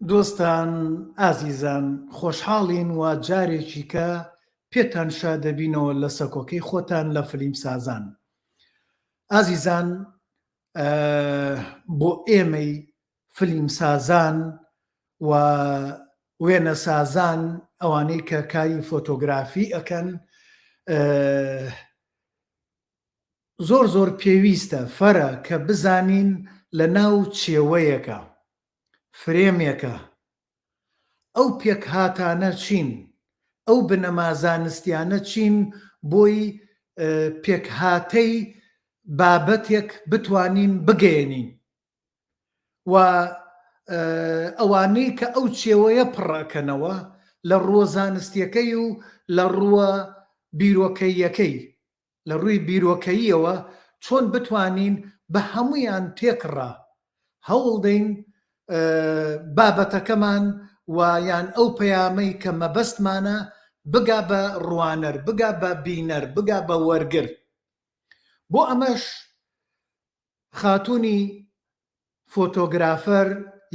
دۆستان ئازیزان خۆشحاڵین وا جارێکیکە پێتان شادەبینەوە لە سەکۆکەی خۆتان لە فلیم سازان ئازیزان بۆ ئێمەی فلیم سازان و وێنەسازان ئەوانەی کە کاری فۆتۆگرافی ئەکەن زۆر زۆر پێویستە فەرە کە بزانین لە ناو چێوەیەکە فرێمێکە ئەو پێکهاتانە چین ئەو بنەما زانستیانە چین بۆی پێکهاتەی بابەتێک بتوانین بگەیەنین و ئەوانەی کە ئەو چێوەیە پڕەکەنەوە لە ڕووە زانستیەکەی و لە ڕووە بیرۆکەییەکەی لە ڕووی بیرۆکەییەوە چۆن بتوانین بە هەموویان تێکڕا هەوڵدەین بابەتەکەمان و یان ئەو پەیامەی کە مەبەستمانە بگا بە ڕوانەر، بگا بە بینەر، بگا بە وەرگر. بۆ ئەمەش خاتوونی فۆتۆگرافەر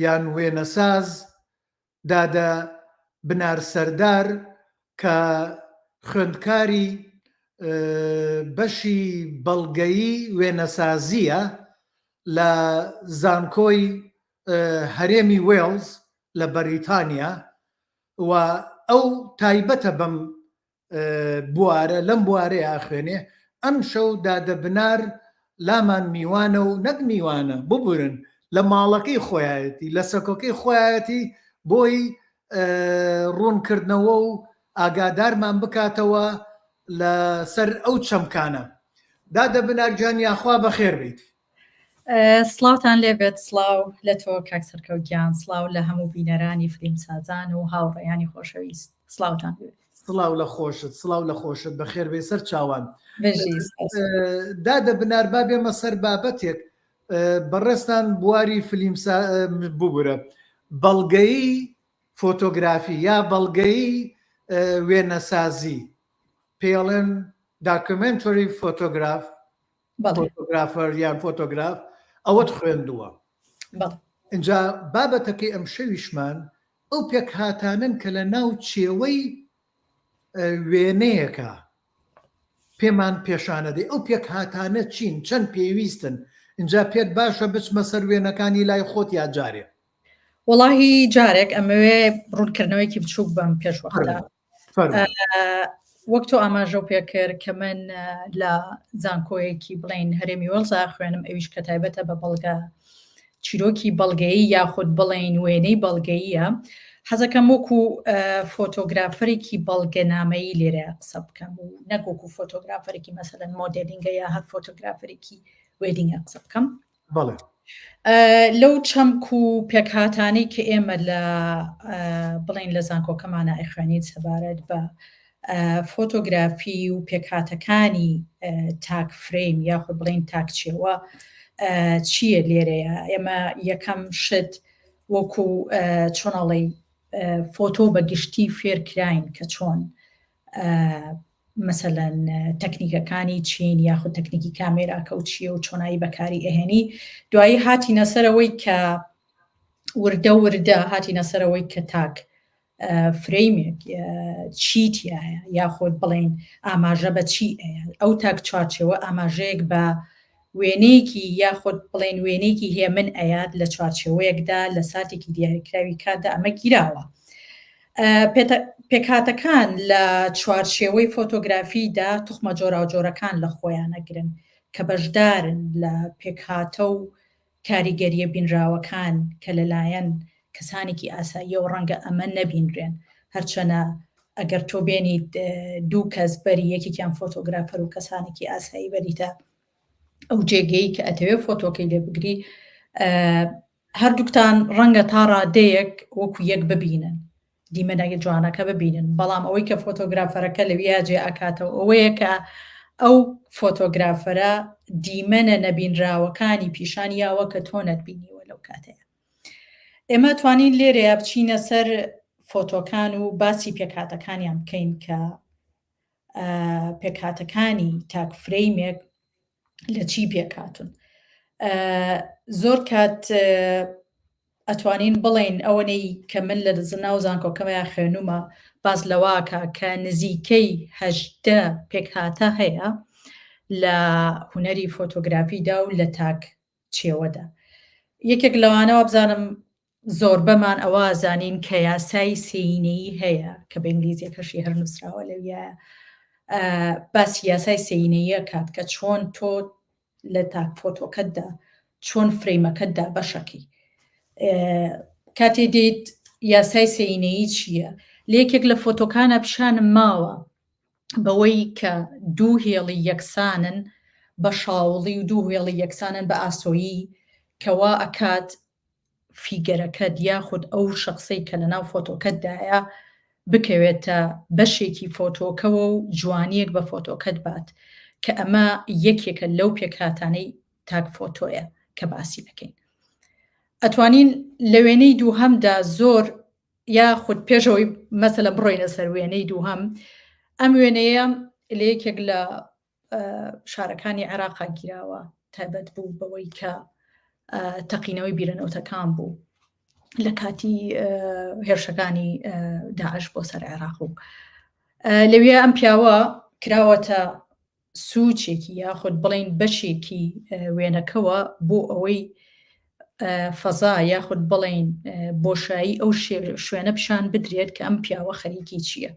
یان وێنەساز دادە بنار سەردار کە خوێندکاری بەشی بەڵگەیی وێنەسازییە لە زانکۆی هەرێمی وێڵز لە بەریتانیا و ئەو تایبەتە بەم بوارە لەم بوارەیە ئەخوێنێ ئەمشەو دادە بنار لامان میوانە و نەک میوانە ببورن لە ماڵەکەی خۆیایەتی لە سەکۆکەی خۆیایەتی بۆی ڕوونکردنەوە و ئاگادارمان بکاتەوە لەسەر ئەو چەمکانە دادە بنار گیان یاخوا بەخێر بیت. سڵاوتان لێبێت سڵاو لە تۆ کاک سەرکەوت گیان سڵاو لە هەموو بینەرانی فلیمسازان و هاوڕێیانی خۆشەویست سڵاوتان لێبێت. سڵاو لە خۆشت سڵاو لە خۆشت بەخێر بێ سەر چاوان دادە بنار با بێمە سەر بابەتێک بەڕێزتان بواری فلیم ببورە بەڵگەیی فۆتۆگرافی یا بەڵگەیی وێنەسازی پێڵێن documentary photograph photographer یان فۆتۆگراف ئەوەت خوێندووە اینجا بابەتەکەی ئەم شەویشمان ئەو پێکهاتانەن کە لە ناو چێوەی وێنەیەکە پێمان پێشانەدەی ئەو پێکهاتانە چین چەند پێویستن اینجا پێت باشە بچمە سەر وێنەکانی لای خۆت یا جارێ وەڵاهی جارێک ئەمەوێ ڕوونکردنەوەیەکی بچووک بەم پێش وەختە وەک تۆ ئاماژە و پێکرد کە من لە زانکۆیەکی بڵین هەرێمی وەڵزا خوێنم ئەویش کە تایبەتە بە بەڵگە چیرۆکی بەڵگەیی یاخود بڵین وێنەی بەڵگەییە حەزەکەم وەکو فۆتۆگرافەرێکی بەڵگەنامەیی لێرە قسە بکەم و نەک وەکو فۆتۆگرافەرێکی مەسەلەن modeling ە یا هەر فۆتۆگرافەرێکی wedding ە قسە بکەم بەڵێ. لەو چەمک و پێکهاتانەی کە ئێمە لە بڵین لە زانکۆکەمانە ئەیخوێنین سەبارەت بە فۆتۆگرافی و پێکهاتەکانی تاک فرەیم یاخود بڵین تاک چێوە چییە لێرەیە ئێمە یەکەم شت وەکو چۆنەڵی فۆتۆ بە گشتی فێرکراین کە چۆن مەسەلەن تەکنیکەکانی چین یاخود تەکنیکی کامێراکە و چییە و چۆنایی بەکاری ئەهێنی دوایی هاتینە سەرەوەی کە وردە وردە هاتینە سەرەوەی کە تاک فرەیمێک چی تایە یاخود بڵین ئاماژە بە چی ئەو تاک چوارچەوە ئاماژەیەک بە وێنەیەکی یاخود بڵێن وێنەیەکی هێمن ئەیات لە چوارچێوەیەکدا لە ساتێکی دیاریکراوی کاتدا ئەمە گیراوە. پێکهاتەکان لە چوارچێوەی فۆتۆگرافیدا توخمە جۆراوجۆرەکان لە خۆیان ئەگرن کە بەشدارن لە پێکهاتە و کاریگەرییە بینراوەکان کە لەلایەن کەسانێکی ئاساییەوە ڕەنگە ئەمە نەبینرێن هەرچەنە ئەگەر تۆ بێنیت دوو کەس بەری یەکێکیان فۆتۆگرافەر و کەسانێکی ئاسایی بەریتە ئەو جێگەی کە ئەتەوێ فۆتۆکەی لێ بگری هەردووکتان ڕەنگە تا ڕادەیەک وەکو یەک ببینن دیمەنە جوانەکە ببینن بەڵام ئەوەی کە فۆتۆگرافەرەکە لەویا جێ ئەکاتەوە ئەوەیە کە ئەو فۆتۆگرافەرە دیمەنە نەبینراوەکانی پیشان یاوە کە تۆ نەتبینیوە لەو کاتەیە ئێمە توانین لێرەیە بچینە سەر فۆتۆکان و باسی پێکهاتەکانیان بکەین کە پێکهاتەکانی تاک فرەیمێک لە چی پێکهاتون زۆر کات. ئەتوانین بڵێین ئەوەنەی کە من لە ناو زانکۆکەمەیا خوێنومە باس لەواکە کە نزیکەی 18 پێکهاتە هەیە لە هونەری فۆتۆگرافیدا و لە تاک چێوەدا. یەکێک لەوانە وابزانم زۆربەمان ئەوە زانین کە یاسای سێینەیی هەیە کە بە ئینگلیزیەکەشی هەر نووسراوە لەویایە باسی یاسای سێینەیە کات کە چۆن تۆ لە تاک فۆتۆکەتدا چۆن frame ەکەتدا بەشەکەی کاتێ دێت یاسای سێینەیی چییە؟ لە یەکێک لە فۆتۆکانە پیشانم ماوە بەوەی کە دوو هێڵی یەکسانن بە شاوڵی و دوو هێڵی یەکسانن بە ئاسۆیی کە وا ئەکات figure ەکەت یاخود ئەو شەخسەی کە لەناو فۆتۆکەتدایە بکەوێتە بەشێکی فۆتۆکەوە و جوانیەک بە فۆتۆکەت بات کە ئەمە یەکێکە لەو پێکهاتانەی تاک فۆتۆیە کە باسی ئەکەین ئەتوانین لە وێنەی دووهەمدا زۆر یاخود پێشەوەی مەسەلە بڕۆینە سەر وێنەی دووهەم ئەم وێنەیە لە یەکێک لە شارەکانی عێراقا گیراوە تایبەت بوو بەوەی کە تەقینەوەی بیرەنەوتەکان بوو لە کاتی هێرشەکانی داعش بۆ سەر عێراق و لەوێ ئەم پیاوە کراوەتە سوچێکی یاخود بڵین بەشێکی وێنەکەوە بۆ ئەوەی فەزا یاخود بڵین بۆشایی ئەو شوێنە پیشان بدرێت کە ئەم پیاوە خەریکی چییە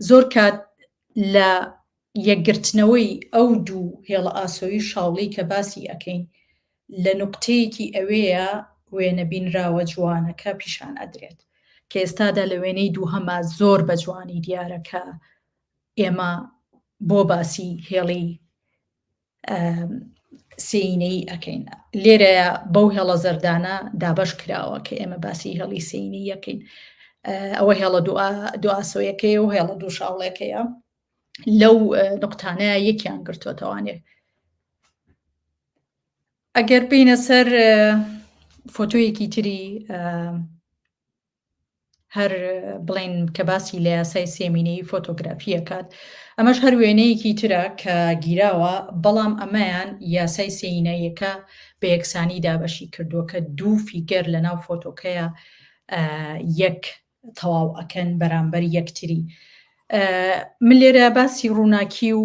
زۆر کات لە یەکگرتنەوەی ئەو دوو هێڵە ئاسۆیی شاوڵی کە باسی ئەکەین لە نوقتەیەکی ئەوێیە وێنە بینراوە جوانەکە پیشان ئەدرێت کە ئێستادا لە وێنەی دووهەما زۆر بە جوانی دیارە کە ئێمە بۆ باسی هێڵی سێینەیی ئەکەین لێرەیە بەو هێڵە زەردانە دابەش کراوە کە ئێمە باسی هێڵی سێینەی یەکەین ئەوە هێڵە دوئاسۆیەکەی و هێڵە دوو شاوڵێکەیە لەو نقطانەیە یەکیان گرتووەتەوانێ ئەگەر بینە سەر فۆتۆیەکی تری هەر بڵێن کە باسی لە یاسای سێمینەی فۆتۆگرافی ئەکات ئەمەش هەر وێنەیەکی ترە کە گیراوە بەڵام ئەمەیان یاسای سێینەیەکە بە یەکسانی دابەشی کردووە کە دوو figure لە ناو فۆتۆکەیە یەک تەواو ئەکەن بەرامبەر یەکتری من لێرە باسی ڕووناکی و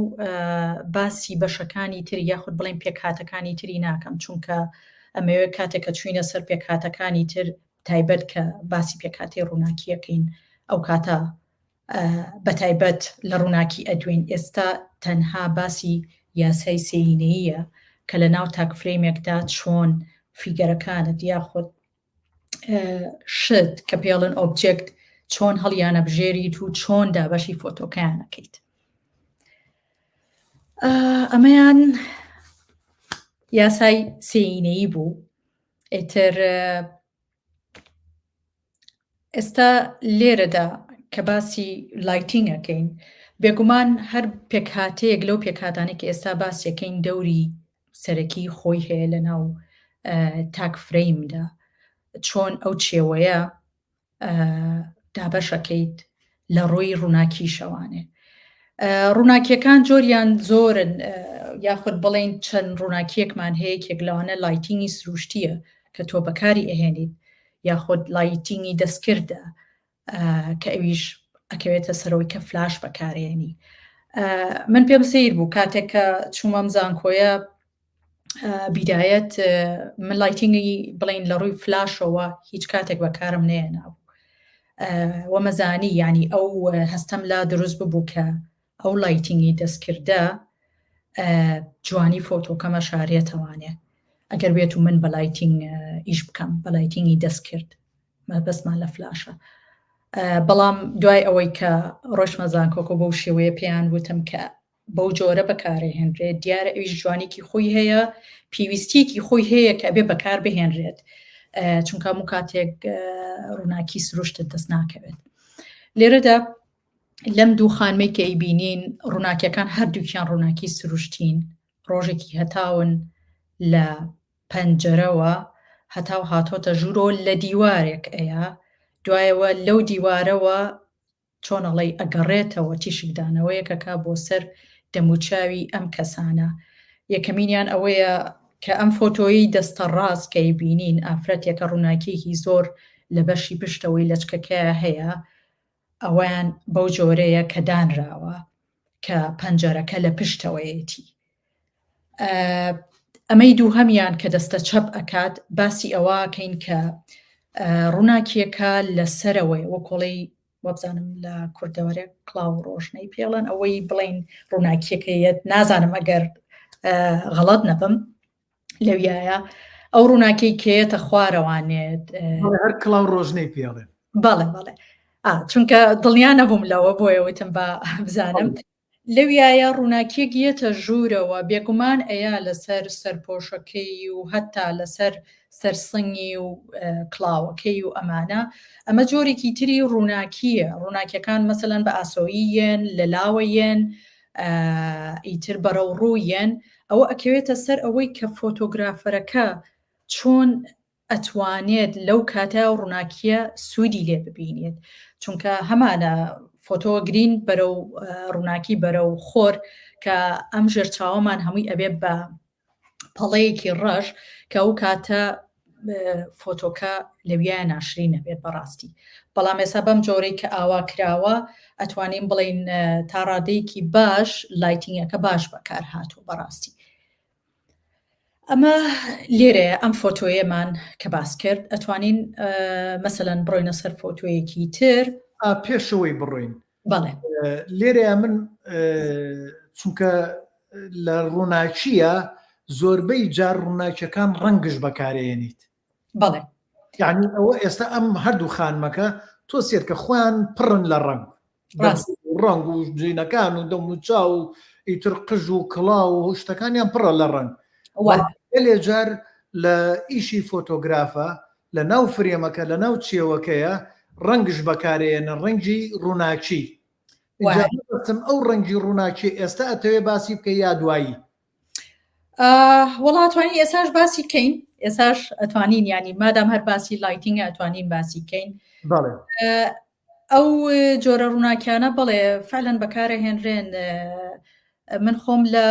باسی بەشەکانی تر یاخود بڵێن پێکهاتەکانی تری ناکەم چونکە ئەمەوێت کاتێک کە چوینە سەر پێکهاتەکانی تر تایبەت کە باسی پێکهاتەی ڕووناکیەکەین ئەو کاتە بەتایبەت لە ڕووناکی ئەدوێین ئێستا تەنها باسی یاسای سێینەییە کە لە ناو تاک frame ێکدا چۆن figure ەکانت یاخود شت کە پێڵن object چۆن هەڵیانە بژێریت و چۆن دابەشی فۆتۆکەیانەکەیت ئەمەیان یاسای سێینەیی بوو ئیتر ئێستا لێرەدا کە باسی lighting ئەکەین بێگومان هەر پێکهاتەیەک لەو پێکهاتانەی کە ئێستا باسیەکەین دەوری سەرەکی خۆی هەیە لە ناو تاک frame دا چۆن ئەو چێوەیە دابەشەکەیت لە ڕووی ڕووناکیشەوانێ ڕووناکیەکان جۆریان زۆرن یاخود بڵین چەند ڕووناکیەکمان هەیە یەکێک لەوانە lighting ی سروشتیە کە تۆ بەکاری ئەهێنیت یاخود lighting ی دەستکردە کە ئەویش ئەکەوێتە سەرەوەی کە فلاش بەکارێنی من پێم سیر بوو کاتێک کە چوومەم زانکۆیە بیدایەت من lighting ی بڵین لە ڕووی فلاشەوە هیچ کاتێک بەکارم نێنابوو وەمەزانی ینی ئەو هەستەم لا دروست ببوو کە ئەو lighting ی دەستکردە جوانی فۆتۆکەمە شارێتەوانێ ئەگەر بێت و من بە lighting ئیش بکەم بە lighting ی دەستکرد مەبەستمان لە فلاشە بەڵام دوای ئەوەی کە ڕۆشمە زانکۆکە بەو شێوەیە پێیان وتم کە بەو جۆرە بەکارهێنرێت دیارە ئەویش جوانیکی خۆی هەیە پێویستیەکی خۆی هەیە کە ئەبێ بەکار بهێنرێت چونکە هەموو کاتێک ڕووناکی سروشتت دەست ناکەوێت لێرەدا لەم دوو خانمەی کە ئەیبینین ڕووناکیەکان هەردووکیان ڕووناکی سروشتین ڕۆژێکی هەتاون لە پەنجەرەوە هەتاو هاتۆتە ژوورەوە لە دیوارێک ئەیا دوایەوە لەو دیوارەوە چۆن ئەڵێی ئەگەڕێتەوە تیشکدانەوەیەک ئەکا بۆ سەر دەموچاوی ئەم کەسانە یەکەمینیان ئەوەیە کە ئەم فۆتۆیی دەستە ڕاست کە بینین ئافرەتێکە ڕووناکیەکی زۆر لە بەشی پشتەوەی لەچکەکەیا هەیە ئەوەیان بەو جۆرەیە کە دانراوە کە پەنجەرەکە لە پشتەوەیەتی. ئەمەی دووهەمیان کە دەستە چەپ ئەکات باسی ئەوەکەین کە ڕووناکیەکە لە سەرەوەی وەکۆڵی وابزانم لە کوردەوەرێک کڵاو ڕۆژنەی پێڵەن ئەوەی بڵین ڕووناکیەکە یەت نازانم ئەگەر غەڵەت نەبم لەویایە ئەو ڕووناکی کێتە خوارەوانێت هەر کڵاو ڕۆژنەی پێڵێن بەڵێ بەڵێ چونکە دڵنیا نەبووم لەوە بۆیە وتم بە بزانم لەویایە ڕووناکیەک یەتە ژوورەوە بێگومان ئەیا لەسەر سەرپۆشەکەی و هەتا لەسەر سەرسنگی و کڵاوەکەی و ئەمانە ئەمە جۆرێکی تری ڕووناکیە ڕووناکیەکان مەسەلەن بە ئاسۆیی یەن لە لاوە یەن ئیتر بەرەو ڕوو یەن ئەوە ئەکەوێتە سەر ئەوەی کە فۆتۆگرافەرەکە چۆن ئەتوانێت لەو کاتە ڕووناکیە سوودی لێ ببینێت چونکە هەمانە فۆتۆ گرین بەرەو ڕووناکی بەرەو خۆر کە ئەم ژێرچاوەمان هەمووی ئەبێ بە پەڵەیەکی ڕەش کە ئەو کاتە فۆتۆکە لەویایە ناشرین نەبێت بەڕاستی بەڵام ئێستا بەم جۆرەی کە ئاوا کراوە ئەتوانین بڵین تا ڕادەیەکی باش lighting ەکە باش بەکار هاتوو بەڕاستی ئەمە لێرەیە ئەم فۆتۆیەمان کە باس کرد ئەتوانین مەسەلەن بڕۆینە سەر فۆتۆیەکی تر پێشەوەی بڕۆین بەڵێ لێرەیە من چونکە لە ڕووناکیە زۆربەی جار ڕووناکیەکان ڕەنگش بەکارێنیت بەڵێ یعنی ئەوە ئێستا ئەم هەردوو خانمەکە تۆ سێرکە خۆیان پڕن لە ڕەنگ ڕەنگ و جینەکان و دەم و چاو و ئیتر قژ و کڵاو و شتەکانیان پڕە لە ڕەنگ گەلێ جار لە ئیشی فۆتۆگرافە لە ناو frame ەکە لە ناو چێوەکەیە ڕەنگش بەکارێنە ڕەنگی ڕووناکی ئەو ڕەنگی ڕووناکی ئێستا ئەتەوێ باسی بکە یا دوایی وەڵا ئەتوانین ئێساش باسی کەین ئێساش ئەتوانین ینی مادام هەر باسی lighting ئەتوانین باسی کەین ئەو جۆرە ڕووناکیانە بەڵێ فعلەن بەکارە هێنرێن من خۆم لە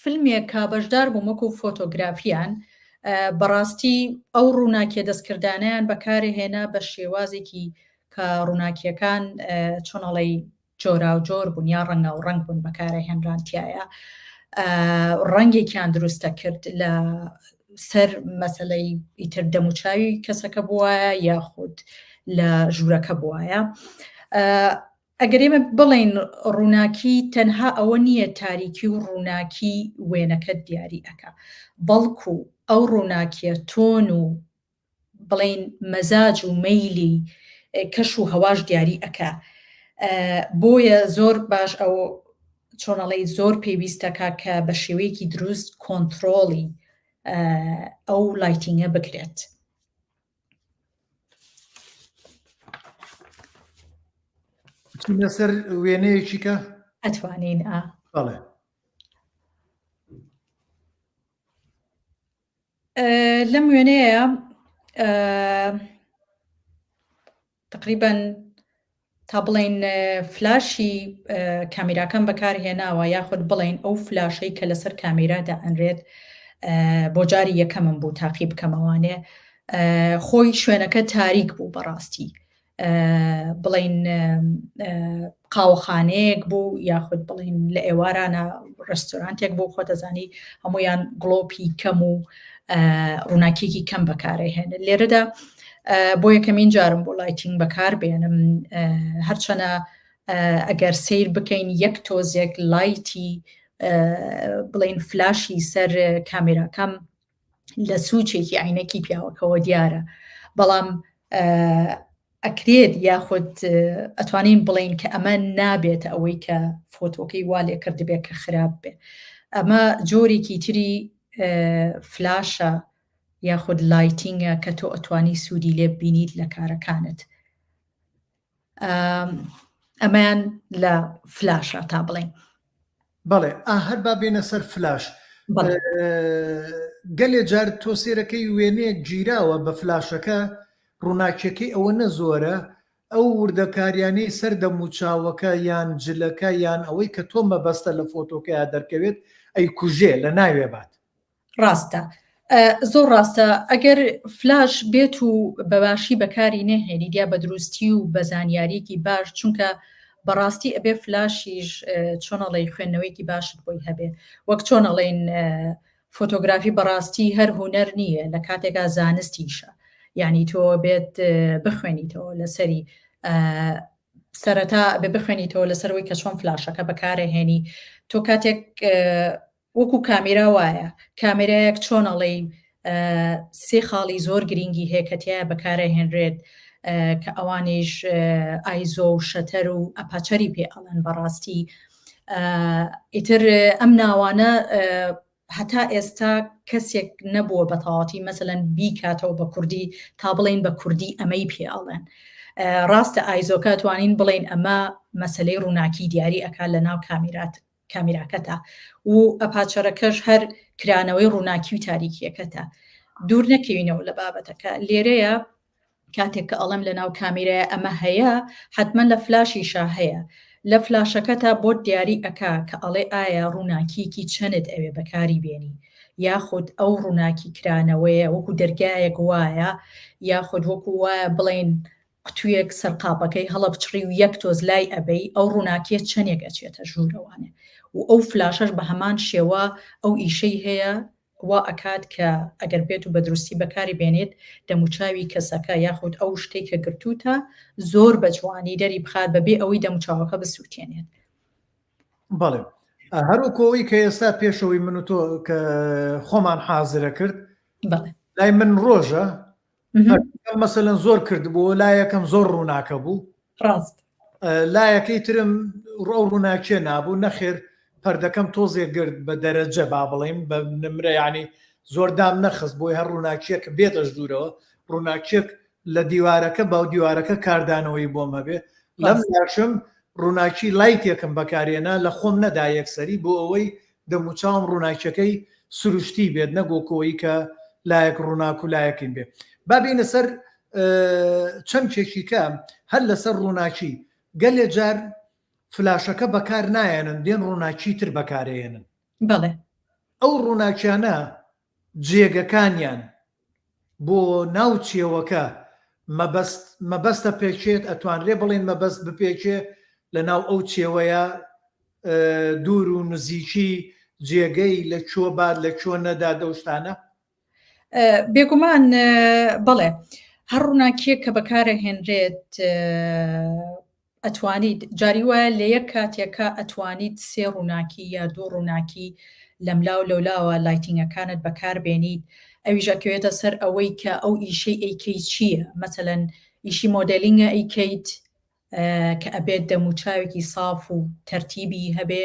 فیلمێک کە بەشدار بووم وەکو فۆتۆگرافیان بەڕاستی ئەو ڕووناکیە دەستکردانیان بەکارێ هێنا بە شێوازێکی کە ڕووناکیەکان چۆنەڵی جۆراوجۆر بوون یا ڕەنگاو ڕەنگ بوون بەکارە هێنران تایە ڕەنگێکیان دروستە کرد لە سەر مەسلەی ئیتر دەموچاوی کەسەکە بواە یاخود لە ژوورەکە بواە ئەگەر ئێمە بڵێین ڕووناکی تەنها ئەوە نییە تاریکی و ڕووناکی وێنەکەت دیاری ئەکا بەڵکو ئەو ڕووناکیە تۆن و بڵێین مەزاج و مەیلی کەش و هەواش دیاری ئەکا بۆیە زۆر باش ئەو چۆنەڵی زۆر پێویستەکە کە بە شێوەیەکی دروست کۆنتترۆڵی ئەو lighting ە بکرێت. بچینە سەر وێنەیەکی کە ئەتوانین ئا بەڵێ لەم وێنەیە تقریبا تا بڵێین فلاشی کامیراکەم بەکارهێناوە یاخود بڵێین ئەو فلاشەی کە لەسەر کامیرا دائەنرێت بۆ جاری یەکەمم بوو تاقی بکەمەوانێ خۆی شوێنەکە تاریک بوو بەڕاستی بڵین قاوەخانەیەک بوو یاخود بڵین لە ئێوارانە ڕێستۆرانتێک بوو خۆتەزانی هەمویان گڵۆپی کەم و ڕووناکیەکی کەم بەکارەهێنن لێرەدا بۆ یەکەمین جارم بۆ lighting بەکار بێنم هەرچەنە ئەگەر سیر بکەین یەک تۆزێک light ی بڵین فلاشی سەر کامێراکەم لە سوچێکی عینەکی پیاوەکەوە دیارە بەڵام ئەکرێت یاخود ئەتوانین بڵین کە ئەمە نابێتە ئەوەی کە فۆتۆکەی وا لێ کردبێت کە خراپ بێ ئەمە جۆرێکی تری فلاشە یاخود lighting ە کە تۆ ئەتوانی سوودی لێ بینیت لە کارەکانت ئەمەیان لە فلاشە تا بڵێن بەڵێ هەر با بێنە سەر فلاش گەلێ جار تۆ سێرەکەی وێنەیەک گیراوە بە فلاشەکە ڕووناکیەکەی ئەوە نە زۆرە ئەو وردەکاریانەی سەر دەموچاوەکە یان جلەکە یان ئەوەی کە تۆ مەبەستە لە فۆتۆکەیا دەرکەوێت ئەیکوژێ لە ناوێ بات. ڕاستە زۆر ڕاستە ئەگەر فلاش بێت و بەباشی بەکاری نەهێنیت یا بە دروستی و بە زانیاریەکی باش چونکە بەڕاستی ئەبێ فلاشیش چۆن ئەڵێی خوێندنەوەیەکی باشت بۆی هەبێ وەک چۆن ئەڵێن فۆتۆگرافی بەڕاستی هەر هوەر نییە لە کاتێکا زانستیشە یعنی تۆ بێت بخوێنیتەوە لەسەری سەرەتا بێ بخوێنیتەوە لەسەرەوەی کە چۆن فلاشەکە بەکارەهێنی تۆ کاتێک وەکو کامێرا وایە کامێرایەک چۆن ئەڵێی سێ خاڵی زۆر گرینگی هەیە کە تایە بەکارەهێنرێت کە ئەوانیش ISO و shutter و aperture ی پێ ئەڵێن بەڕاستی ئیتر ئەم ناوانە هەتا ئێستا کەسێک نەبووە بە تەواتی مەسەلەن بیکاتەوە بە کوردی تا بڵین بە کوردی ئەمەی پێ ئەڵێن ڕاستە ISO کە توانین بڵین ئەمە مەسلەی ڕووناکی دیاری ئەک لە ناو کامیرات کامیراکەتە و aperture ەکەش هەر کرانەوەی ڕووناکی و تاریکیەکەتە دوور نەکەوینەوە لە بابەتەکە لێرەیە کاتێک کە ئەڵێم لە ناو کامیرای ئەمە هەیە حتمما لە فلاشیشا هەیە لە فلاشەکەتا بۆت دیاری ئەکا کە ئەڵێ ئایا ڕووناکیەکی چەنت ئەوێ بەکاری بێنی یاخود ئەو ڕووناکی کرانەوەیە وەکو دەرگایەک وایە یاخود وەکو وایە بڵین قوتویەک سەرقاپەکەی هەڵەبچڕی و یەک تۆز لای ئەبەی ئەو ڕووناکیە چەنێک ئەچێتە ژوورەوانێ و ئەو فلاشەش بە هەمان شێوە ئەو ئیشەی هەیە وا ئەکات کە ئەگەر بێت و بە دروستی بەکاری بێنێت دەموچاوی کەسەکە یاخود ئەو شتەی کە گرتووتە زۆر بە جوانی دەری بخات بەبێ ئەوەی دەموچاوەکە بسووتێنێت. بەڵێ هەروەکو ئەوەی کە ئێستا پێشەوەی من و تۆ کە خۆمان حازرە کرد لای من ڕۆژە مەسەلەن زۆر کردبوو لایەکەم زۆر ڕووناکە بوو ڕاست لایەکەی ترم ڕەو ڕووناکیە نابوو نەخێر پەردەکەم تۆزێک گرت بە دەرەجە با بڵێم بە نمرە ینی زۆر دام نەخست بۆی هەر ڕووناکیەک بێتە ژوورەوە ڕووناکیەک لە دیوارەکە باو دیوارەکە کاردانەوەی بۆم هەبێ لەم لاشم ڕووناکی light ێکم بەکارێنا لە خۆم نەدا یەکسەری بۆ ئەوەی دەموچاوم ڕووناکیەکەی سروشتی بێت نەک وەکو ئەوەی کە لایەک ڕووناک و لایەکین بێ با بێینە سەر چەمکێکی کە هەر لەسەر ڕووناکی گەلێ جار فلاشەکە بەکار نایەنن دێن ڕووناکی تر بەکارێنن بەڵێ ئەو ڕووناکیانە جێگەکانیان بۆ ناو چێوەکە مەبەست مەبەستە پێکێت ئەتوانرێ بڵێن مەبەست بپێکێ لە ناو ئەو چێوەیە دوور و نزیکی جێگەی لە کوێ بات لە کوێ نەدا دەو شتانە؟ بێگومان بەڵێ هەر ڕووناکیەک کە بەکارە هێنرێت ئەتوانیت جاری وایە لە یەک کاتێکا ئەتوانیت سێ ڕووناکی یا دوو ڕووناکی لەملاو لەولاوە lighting ەکانت بەکار بێنیت ئەویش ئەکەوێتە سەر ئەوەی کە ئەو ئیشەی ئەیکەی چییە مەسەلەن ئیشی modeling ە ئەیکەیت کە ئەبێت دەموچاوێکی ساف و تەرتیبی هەبێ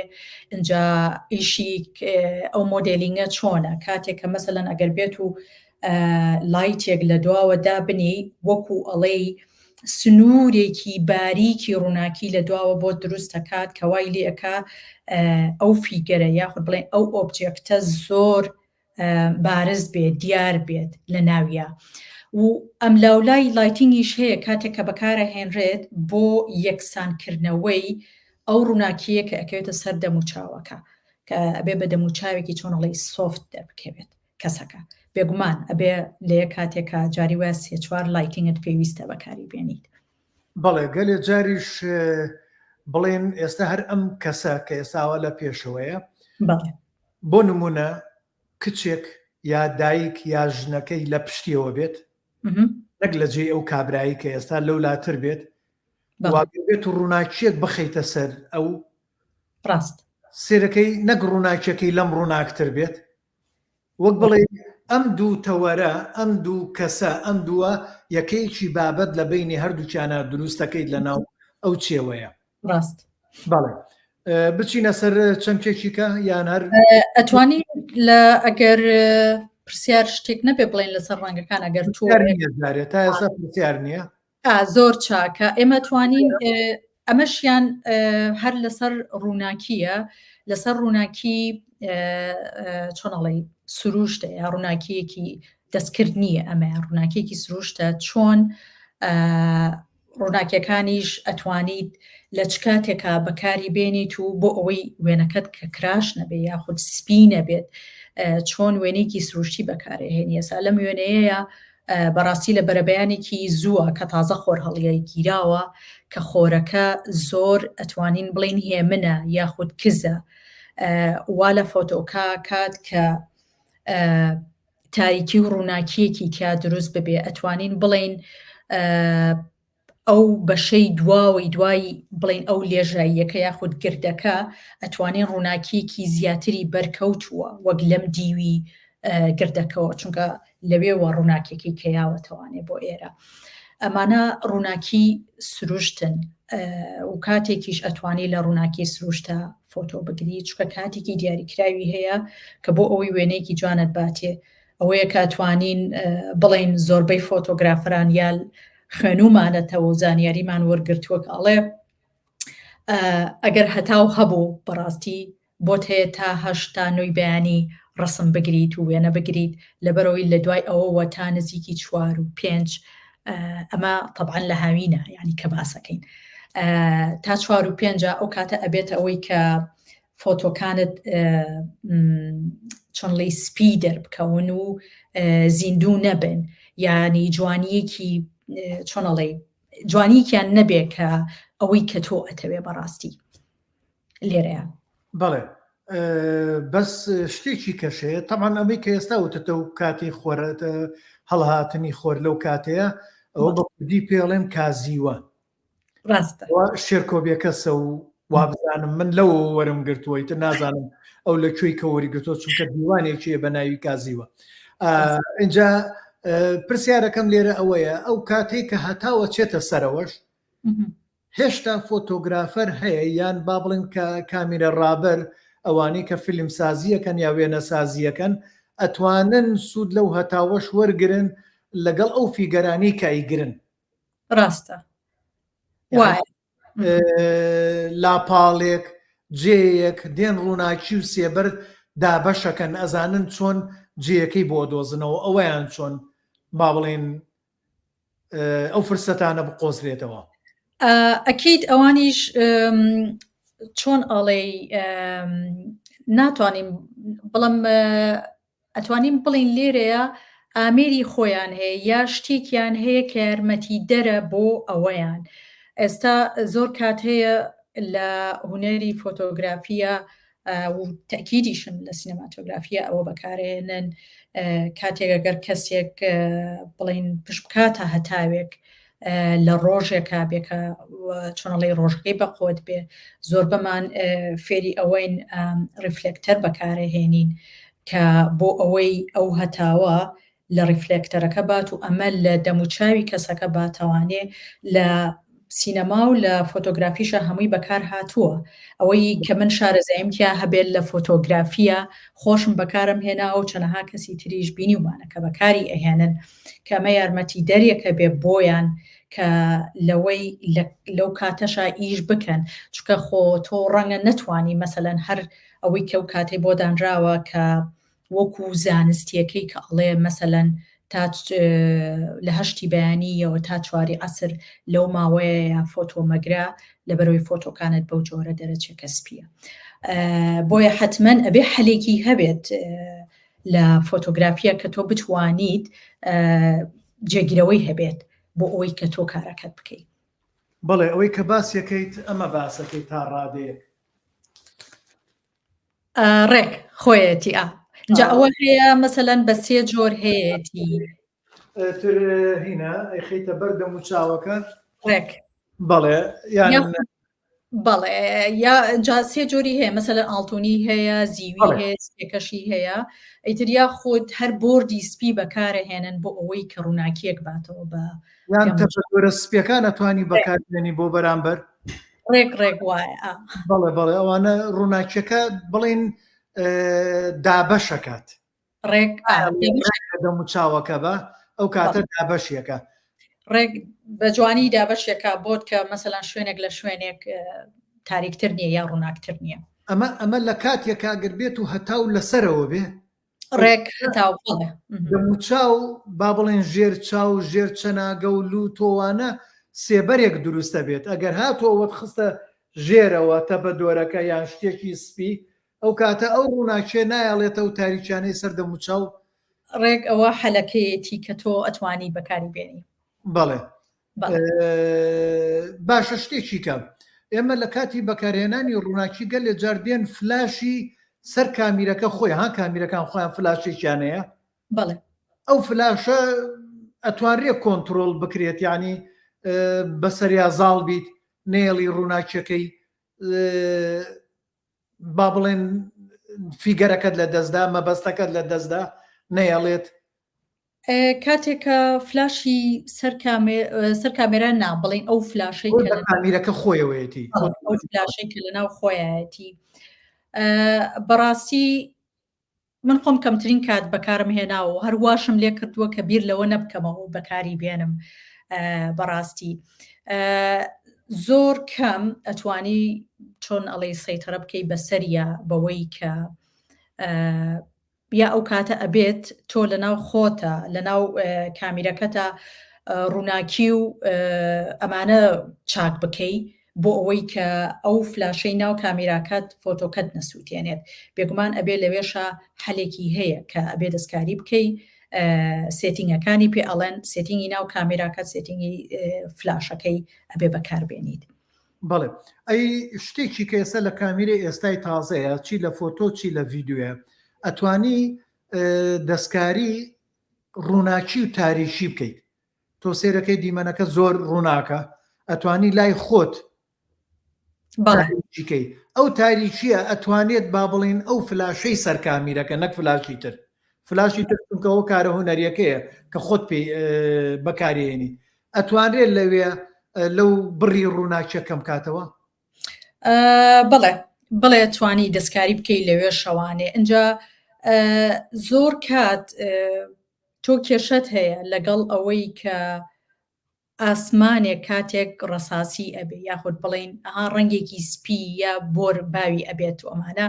ئینجا ئیشی ئەو modeling ە چۆنە کاتێک کە مەسەلەن ئەگەر بێت و light ێک لە دواوە دابنێی وەکو ئەڵێی سنوورێکی باریکی ڕووناکی لە دواوە بۆت دروست دەکات کە وای لێ ئەکا ئەو figure ە یاخود بڵێن ئەو object ە زۆر بارز بێت دیار بێت لە ناویا و ئەم لاولای lighting یش هەیە کاتێک کە بەکارە هێنرێت بۆ یەکسانکردنەوەی ئەو ڕووناکیە کە ئەکەوێتە سەر دەموچاوەکە کە ئەبێ بە دەموچاوێکی چۆنەڵی soft دەربکەوێت کەسەکە بێگومان ئەبێ لە یەک کاتێکا جاری وایە سێ چوار lighting ت پێویستە بەکاری بێنیت. بەڵێ گەلێ جاریش بڵێن ئێستا هەر ئەم کەسە کە ئێستاوە لە پێشەوەیە بەڵێ بۆ نمونە کچێک یا دایک یا ژنەکەی لە پشتیەوە بێت نەک لە جێی ئەو کابرایی کە ئێستا لەو لاتر بێت بێت و ڕووناکیەک بخەیتە سەر ئەو ڕاست سێرەکەی نەک ڕووناکیەکەی لەم ڕووناکتر بێت وەک بڵێی ئەم دوو تەوەرە، ئەم دوو کەسە، ئەم دووە یەکەیەکی بابەت لە بەینی هەردووکیانا دروست دەکەیت لە ناو ئەو چێوەیە. ڕاست. بەڵێ. بچینە سەر چەمکێکی کە یان هەر ئەتوانی لە ئەگەر پرسیار شتێک نەبێ بڵێن لەسەر ڕەنگەکان ئەگەر تۆ جارێ تا ئێستا پرسیار نییە. زۆر چاکە ئێمە توانین ئەمەشیان هەر لەسەر ڕووناکیە لەسەر ڕووناکی چۆنەڵی سروشتە یا ڕووناکیەکی دەستکرد نییە ئەمە ڕووناکیەکی سروشتە چۆن ڕووناکیەکانیش ئەتوانیت لە چ کاتێکا بەکاری بێنیت و بۆ ئەوەی وێنەکەت کە crash نەبێ یاخود سپی نەبێت. چۆن وێنەیەکی سروشتی بەکارئەهێنی ئێستا لەم وێنەیەیە بەڕاستی لە بەرەبەیانێکی زووە کە تازە خۆر هەڵیای گیراوە کە خۆرەکە زۆر ئەتوانین بڵین هێمنە یاخود کزە وا لە فۆتۆکە کات کە تاریکی و ڕووناکیەکی تیا دروست ببێ ئەتوانین بڵین ئەو بەشەی دواوەی دوای بڵێین ئەو لێژاییەکە یاخود گردەکە ئەتوانین ڕووناکیەکی زیاتری بەرکەوتووە وەک لەم دیوی گردەکەوە چونکە لەوێوە ڕووناکیەکەی کەیاوەتەوانێ بۆ ئێرە ئەمانە ڕووناکی سروشتن و کاتێکیش ئەتوانی لە ڕووناکی سروشتە فۆتۆ بگری چونکە کاتێکی دیاریکراوی هەیە کە بۆ ئەوەی وێنەیەکی جوانت باتێ ئەوەیە کە ئەتوانین بڵێین زۆربەی فۆتۆگرافەران یا خوێنومانەتەوە و زانیاریمان وەرگرتووە کە ئەڵێ ئەگەر هەتاو هەبوو بەڕاستی بۆت هەیە تا هەشت تا نۆی بەیانی ڕسم بگریت و وێنە بگریت لەبەرەوەی لە دوای ئەوەوە تا نزیکی چوار و پێنج ئەمە طبعا لە هاوینە یعنی کە باسەکەین تا چوار و پێنجە ئەو کاتە ئەبێتە ئەوەی کە فۆتۆکانت چۆن ڵی سپی دەربکەون و زیندوو نەبن یعنی جوانیەکی چۆنەڵی جوانیکیان نەبێ کە ئەوەی کە تۆ ئەتەوێ بەڕاستی لێرەیە بەڵێ بەس شتێکی کەشەیە تەمان ئەمەی کە ئێستا وتتە و کاتی خۆرە هەڵهاتنی خۆر لەو کاتەیە ئەوە بە کوردی پێڵێن کازیوە ڕاستە شێرکۆ بێکەسە و وابزانم من لەو وەرم گرتووە ئیتر نازانم ئەو لە کوێی کە وەری گرتووە چونکە دیوانێکی بە ناوی کازیوە اینجا پرسیارەکەم لێرە ئەوەیە ئەو کاتێک کە هەتاوە چێتە سەرەوەش هێشتا فۆتۆگرافەر هەیە یان با بڵێن کە کامیرە ڕابەر ئەوانەی کە فیلم سازیەکەن یا وێنە سازیەکەن ئەتوانن سوود لەو هەتاوەش وەرگن لەگەڵ ئەو figure انی کە ئەیگرن ڕاستە وایە لاپاڵێک جێیەک دێن ڕووناکی و سێبەر دابەشەکەن ئەزانن چۆن جێیەکەی بۆ دۆزنەوە ئەوەیان چۆن با بڵێن ئەو فرسەتانە بقۆزرێتەوە ئەکید ئەوانیش چۆن ئاڵێی ناتوانین بڵم ئەتوانین بڵێین لێرەیا ئامێری خۆیان هەیە یا شتێکیان هەیە کە یارمەتیدەرە بۆ ئەوەیان. ئێستا زۆر کات هەیە لە هونەری فۆتۆگرافیە و تەکیدیشم لە سینەماتۆگرافیە ئەوە بەکارێنن کاتێک ئەگەر کەسێک بڵین پشت بکاتە هەتاوێک لە ڕۆژێکا بێ کە چۆنەڵی ڕۆژەکەی بەقوت بێ زۆربەمان فێری ئەوەین reflector بەکارەهێنین کە بۆ ئەوەی ئەو هەتاوە لە reflector ەکە بات و ئەمە لە دەموچاوی کەسەکە باتەوانێ لە سینەما و لە فۆتۆگرافیشە هەمووی بەکار هاتووە ئەوەی کە من شارەزاییم تیا هەبێت لە فۆتۆگرافیە خۆشم بەکارم هێناوە و چەنەها کەسی تریش بینیومانە کە بەکاری ئەهێنن کە ئەمە یارمەتی دەرێکە بێ بۆیان کە لەوەی لەو کاتەشا ئیش بکەن چونکە خۆ تۆ ڕەنگە نەتوانی مەسەلەن هەر ئەوەی کە و کاتەی بۆ دانراوە کە وەکو زانستیەکەی کە ئەڵێ مەسەلەن تا لە هەشتی بەیانیەوە تا چواری عەسر لەو ماوەیە فۆتۆ مەگرە لەبەرەوەی فۆتۆکانت بەو جۆرە دەرەچێ کە سپیە بۆیە حتمما ئەبێ حەلێکی هەبێت لە فۆتۆگرافیە کە تۆ بتوانیت جێگیرەوەی هەبێت بۆ ئەوەی کە تۆ کارەکەت بکەیت. بەڵێ ئەوەی کە باسیەکەیت ئەمە باسەکەی تا ڕادەیەک. ڕێک خۆیەتی ئا جا ئەوە هەیە مەسەلەن بە سێ جۆر هەیەتی تر هینا ئەیخەیتە بەر دەم و چاوەکە ڕێک بەڵێ یان بەڵێ یا جا سێ جۆری هەیە مەسەلەن ئاڵتونی هەیە زیوی هەیە سپیەکەشی هەیە ئیتر یا خۆت هەر بۆردی سپی بەکارەهێنن بۆ ئەوەی کە ڕووناکیەک باتەوە بە یان تەفەکۆرە سپیەکان ئەتوانی بەکاربێنی بۆ بەرامبەر ڕێک ڕێک وایە بەڵێ بەڵێ ئەوانە ڕووناکیەکە بڵین دابەشەکات ڕێک دەم و چاوەکە بە ئەو کاتە دابەشیەکە ڕێک بە جوانی دابەشێکە بۆت کە مەسەلەن شوێنێک لە شوێنێک تاریکتر نییە یا ڕووناکتر نییە ئەمە ئەمە لە کاتێکا گەر بێت و هەتاو لەسەرەوە بێ ڕێک هەتاو بەڵێ دەموچاو با بڵێن ژێر چاو ژێر چەناگە و لوتۆوانە سێبەرێک دروستە بێت ئەگەر هاتووەوەت خستە ژێرەوە تەپە دۆرەکە یان شتێکی سپی. ئەو کاتە ئەو ڕووناکیە نایەڵێتە و تاریکیانەی سەر دەموچاو. ڕێک ئەوە حەلەکەیەتی کە تۆ ئەتوانی بەکاری بێنی. بەڵێ باشە شتێکی کە ئێمە لە کاتی بەکارهێنانی ڕووناکی گەلێ جار دێن فلاشی سەر کامیرەکە خۆی ها کامیرەکان خۆیان فلاشێکیان هەیە بەڵێ ئەو فلاشە ئەتوانرێ کۆنتترۆل بکرێت ینی بەسەریا زاڵ بیت نێڵی ڕووناکیەکەی با بڵێن فیگەرەکەت لە دەستدا مەبەستەکەت لە دەستدا نەیەڵێت کاتێک کە فلاشی سەر سەر کامێرا نا بڵین ئەو فلاشەی کە کامیرەکە خۆیەوەیەتی ئەو فلاشەی کە لەناو خۆیەتی بەڕاستی من خۆم کەمترین کات بەکارم هێناوە و هەرواشم لێ کردووە کە بیر لەوە نەبکەمەوە و بەکاری بێنم بەڕاستی زۆر کەم ئەتوانی چۆن ئەڵێ سەیتەرە بکەی بەسەریە بەوەی کە یا ئەو کاتە ئەبێت تۆ لەناو خۆتە لەناو کامیرەکەتە ڕووناکی و ئەمانە چاک بکەی بۆ ئەوەی کە ئەو فلاشەی ناو کامیراکەت فۆتۆکەت نەسووتێنێت بێگومان ئەبێ لەوێشە حەلێکی هەیە کە ئەبێ دەستکاری بکەی setting ەکانی پێ ئەڵێن setting ی ناو کامیراکەت setting ی فلاشەکەی ئەبێ بەکاربێنیت. بەڵێ ئەی شتێکی کە ئێستا لە کامیرەی ئێستای تازەیە چی لە فۆتۆ چی لە ڤیدیۆیە ئەتوانی دەستکاری ڕووناکی و تاریکی بکەیت تۆ سێرەکەی دیمەنەکە زۆر ڕووناکە ئەتوانی لای خۆت بەڵێ ئەو تاریکیە ئەتوانێت با بڵین ئەو فلاشەی سەر کامیرەکە نەک فلاشی تر فلاشی تر چونکە ئەو کارە هونەریەکەیە کە خۆت پێی بەکارێنی ئەتوانرێت لەوێ لەو بڕی ڕووناکیە کەم کاتەوە؟ بەڵێ بڵێ توانی دەستکاری بکەی لەوێ شەوانێ ئینجا زۆر کات تۆ کێشەت هەیە لەگەڵ ئەوەی کە ئاسمانێک کاتێک ڕەساسی ئەبێ یاخود بڵین ئەها ڕەنگێکی سپی یا بۆر باوی ئەبێت و ئەمانە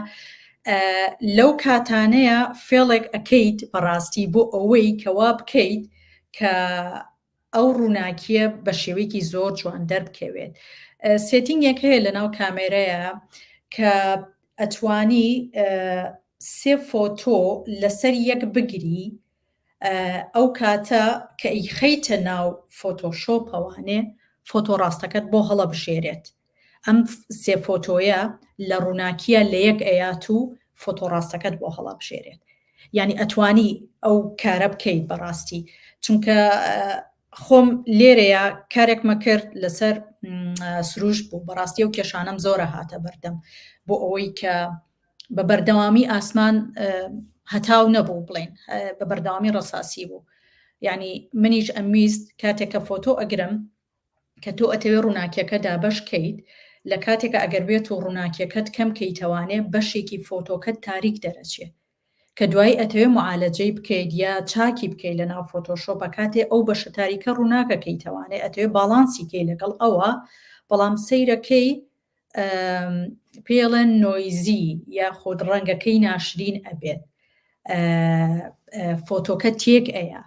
لەو کاتانەیە فێڵێک ئەکەیت بەڕاستی بۆ ئەوەی کەوا بکەیت کە ئەو ڕووناکییە بە شێوەیەکی زۆر جوان دەربکەوێت. setting ێک هەیە لەناو کامێرەیە کە ئەتوانی سێ فۆتۆ لەسەر یەک بگری ئەو کاتە کە ئیخەیتە ناو فۆتۆشۆپەوانێ فۆتۆ ڕاستەکەت بۆ هەڵەبژێرێت ئەم سێ فۆتۆیە لە ڕووناکیە لە یەک ئەیات و فۆتۆ ڕاستەکەت بۆ هەڵابژێرێت یعنی ئەتوانی ئەو کارە بکەیت بەڕاستی چونکە خۆم لێرەیە کارێکمە کرد لەسەر سروشت بوو بەڕاستی و کێشانم زۆرە هاتە بەردەم بۆ ئەوەی کە بە بەردەوامی ئاسمان هەتاو نەبوو بڵێن بە بەردەوامی ڕەساسی بوو یعنی منیش ئەمویست کاتێک کە فۆتۆ ئەگرم کە تۆ ئەتەوێ ڕووناکیەکە دابەش کەیت لە کاتێکا ئەگەر بێت و ڕووناکیەکەت کەم کەیتەوانێ بەشێکی فۆتۆکەت تاریک دەرەچێ کە دوایی ئەتەوێ معالەجەی بکەیت یا چاکی بکەیت لە ناو فۆتۆشۆپە کاتێ ئەو بەشە تاریکە ڕووناکە کەیتەوانێ ئەتەوێ باڵانسی کەی لەگەڵ ئەوە بەڵام سەیرەکەی پێڵێن noisy یاخود ڕەنگەکەی ناشرین ئەبێت فۆتۆکە تێک ئەیە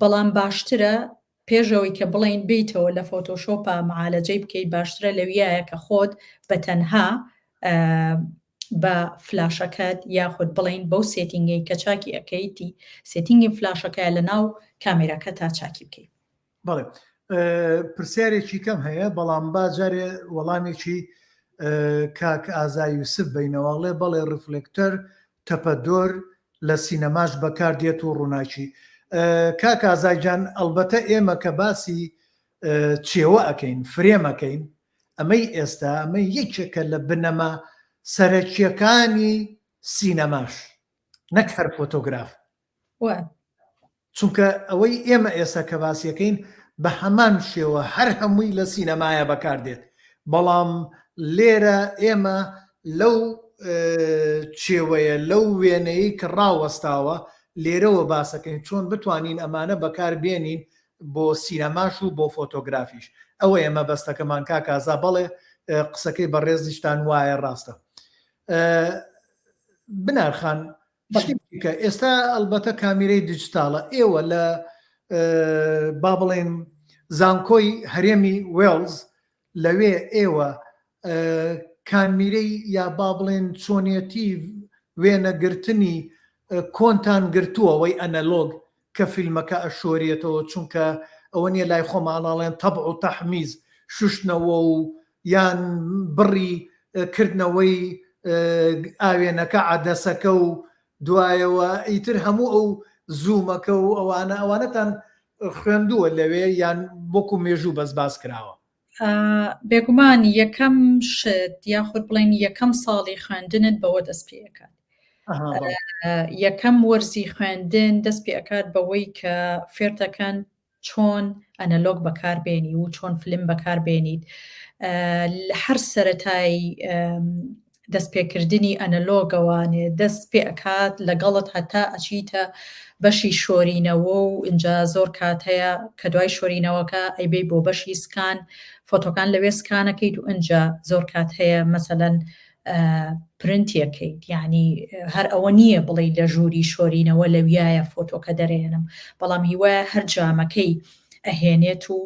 بەڵام باشترە پێش ئەوەی کە بڵێین بێیتەوە لە فۆتۆشۆپا معالەجەی بکەیت باشترە لەویایە کە خۆت بە تەنها بە فلاشەکەت یاخود بڵێین بەو setting ەی کە چاکی ئەکەیتی setting ی فلاشەکە لە ناو کامێراکە تا چاکی بکەیت. بەڵێ پرسیارێکی کەم هەیە بەڵام با جارێ وەڵامێکی کاک ئازا یوسف بینەوەڵێ بەڵێ reflector تەپەدۆر لە سینەماش بەکار دێت و ڕووناکی. کاک ئازا گیان ئەڵبەتە ئێمە کە باسی چێوە ئەکەین frame ئەکەین ئەمەی ئێستا ئەمە یەکێکە لە بنەما سەرەکیەکانی سینەماش نەک هەر فۆتۆگراف. چونکە ئەوەی ئێمە ئێستا کە باسیەکەین بە هەمان شێوە هەر هەمووی لە سینەمایە بەکاردێت بەڵام لێرە ئێمە لەو چێوەیە لەو وێنەیە کە ڕاوەستاوە لێرەوە باسەکەین چۆن بتوانین ئەمانە بەکار بێنین بۆ سینەماش و بۆ فۆتۆگرافیش ئەوە ئێمە بەستەکەمان کاکازا بەڵێ قسەکەی بەڕێزیشتان وایە ڕاستە بنارخان شتێکە ئێستا ئەلبەتە کامیرەی دیجیتاڵە ئێوە لە با بڵێن زانکۆی هەرێمی وێڵز لەوێ ئێوە کامیرەی یا با بڵێن چۆنیەتی وێنەگرتنی کۆنتان گرتووە ئەوەی ئەنەلۆگ کە فیلمەکە ئەشۆرێتەوە چونکە ئەوە نیە لای خۆمان ئەڵێن تەبع و تەحمیز شوشتنەوە و یان بڕی کردنەوەی ئاوێنەکە عەدەسەکە و دوایەوە ئیتر هەموو ئەو زوومەکە و ئەوانە ئەوانەتان خوێندووە لەوێ یان وەکو مێژوو بەس باس کراوە؟ بێگومان یەکەم شت یاخود بڵێن یەکەم ساڵی خوێندنت بەوە دەست پێ ئەکات. یەکەم وەرزی خوێندن دەست پێ ئەکات بەوەی کە فێرتەکەن چۆن ئەنەلۆگ بەکار بێنی و چۆن فلم بەکار بێنیت. لە هەر سەرەتای دەستپێکردنی ئەنەلۆگەوانێ دەست پێ ئەکات لەگەڵت هەتا ئەچیتە بەشی شۆرینەوە و ئینجا زۆر کات هەیە کە دوای شۆرینەوەکە ئەیبەی بۆ بەشی scan فۆتۆکان لەوێ scan ەکەیت و ئینجا زۆر کات هەیە مەسەلەن پرنتیەکەیت یعنی هەر ئەوە نییە بڵێ لە ژووری شۆرینەوە لەویایە فۆتۆکە دەرێنم بەڵام هیوایە هەر جامەکەی ئەهێنێت و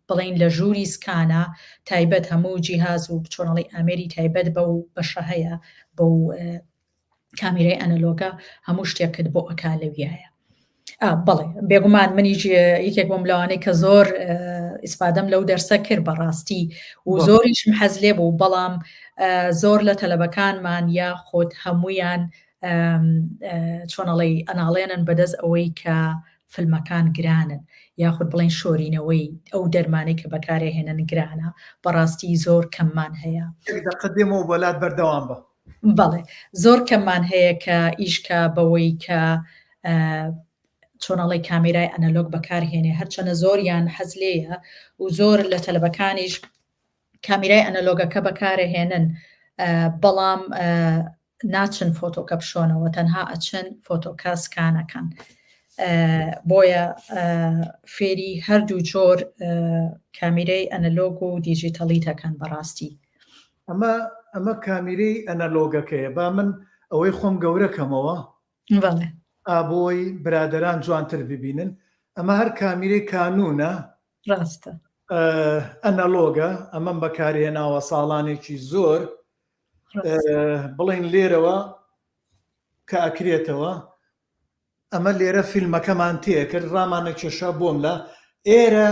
بڵێین لە ژووری scan ە تایبەت هەموو جیهاز و چۆنەڵی ئامێری تایبەت بەو بەشە هەیە بەو کامیرای ئەنەلۆگە هەموو شتێکت بۆ ئەکا لەویایە بەڵێ بێگومان منیش یەکێک بووم لەوانەی کە زۆر ئیسفادەم لەو دەرسە کرد بەڕاستی و زۆریشم حەز لێ بوو بەڵام زۆر لە تەلەبەکانمان یا خۆت هەمویان چۆنەڵی ئەناڵێنن بەدەست ئەوەی کە فلمەکان گرانن یاخود بڵێن شۆرینەوەی ئەو دەرمانەی کە بەکارێهێنن گرانە بەڕاستی زۆر کەممان هەیە. یەک دەقە دێمەوە بۆ لات بەردەوام بە. بەڵێ زۆر کەممان هەیە کە ئیشکا بەوەی کە چۆنەڵی کامیرای ئەنەلۆگ بەکارهێنێ هەرچەنە زۆریان حەز لێیە و زۆر لە تەلەبەکانیش کامیرای ئەنەلۆگەکە بەکارەهێنن بەڵام ناچن فۆتۆکە بشۆنەوە تەنها ئەچن فۆتۆکە scan ەکەن بۆیە فێری هەردوو جۆر کامیرەی ئەنەلۆگ و دیجیتەڵی دەکەن بەڕاستی. ئەمە ئەمە کامیرەی ئەنەلۆگەکەیە با من ئەوەی خۆم گەورە کەمەوە بەڵێ. ئا بۆی برادەران جوانتر ببینن ئەمە هەر کامیرەی کانوونە ڕاستە. ئەنەلۆگە ئەمەم بەکارهێناوە ساڵانێکی زۆر بڵێن لێرەوە کە ئەکرێتەوە ئەمە لێرە فیلمەکەمان تێکرد ڕامانە کێشا بۆم لە ئێرە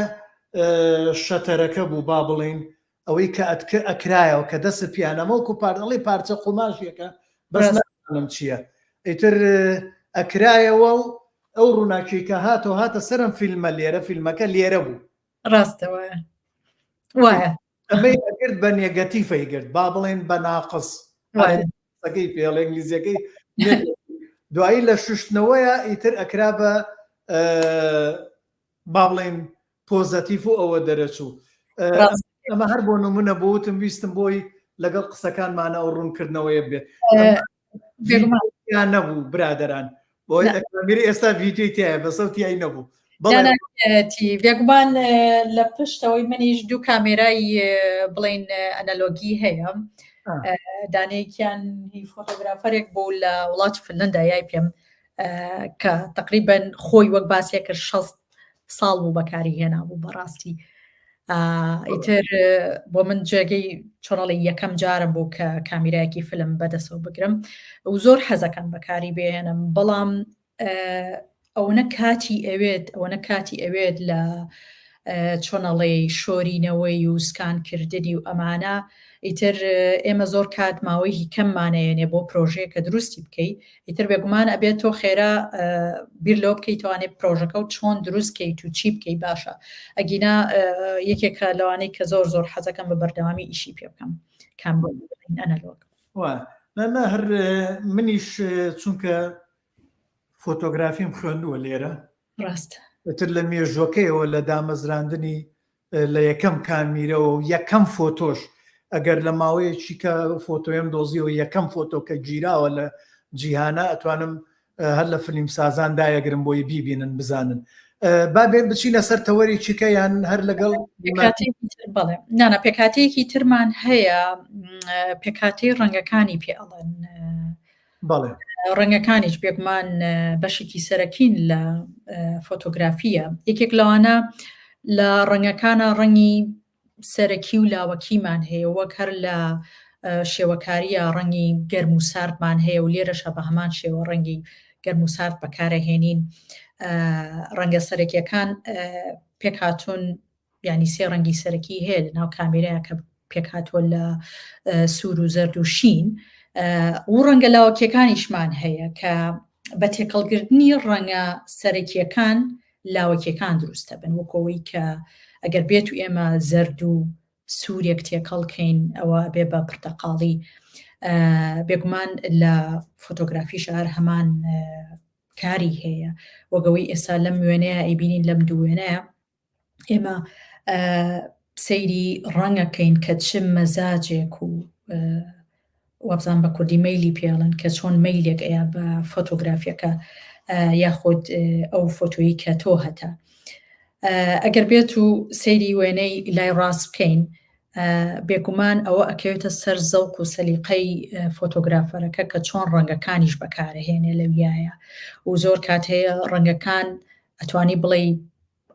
شەتەرەکە بوو با بڵین ئەوەی کە ئەتکە ئەکرایەوە کە دەست پیانە وەکو پار ئەڵێ پارچە قوماشێکە بەس نازانم چییە ئیتر ئەکرایەوە و ئەو ڕووناکی کە هاتەوە هاتە سەرم فیلمە لێرە فیلمەکە لێرە بوو ڕاستە وایە وایە ئەمەی ئەگرت بە نێگەتیفەی گرت با بڵێن بە ناقص قسەکەی پێڵ ئینگلیزیەکەی دوایی لە شوشتنەوەیە ئیتر ئەکرا بە با بڵێن پۆزەتیف و ئەوە دەرەچوو ئەمە هەر بۆ نمونە بۆ وتم ویستم بۆی لەگەڵ قسەکانمانە ئەو ڕوونکردنەوەیە بێت نەبوو برادران بۆی ئێستا ڤیدیۆی تایە بە سەوتی نەبوو بێگومان لە پشتەوەی منیش دوو کامێرای بڵین ئەنەلۆگی هەیە دانەیەکیان هی فۆتۆگرافەرێک بوو لە وڵاتی فنلندا یای پێم کە تقریبن خۆی وەک باسیە کرد 6 ساڵ بوو بەکاری هێنا بوو بەڕاستی ئیتر بۆ من جێگەی چۆنەڵی یەکەم جارم بوو کە کامیرایەکی فیلم بەدەسەوە بگرم و زۆر حەزەکەم بەکاری بێنم بەڵام ئەوەنە کاتی ئەوێت ئەوەنە کاتی ئەوێت لە چۆنەڵێی شۆرینەوەی و scan کردنی و ئەمانە ئیتر ئێمە زۆر کات ماوەیەکی کەممانەیەنێ بۆ پرۆژەیە کە دروستی بکەی ئیتر بێگومان ئەبێت تۆ خێرا بیر لەوە بکەیت توانێ پرۆژەکە و چۆن دروست کەیت و چی بکەی باشە ئەگینا یەکێکە لەوانەی کە زۆر زۆر حەزەکەم بە بەردەوامی ئیشی پێ بکەم کام ئەنەلۆگ نا هەر منیش چونکە فۆتۆگرافیم خوێندووە لێرە ڕاست ئیتر لە مێژوەکەیەوە لە دامەزراندنی لە یەکەم کامیرەوە و یەکەم فۆتۆش ئەگەر لە ماوەیەکی کە فۆتۆیم دۆزیەوە یەکەم فۆتۆ کە گیراوە لە جیهانە ئەتوانم هەر لە فلیم سازان دایەگرم بۆی بیبینن بزانن با بێن بچینە سەر تەوەرێکی کە یان هەر لەگەڵ بەڵێ نانا پێکاتەیەکی ترمان هەیە پێکاتەی ڕەنگەکانی پێ ئەڵێن بەڵێ ڕەنگەکانیش بێگومان بەشێکی سەرەکین لە فۆتۆگرافیە یەکێک لەوانە لە ڕەنگەکانە ڕەنگی سەرەکی و لاوەکیمان هەیە وەک هەر لە شێوەکاریە ڕەنگی گەرم و ساردمان هەیە و لێرەشە بە هەمان شێوە ڕەنگی گەرم و سارد بەکارەهێنین. ڕەنگە سەرەکیەکان پێکهاتوون یانی سێ ڕەنگی سەرەکی هەیە لە ناو کامێرەیە کە پێکهاتووە لە سوور و زەرد و شین و ڕەنگە لاوەکیەکانیشمان هەیە کە بە تێکەڵگردنی ڕەنگە سەرەکیەکان لاوەکیەکان دروستە بن وەکەوەی کە ئەگەر بێت و ئێمە زەرد و سوورێک تێکەڵ کەین ئەوە بێ بە پرتەقاڵی بێگومان لە فۆتۆگرافی شار هەمان کاری هەیە وەگەوەی ئێستا لەم وێنەیە ئەیبینین لەم دوو وێنەیە ئێمە سەیری ڕەنگەکەین کە چ مەزاجێک و وابزان بە کوردی مەیلی پێڵن کە چۆن مەیلێک ئەیا بە فۆتۆگرافیەکە یاخود ئەو فۆتۆیی کە تۆ هەتە ئەگەر بێت و سەیری وێنەی لای ڕاست بکەین بێگومان ئەوە ئەکەوێتە سەر زەوق و سەلیقەی فۆتۆگرافەرەکە کە چۆن ڕەنگەکانیش بەکارەهێنێ لەویایە و زۆر کات هەیە ڕەنگەکان ئەتوانی بڵێ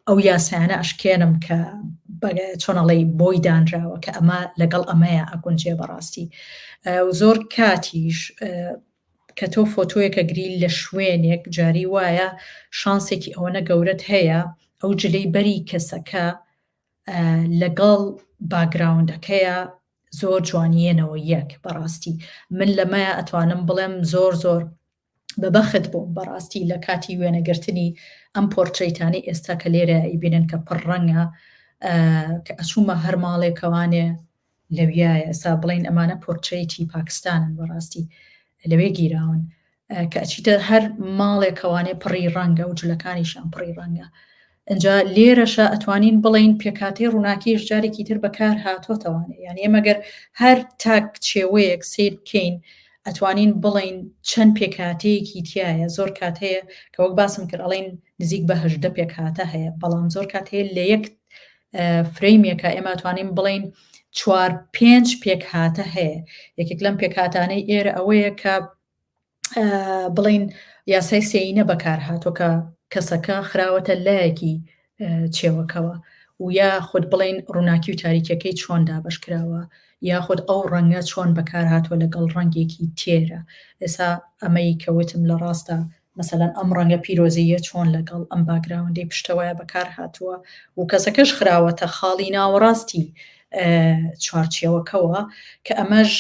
ئەو یاسایانە ئەشکێنم کە چۆن ئەڵێی بۆی دانراوە کە ئەمە لەگەڵ ئەمەیە ئەگونجێ بەڕاستی و زۆر کاتیش کە تۆ فۆتۆیەکە گری لە شوێنێک جاری وایە شانسێکی ئەوەنە گەورەت هەیە ئەو جلەی بەری کەسەکە لەگەڵ background ەکەیە زۆر جوانیەنەوە یەک بەڕاستی من لەمەیە ئەتوانم بڵێم زۆر زۆر بە بەخت بووم بەڕاستی لە کاتی وێنەگرتنی ئەم پۆرترەیتانەی ئێستا کە لێرە ئەیبینن کە پڕ ڕەنگە کە ئەچوومە هەر ماڵێکەوانێ لەویایە ئێستا بڵین ئەمانە پۆرترەیتی پاکستانن بەڕاستی لەوێ گیراون کە ئەچیتە هەر ماڵێکەوانێ پڕی ڕەنگە و جلەکانیشان پڕی ڕەنگە ئینجا لێرەشا ئەتوانین بڵێین پێکهاتەی ڕووناکیش جارێکی تر بەکار هاتۆتەوانێ یعنی ئێمە گەر هەر تاک چێوەیەک سیر بکەین ئەتوانین بڵێین چەند پێکهاتەیەکی تایە زۆر کات هەیە کە وەک باسم کرد ئەڵێن نزیک بە 18 پێکهاتە هەیە بەڵام زۆر کات هەیە لە یەک frame ێکە ئێمە توانین بڵین چوار پێنج پێکهاتە هەیە یەکێک لەم پێکهاتانەی ئێرە ئەوەیە کە بڵین یاسای سێینە بەکار هاتووە کە کەسەکە خراوەتە لایەکی چێوەکەوە و یا خود بڵین ڕووناکی و تاریکەکەی چۆن دابش کراوە یاخود ئەو ڕەنگە چۆن بەکار هاتووە لەگەڵ ڕەنگێکی تێرە ئێسا ئەمەی کەوتم لە ڕاستە مەسەلەن ئەم ڕەنگە پیرۆزییە چۆن لەگەڵ ئەم background ەی پشتەوەیە بەکار هاتووە و کەسەکەش خراوەتە خاڵی ناوەڕاستی چوارچێوەکەوە کە ئەمەش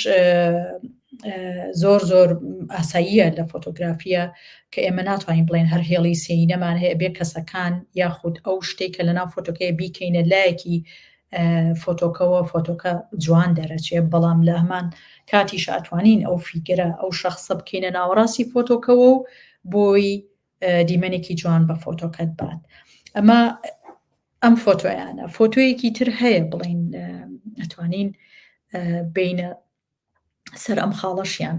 زۆر زۆر ئاساییە لە فۆتۆگرافیە کە ئێمە ناتوانین بڵێن هەر هێڵی سێینەمان هەیە بێ کەسەکان یاخود ئەو شتێک کە لەناو فۆتۆکەیە بیکەینە لایەکی فۆتۆکەوە فۆتۆکە جوان دەرەچێ بەڵام لە هەمان کاتیش ئەتوانین ئەو figure ە ئەو شخصە بکەینە ناوەڕاستی فۆتۆکەوە و بۆی دیمەنێکی جوان بە فۆتۆکەت بات ئەمە ئەم فۆتۆیانە فۆتۆیەکی تر هەیە بڵین ئەتوانین بینە سەر ئەم خاڵەشیان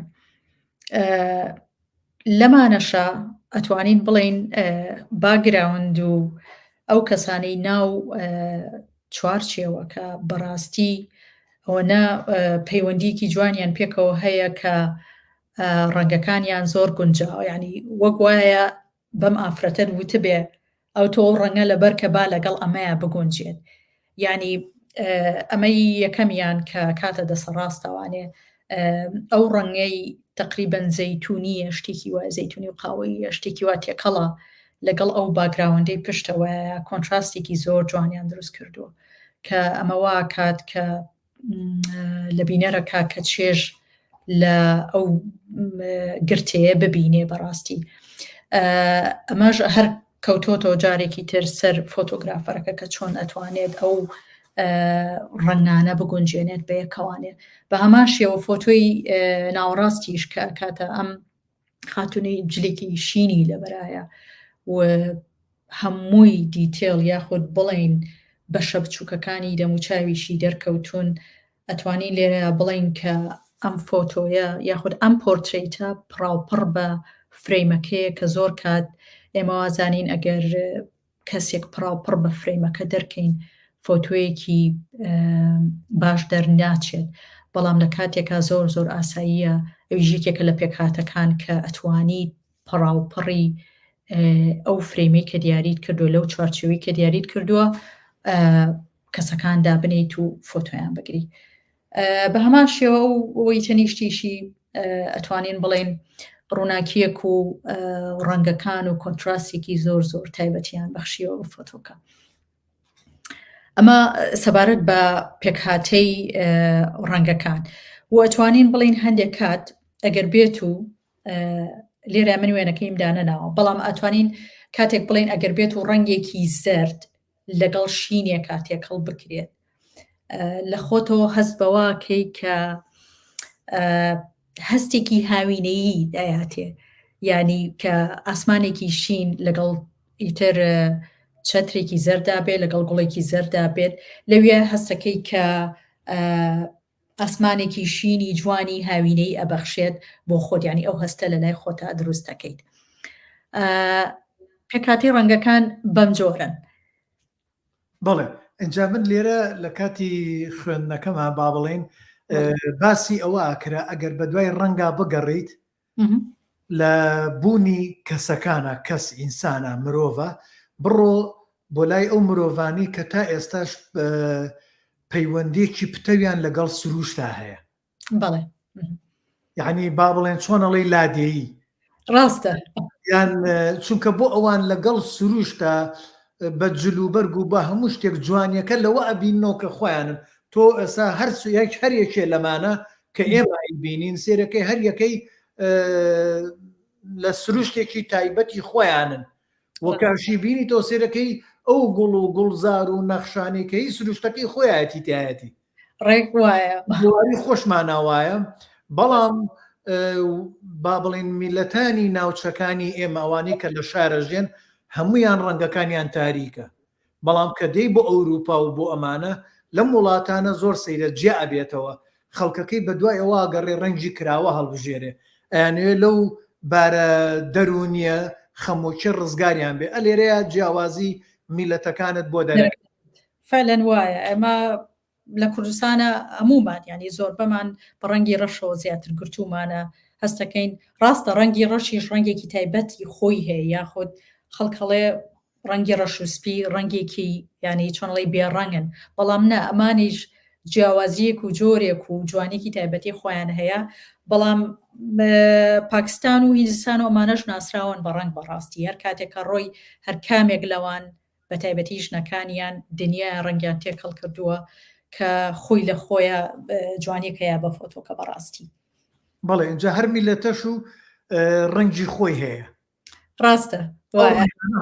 لەمانەشا ئەتوانین بڵین background و ئەو کەسانەی ناو چوارچێوەکە بەڕاستی ئەوەنە پەیوەندیکی جوانیان پێکەوە هەیە کە ڕەنگەکانیان زۆر گونجاوە ینی وەک وایە بەم ئافرەتەت وتبێ ئەو تۆ ئەو ڕەنگە لەبەر کە با لەگەڵ ئەمەیا بگونجێت یعنی ئەمەی یەکەمیان کە کاتە دەسە ڕاستەوانێ ئەو ڕەنگەی تقریبا زەیتونیە شتێکی وا زەیتونی و قاوەیە شتێکی وا تێکەڵە لەگەڵ ئەو background ەی پشتەوە contrast ێکی زۆر جوانیان دروست کردووە کە ئەمە وا کات کە لە بینەرەکە کە چێژ لە ئەو گرتەیە ببینێ بەڕاستی ئەمەش هەر کەوتۆتەوە جارێکی تر سەر فۆتۆگرافەرەکە کە چۆن ئەتوانێت ئەو ڕەنگانە بگونجێنێت بە یەکەوانێ بە هەمان شێوە فۆتۆی ناوەڕاستیش کە کاتە ئەم خاتونەی جلێکی شینی لەبەرایە و هەمووی detail یاخود بڵین بەشە بچووکەکانی دەموچاویشی دەرکەوتون ئەتوانین لێرە بڵین کە ئەم فۆتۆیە یاخود ئەم پۆرترەیتە پڕاوپڕ بە frame ەکەیە کە زۆر کات ئێمە وازانین ئەگەر کەسێک پڕاوپڕ بە frame ەکە دەرکەین فۆتۆیەکی باش دەرناچێت بەڵام لە کاتێکا زۆر زۆر ئاساییە ئەویش یەکێکە لە پێکهاتەکان کە ئەتوانی پڕاوپڕی ئەو frame ەی کە دیاریت کردو لەو چوارچێوەی کە دیاریت کردووە کەسەکان دابنیت و فۆتۆیان بگری. بە هەمان شێوە ئەوەی تەنیشتیشی ئەتوانین بڵێن ڕووناکیەک و ڕەنگەکان و contrast ێکی زۆر زۆر تایبەتیان بەخشیەوە بە فۆتۆکە. ئەمە سەبارەت بە پێکهاتەی ڕەنگەکان و ئەتوانین بڵین هەندێک کات ئەگەر بێت و لێرە من وێنەکەیم دانەناوە بەڵام ئەتوانین کاتێک بڵین ئەگەر بێت و ڕەنگێکی زەرد لەگەڵ شینێکا تێکەڵ بکرێت لە خۆتەوە هەست بەوە کەی کە هەستێکی هاوینەیی دایاتێ ینی کە ئاسمانێکی شین لەگەڵ ئیتر چەترێکی زەردا بێت لەگەڵ گوڵێکی زەردا بێت لەوێ هەستەکەی کە ئاسمانێکی شینی جوانی هاوینەی ئەبەخشێت بۆ خۆت ینی ئەو هەستە لە لای خۆتا دروست دەکەیت پێکاتی ڕەنگەکان بەم جۆرن. بەڵێ ئینجا من لێرە لە کاتی خوێندنەکەما با بڵێین باسی ئەوە ئاکرا ئەگەر بە دوای ڕەنگا بگەڕیت لە بوونی کەسەکانە کەس ئینسانە مرۆڤە بڕۆ بۆ لای ئەو مرۆڤانی کە تا ئێستاش پەیوەندیەکی پتەویان لەگەڵ سروشتا هەیە. بەڵێ. یعنی با بڵێن چۆن ئەڵێی لادێیی. ڕاستە. یان چونکە بۆ ئەوان لەگەڵ سروشتا بە جل و بەرگ و بە هەموو شتێک جوانیەکە لەوە ئەبیننەوە کە خۆیانن تۆ ئێستا هەر هەر یەکێ لەمانە کە ئێمە ئەیبینین سێرەکەی هەر یەکەی لە سروشتێکی تایبەتی خۆیانن و کاشی بینی تۆ سێرەکەی ئەو گوڵ و گوڵزار و نەخشانەی کە هی سروشتەکەی خۆیەتی تایەتی ڕێک وایە جواری خۆشمانە وایە بەڵام با بڵین میلەتانی ناوچەکانی ئێمە ئەوانەی کە لە شارە ژێن هەمویان ڕەنگەکانیان تاریکە بەڵام کە دێی بۆ ئەوروپا و بۆ ئەمانە لەم وڵاتانە زۆر سەیرە جیا ئەبێتەوە خەڵکەکەی بەدوای ئەوە ئەگەڕێ ڕەنگی کراوە هەڵبژێرێ ئەیانەوێ لەو بارە دەروونیە خەمۆکیە ڕزگاریان بێ ئەلێرەیە جیاوازی میلەتەکانت بۆ دەرەکەوێ. فعلا وایە ئێمە لە کوردستانە هەموومان یعنی زۆربەمان بە ڕەنگی ڕەشەوە زیاتر گرتوومانە هەستەکەین ڕاستە ڕەنگی ڕەشیش ڕەنگێکی تایبەتی خۆی هەیە یاخود خەڵک هەڵێ ڕەنگی ڕەش و سپی ڕەنگێکی یعنی چۆنڵی بێڕەنگن بەڵام نە ئەمانیش جیاوازیەک و جۆرێک و جوانێکی تایبەتی خۆیان هەیە بەڵام پاکستان و هیندستان و ئەمانەش ناسراون بە ڕەنگ بەڕاستی هەر کاتێک کە ڕۆی هەر کامێک لەوان بەتایبەتی ژنەکانیان دنیای ڕەنگیان تێکەڵ کردووە کە خۆی لە خۆیە جوانیەک هەیە بە فۆتۆکە بەڕاستی. بەڵێ ئینجا هەر میللەتەش و ڕەنگی خۆی هەیە. ڕاستە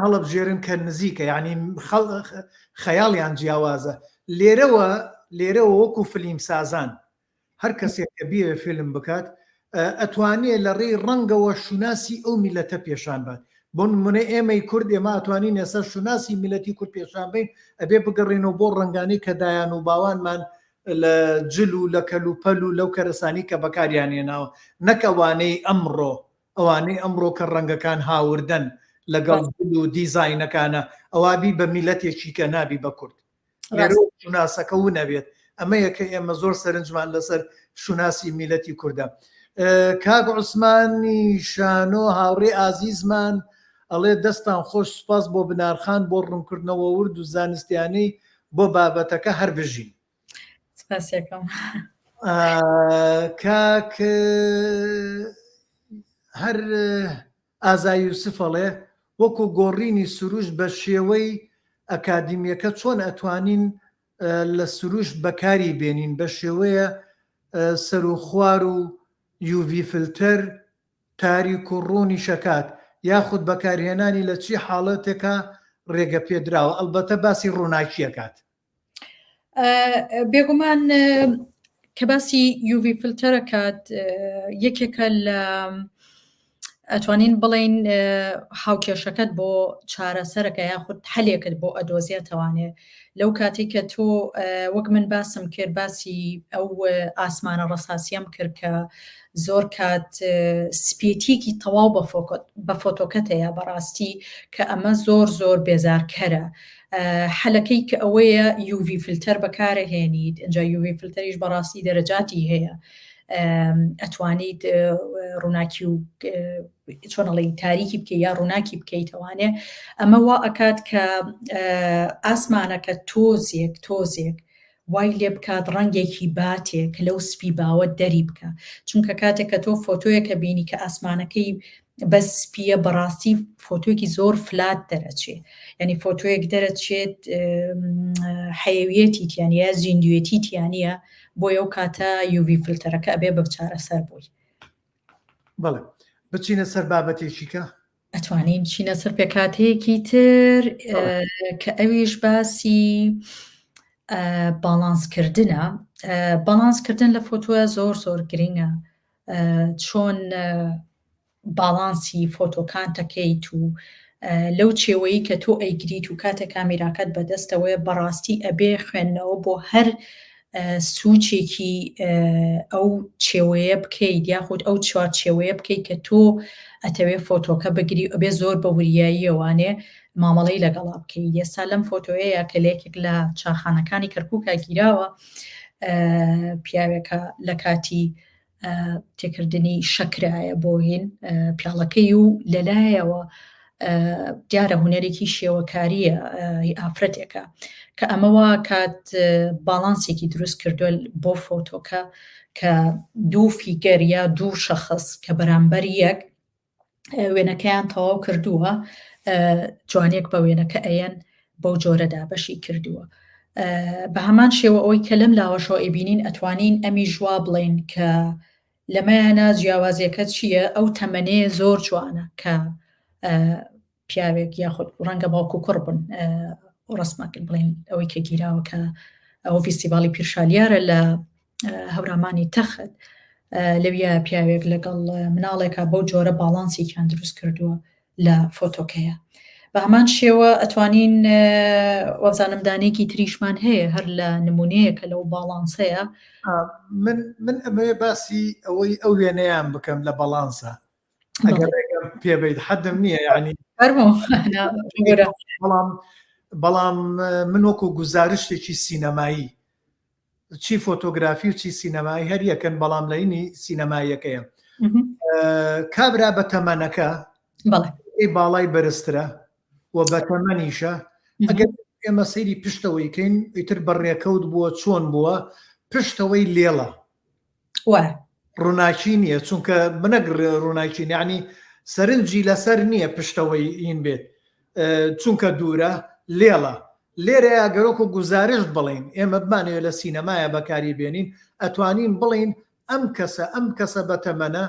هەڵبژێرن کە نزیکە یعنی خەیاڵیان جیاوازە لێرەوە لێرەوە وەکو فلیم سازان هەر کەسێک کە بیەوێ فیلم بکات ئەتوانێ لە ڕێی ڕەنگەوە شوناسی ئەو میلەتە پێشان بات بۆ نمونە ئێمەی کورد ئێمە ئەتوانین ئێستا شوناسی میلەتی کورد پێشان بین ئەبێ بگەڕێنەوە بۆ ڕەنگانەی کە دایان و باوانمان لە جل و لە کەلوپەل و لەو کەرەسانی کە بەکاریان هێناوە نەک ئەوانەی ئەمڕۆ ئەوانەی ئەمڕۆ کە ڕەنگەکان هاوردەن لەگەڵ جل و دیزاینەکانە ئەوا بی بە میلەتێکی کە نابی بە کورد لێرەوە شوناسەکە ونەبێت ئەمەیە کە ئێمە زۆر سەرنجمان لەسەر شوناسی میلەتی کوردە کاک عوسمانی شانۆ هاوڕێ ئازیزمان ئەڵێ دەستان خۆش سوپاس بۆ بنارخان بۆ ڕوونکردنەوە ورد و زانستیانەی بۆ بابەتەکە هەر بژین سپاسیەکەم کاک هەر ئازا یوسف ئەڵێ، وەکو گۆڕینی سروشت بە شێوەی ئەکادیمیەکە چۆن ئەتوانین لە سروشت بەکاری بێنین بە شێوەیە سەروخوار و UV filter تاریک و ڕوونیش ئەکات یاخود بەکارهێنانی لە چی حاڵەتێکا ڕێگە پێدراوە ئەڵبەتە باسی ڕووناکی ئەکات. بێگومان کە باسی UV filter ەکات یەکێکە لە ئەتوانین بڵین هاوکێشەکەت بۆ چارەسەرەکە یاخود حەلێکت بۆ ئەدۆزیێتەوانێ لەو کاتێک کە تۆ وەک من باسم کرد باسی ئەو ئاسمانە ڕەساسیەم کرد کە زۆر کات سپێتیەکی تەواو بە فۆتۆکەت هەیە بەڕاستی کە ئەمە زۆر زۆر بێزارکەرە حەلەکەی کە ئەوەیە UV filter بەکارەهێنیت ئینجا UV filter یش بەڕاستی دەرەجاتی هەیە ئەتوانیت ڕووناکی و چۆنەڵی تاریکی بکەی یا ڕووناکی بکەیتەوانێ ئەمە وا ئەکات کە ئاسمانەکە تۆزێک تۆزێک. وای لێ بکات ڕەنگێکی باتێ کە لەو سپی باوە دەری بکا چونکە کاتێک کە تۆ فۆتۆیەکە بینی کە ئاسمانەکەی بەس سپیە بەڕاستی فۆتۆیەکی زۆر flat دەرەچێ یعنی فۆتۆیەک دەرەچێت حەیەویەتی تیانە زیندوێتی تیانە بۆ ئەو کاتە UV filter ەکە ئەبێ بە چارەسەر بووی. بەڵێ بچینە سەر بابەتێکی کە ئەتوانین بچینە سەر پێکهاتەیەکی تر کە ئەویش باسی باڵانسکردنە باڵانسکردن لە فۆتۆە زۆر زۆر گرنگە چۆن باڵانسی فۆتۆکان تەکەیت و لەو چێوەیی کە تۆ ئەیگریت و کاتێک کامیراکەت بەدەستەوەیە بەڕاستی ئەبێ خوێندنەوە بۆ هەر سوچێکی ئەو چێوەیە بکەیت یاخود ئەو چوارچێوەیە بکەیت کە تۆ ئەتەوێ فۆتۆکە بگری ئەبێ زۆر بە وریاییەوانێ مامەڵەی لەگەڵا بکەیت ئێستا لەم فۆتۆیەیە کە لە یەکێک لە چاخانەکانی کەرکووکا گیراوە پیاوێکە لە کاتی تێکردنی شەکرایە بۆ هین پیاڵەکەی و لەلایەوە دیارە هونەرێکی شێوەکاریە ئافرەتێکە کە ئەمە وا کات باڵانسێکی دروست کردووە بۆ فۆتۆکە کە دوو figure یا دوو شەخص کە بەرامبەر یەک وێنەکەیان تەواو کردووە جوانێک بە وێنەکە ئەیەن بەو جۆرە دابەشی کردووە بە هەمان شێوە ئەوەی کە لەم لاوەشەوە ئەیبینین ئەتوانین ئەمی ژوا بڵین کە لەمەیانە جیاوازیەکە چییە ئەو تەمەنەیە زۆر جوانە کە پیاوێک یاخود ڕەنگە باوک و کوڕ بن ڕسمەکە بڵێن ئەوەی کە گیراوە کە ئەو فیستیڤاڵی پیرشالیارە لە هەورامانی تەخت لەویا پیاوێک لەگەڵ مناڵێکە بەو جۆرە باڵانسێکیان دروست کردووە لە فۆتۆکەیە بە هەمان شێوە ئەتوانین وەزانم دانێکی تریشمان هەیە هەر لە نمونەیە کە لەو باڵانسەیە من من ئەمەوێ باسی ئەوەی ئەو وێنەیان بکەم لە باڵانسە پێ بیت حەدم نییە ینی بەڵام بەڵام من وەکو گوزارشتێکی سینەمایی چی فۆتۆگرافی و چی سینەمایی هەر یەکەن بەڵام لەینی سینەماییەکەیە کابرا بە تەمەنەکە باڵای بەرزترە و بە تەمەنیشە ئەگەر ئێمە سەیری پشتەوەی کەین ئیتر بەڕێکەوت بووە چۆن بووە پشتەوەی لێڵە ڕووناکی نییە چونکە بنەک ڕووناکی یعنی سەرنجی لەسەر نییە پشتەوەی ئین بێت چونکە دوورە لێڵە لێرەیا گەرۆک و گوزارشت بڵین ئێمە بمانەوێت لە سینەمایە بەکاری بێنین ئەتوانین بڵین ئەم کەسە ئەم کەسە بە تەمەنە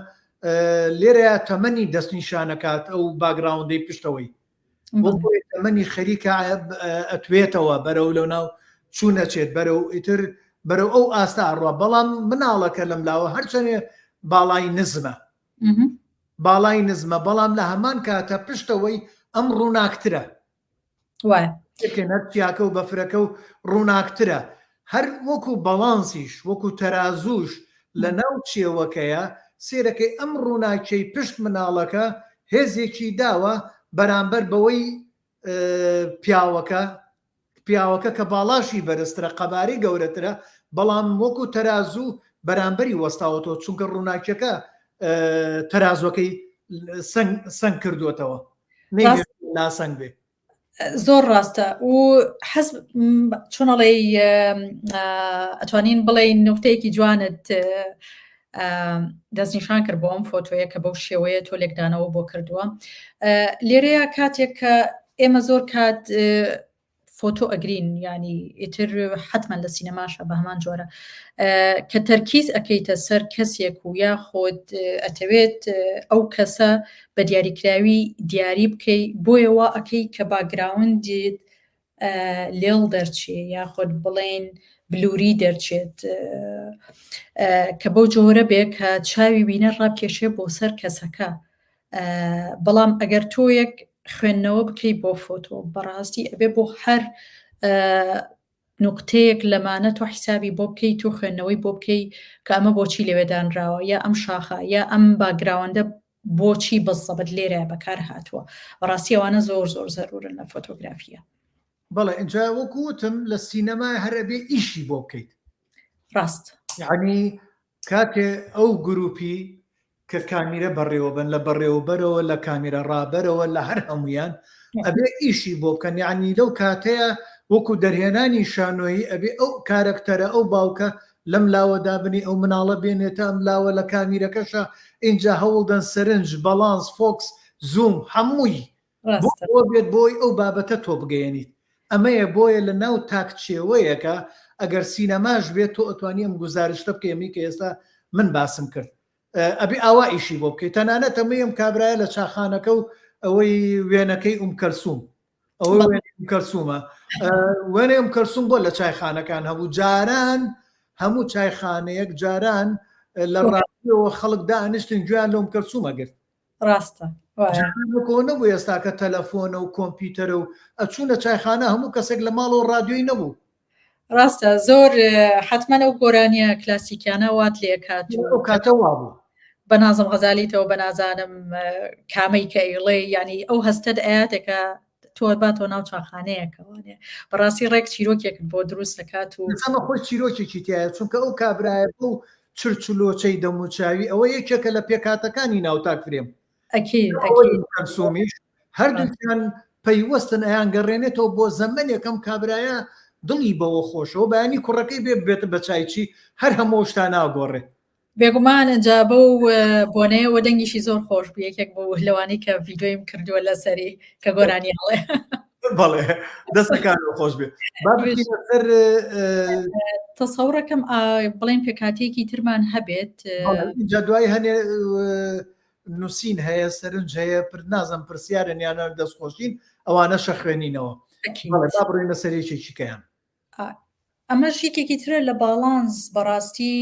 لێرەیا تەمەنی دەستنیشانەکات ئەو background ەی پشتەوەی تەمەنی خەریکە ئەتوێتەوە بەرەو لەو ناو چوو نەچێت بەرەو ئیتر بەرەو ئەو ئاستا ئەڕوا بەڵام مناڵەکە لەم لاوە هەرچەنێ باڵای نزمە باڵای نزمە بەڵام لە هەمان کاتە پشتەوەی ئەم ڕووناکترە چیاکە و بەفرەکە و ڕووناکترە هەر وەکو بەڵانسیش وەکو تەرازوش لە ناو چێوەکەیە سێرەکەی ئەم ڕووناکیەی پشت مناڵەکە هێزێکی داوە بەرامبەر بەوەی پیاوەکە پیاوەکە کە باڵاشی بەرزترە قەبارەی گەورەترە بەڵام وەکو تەرازوو بەرامبەری وەستاوەتەوە چونکە ڕووناکیەکە تەرازوەکەی سەنگ کردووەتەوە ناسەنگ بێ زۆر ڕاستە و حەز چۆنەڵێ ئەتوانین بڵێ نوختەیەکی جوانت دەستنیشان کرد بۆ ئەم فۆتۆیە کە بەو شێوەیە تۆ لێکدانەوە بۆ کردووە لێرەیە کاتێک کە ئێمە زۆر کات فۆتۆ ئەگرین ینی ئیتر حتمما لە سینەماشە بە هەمان جۆرە کە تەرکیز ئەەکەیتە سەر کەسێک و یاخود ئەتەوێت ئەو کەسە بە دیاریکراوی دیاری بکەی بۆیە وا ئەکەی کە background ت لێڵ دەرچێ یاخود بڵێن blurry دەرچێت کە بەو جۆرە بێ کە چاوی بینەر ڕابکێشێ بۆ سەر کەسەکە بەڵام ئەگەر تۆیەک خوێندنەوە بکەی بۆ فۆتۆ بەڕاستی ئەبێ بۆ هەر نوقتەیەک لەمانە تۆ حیسابی بۆ بکەیت و خوێندنەوەی بۆ بکەی کە ئەمە بۆچی لەوێ دانراوە یا ئەم شاخە یا ئەم background ە بۆچی بزەبت لێرە بەکار هاتووە بەڕاستی ئەوانە زۆر زۆر زەرورن لە فۆتۆگرافیە. بەڵێ ئینجا وەکو وتم لە سینەما هەر ئەبێ ئیشی بۆ بکەیت. ڕاست. یعنی کاتێ ئەو گروپی کە کامیرە بەڕێوەبەن لە بەڕێوەبەرەوە لە کامیرە ڕابەرەوە لە هەر هەمویان ئەبێ ئیشی بۆ بکەن یعنی لەو کاتەیە. وەکو دەرهێنانی شانۆیی ئەبێ ئەو کارەکتەرە ئەو باوکە لەم لاوە دابنێ ئەو مناڵە بێنێتە ئەم لاوە لە کامیرەکەشا ئینجا هەوڵدەن سەرنج باڵانس focus zoom هەمووی بۆ ئەوە بێت بۆی ئەو بابەتە تۆ بگەیەنیت ئەمەیە بۆیە لە ناو تاکچێوەیەکە ئەگەر سینەماش بێت تۆ ئەتوانی ئەم گوزارشتە بکەی ئەمەی کە ئێستا من باسم کرد ئەبێ ئاوا ئیشی بۆ بکەیت تەنانەت ئەمەی ئەم کابرایە لە چاخانەکە و ئەوەی وێنەکەی ئوم کەلسوم ئەوە وێنەی ئوم کەلسومە وێنەی ئوم کەلسوم بۆ لە چایخانەکان هەبوو جاران هەموو چایخانەیەک جاران لە ڕادیۆوە خەڵک دانیشتن گوێیان لە ئوم کەلسومە گرت ڕاستە وەکۆ نەبوو ئێستاکە تەلەفۆنە و کۆمپیوتەرە و ئەچوونە چایخانە هەموو کەسێک لە ماڵەوە ڕادیۆی نەبوو ڕاستە زۆر حتمما ئەو گۆرانیە کلاسیکیانە وات لێکات ئەو کاتە وابوو بە نازم غەزالیتەوە بە نازانم کامەی کە ئەیڵێ ینی ئەو هەستەت ئەیاتێکە تۆ باتەوە ناو چاخانەیەکەوانێ بەڕاستی ڕێک چیرۆکێکت بۆ دروست دەکات و ئەمە خۆی چیرۆکێکی تایە چونکە ئەو کابرایە بەو چرچلۆچەی دەموچاوی ئەوە یەکێکە لە پێکهاتەکانی ناو تاک فرێم کەلسومیش هەردووکیان پەیوەستن ئەیان گەڕێنێتەوە بۆ زەمەنێک ئەم کابرایە دڵی بەوە خۆشەوە بەیانی کوڕەکەی بێ بێت بە چایچی هەر هەموو شتا ناگۆڕێ بێگومان ئەجا بەو بۆنەیەوە دەنگیشی زۆر خۆش بوو یەکێک بوو لەوانەی کە ڤیدیۆیم کردووە لەسەری کە گۆرانی هەڵێ بەڵێ دەستەکان خۆش بێ با بچینە سەر تەسەوڕەکەم بڵێن پێکهاتەیەکی ترمان هەبێت جا دوای هەنێ نووسین هەیە سەرنج هەیە پر نازم پرسیارن یانە دەستخۆشین ئەوانەشە خوێنینەوە با بڕینە سەر یەکێکیکەیان ئەمەش یەکێکی ترە لە باڵانس بەڕاستی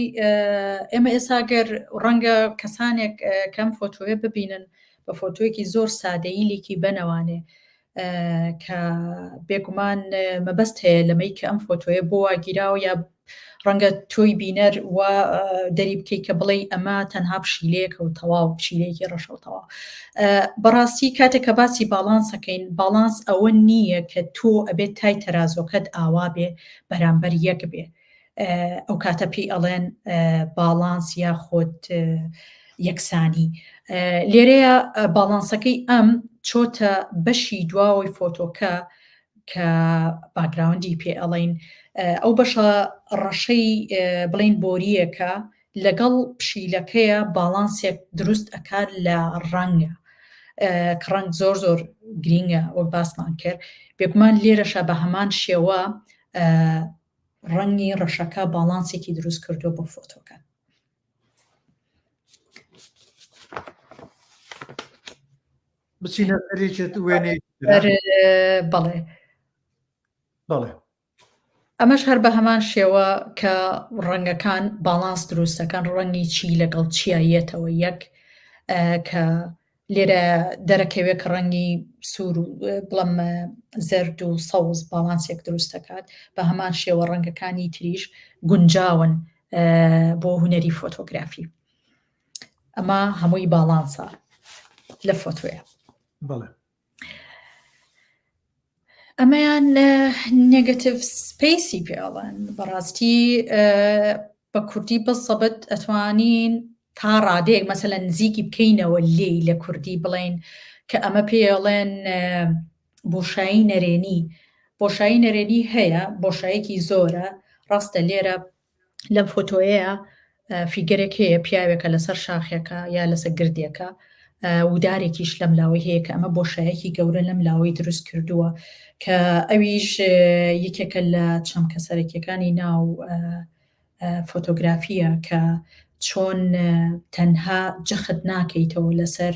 ئێمە ئێستا گەر ڕەنگە کەسانێک کەم فۆتۆیە ببینن بە فۆتۆیەکی زۆر سادەیی لێکی بەنەوانێ کە بێگومان مەبەست هەیە لەمەی کە ئەم فۆتۆیە بۆ واگیراوە یا ڕەنگە تۆی بینەر و دەری بکەیت کە بڵێ ئەمە تەنها پشیلەیەکە و تەواو پشیلەیەکی ڕەشە و تەواو بەڕاستی کاتێک کە باسی باڵانسەکەین باڵانس ئەوە نییە کە تۆ ئەبێت تای تەرازۆکەت ئاوا بێ بەرامبەر یەک بێ ئەو کاتە پێی ئەڵێن باڵانس یاخود یەکسانی لێرەیە باڵانسەکەی ئەم چۆتە بەشی دواوەی فۆتۆکە کە background ی پێ ئەڵین ئەو بەشە ڕەشەی بڵین بۆریەکە لەگەڵ پشیلەکەیە باڵانسێک دروست ئەکات لە ڕەنگە کە ڕەنگ زۆر زۆر گرینگە وەک باسمان کرد بێگومان لێرەشە بە هەمان شێوە ڕەنگی ڕەشەکە باڵانسێکی دروست کردو بۆ فۆتۆکە. بچینە سەرێکێت وێنەی بەڵێ بەڵێ ئەمەش هەر بە هەمان شێوە کە ڕەنگەکان باڵانس دروست دەکەن ڕەنگی چی لەگەڵ چیا یەتەوە یەک کە لێرە دەرەکەوێت کە ڕەنگی سوور و بڵم زەرد و سەوز باڵانسێک دروست دەکات بە هەمان شێوە ڕەنگەکانی تریش گونجاون بۆ هونەری فۆتۆگرافی ئەمە هەمووی باڵانسە لە فۆتۆیە بەڵێ ئەمەیان negative space ی پێ ئەڵێن بەڕاستی بە کوردی بسەبت ئەتوانین تا ڕادەیەک مەسەلەن نزیکی بکەینەوە لێی لە کوردی بڵێن کە ئەمە پێڵێن بۆشایی نەرێنی بۆشایی نەرێنی هەیە بۆشایەکی زۆرە ڕاستە لێرە لەم فۆتۆیەیە figure ێک هەیە پیاوێکە لەسەر شاخێکە یا لەسەر گردێکە ودارێکیش لەم لاوەی هەیە کە ئەمە بۆشایەکی گەورە لەم لاوەی دروست کردووە کە ئەویش یەکێکە لە چەمکە سەرەکیەکانی ناو فۆتۆگرافیە کە چۆن تەنها جەخت ناکەیتەوە لەسەر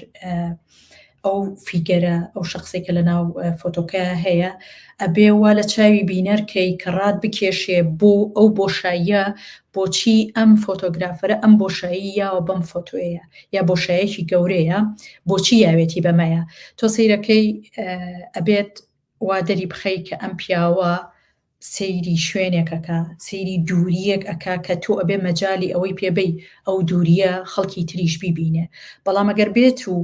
ئەو figure ە ئەو شخصێک کە لە ناو فۆتۆکە هەیە ئەبێ وا لە چاوی بینەر کەی کە ڕات بکێشێ بۆ ئەو بۆشاییە بۆچی ئەم photographer ە ئەم بۆشایی یاوە بەم فۆتۆیە یا بۆشایەکی گەورەیە بۆچی یاوێتی بەمەیە تۆ سەیرەکەی ئەبێت وا دەری بخەی کە ئەم پیاوە سەیری شوێنێک ئەکا، سەیری دوورییەک ئەکا کە تۆ ئەبێ مەجالی ئەوەی پێ بەی ئەو دوورییە خەڵکی تریش بیبینێ. بەڵام ئەگەر بێت و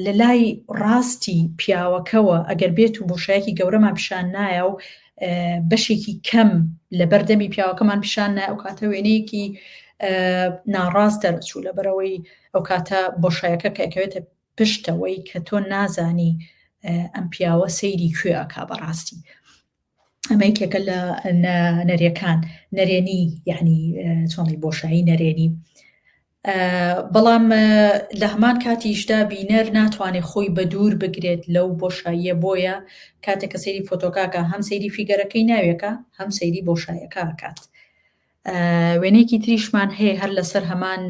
لە لای ڕاستی پیاوەکەوە ئەگەر بێت و بۆشایەکی گەورەمان پیشان نایە و بەشێکی کەم لە بەردەمی پیاوەکەمان پیشان نایە ئەو کاتە وێنەیەکی ناڕاست دەرەچوو لەبەرەوەی ئەو کاتە بۆشایەکە کە ئەکەوێتە پشتەوەی کە تۆ نازانی ئەم پیاوە سەیری کوێ ئەکا بەڕاستی. ئەمە یەکێکە لە نەرێکان نەرێنی یعنی چۆنی بۆشایی نەرێنی بەڵام لە هەمان کاتیشدا بینەر ناتوانێت خۆی بە دوور بگرێت لەو بۆشاییە بۆیە کاتێک کە سەیری فۆتۆکاکە هەم سەیری figure ەکەی ناوێکە هەم سەیری بۆشایەکە ئەکات وێنەیەکی تریشمان هەیە هەر لەسەر هەمان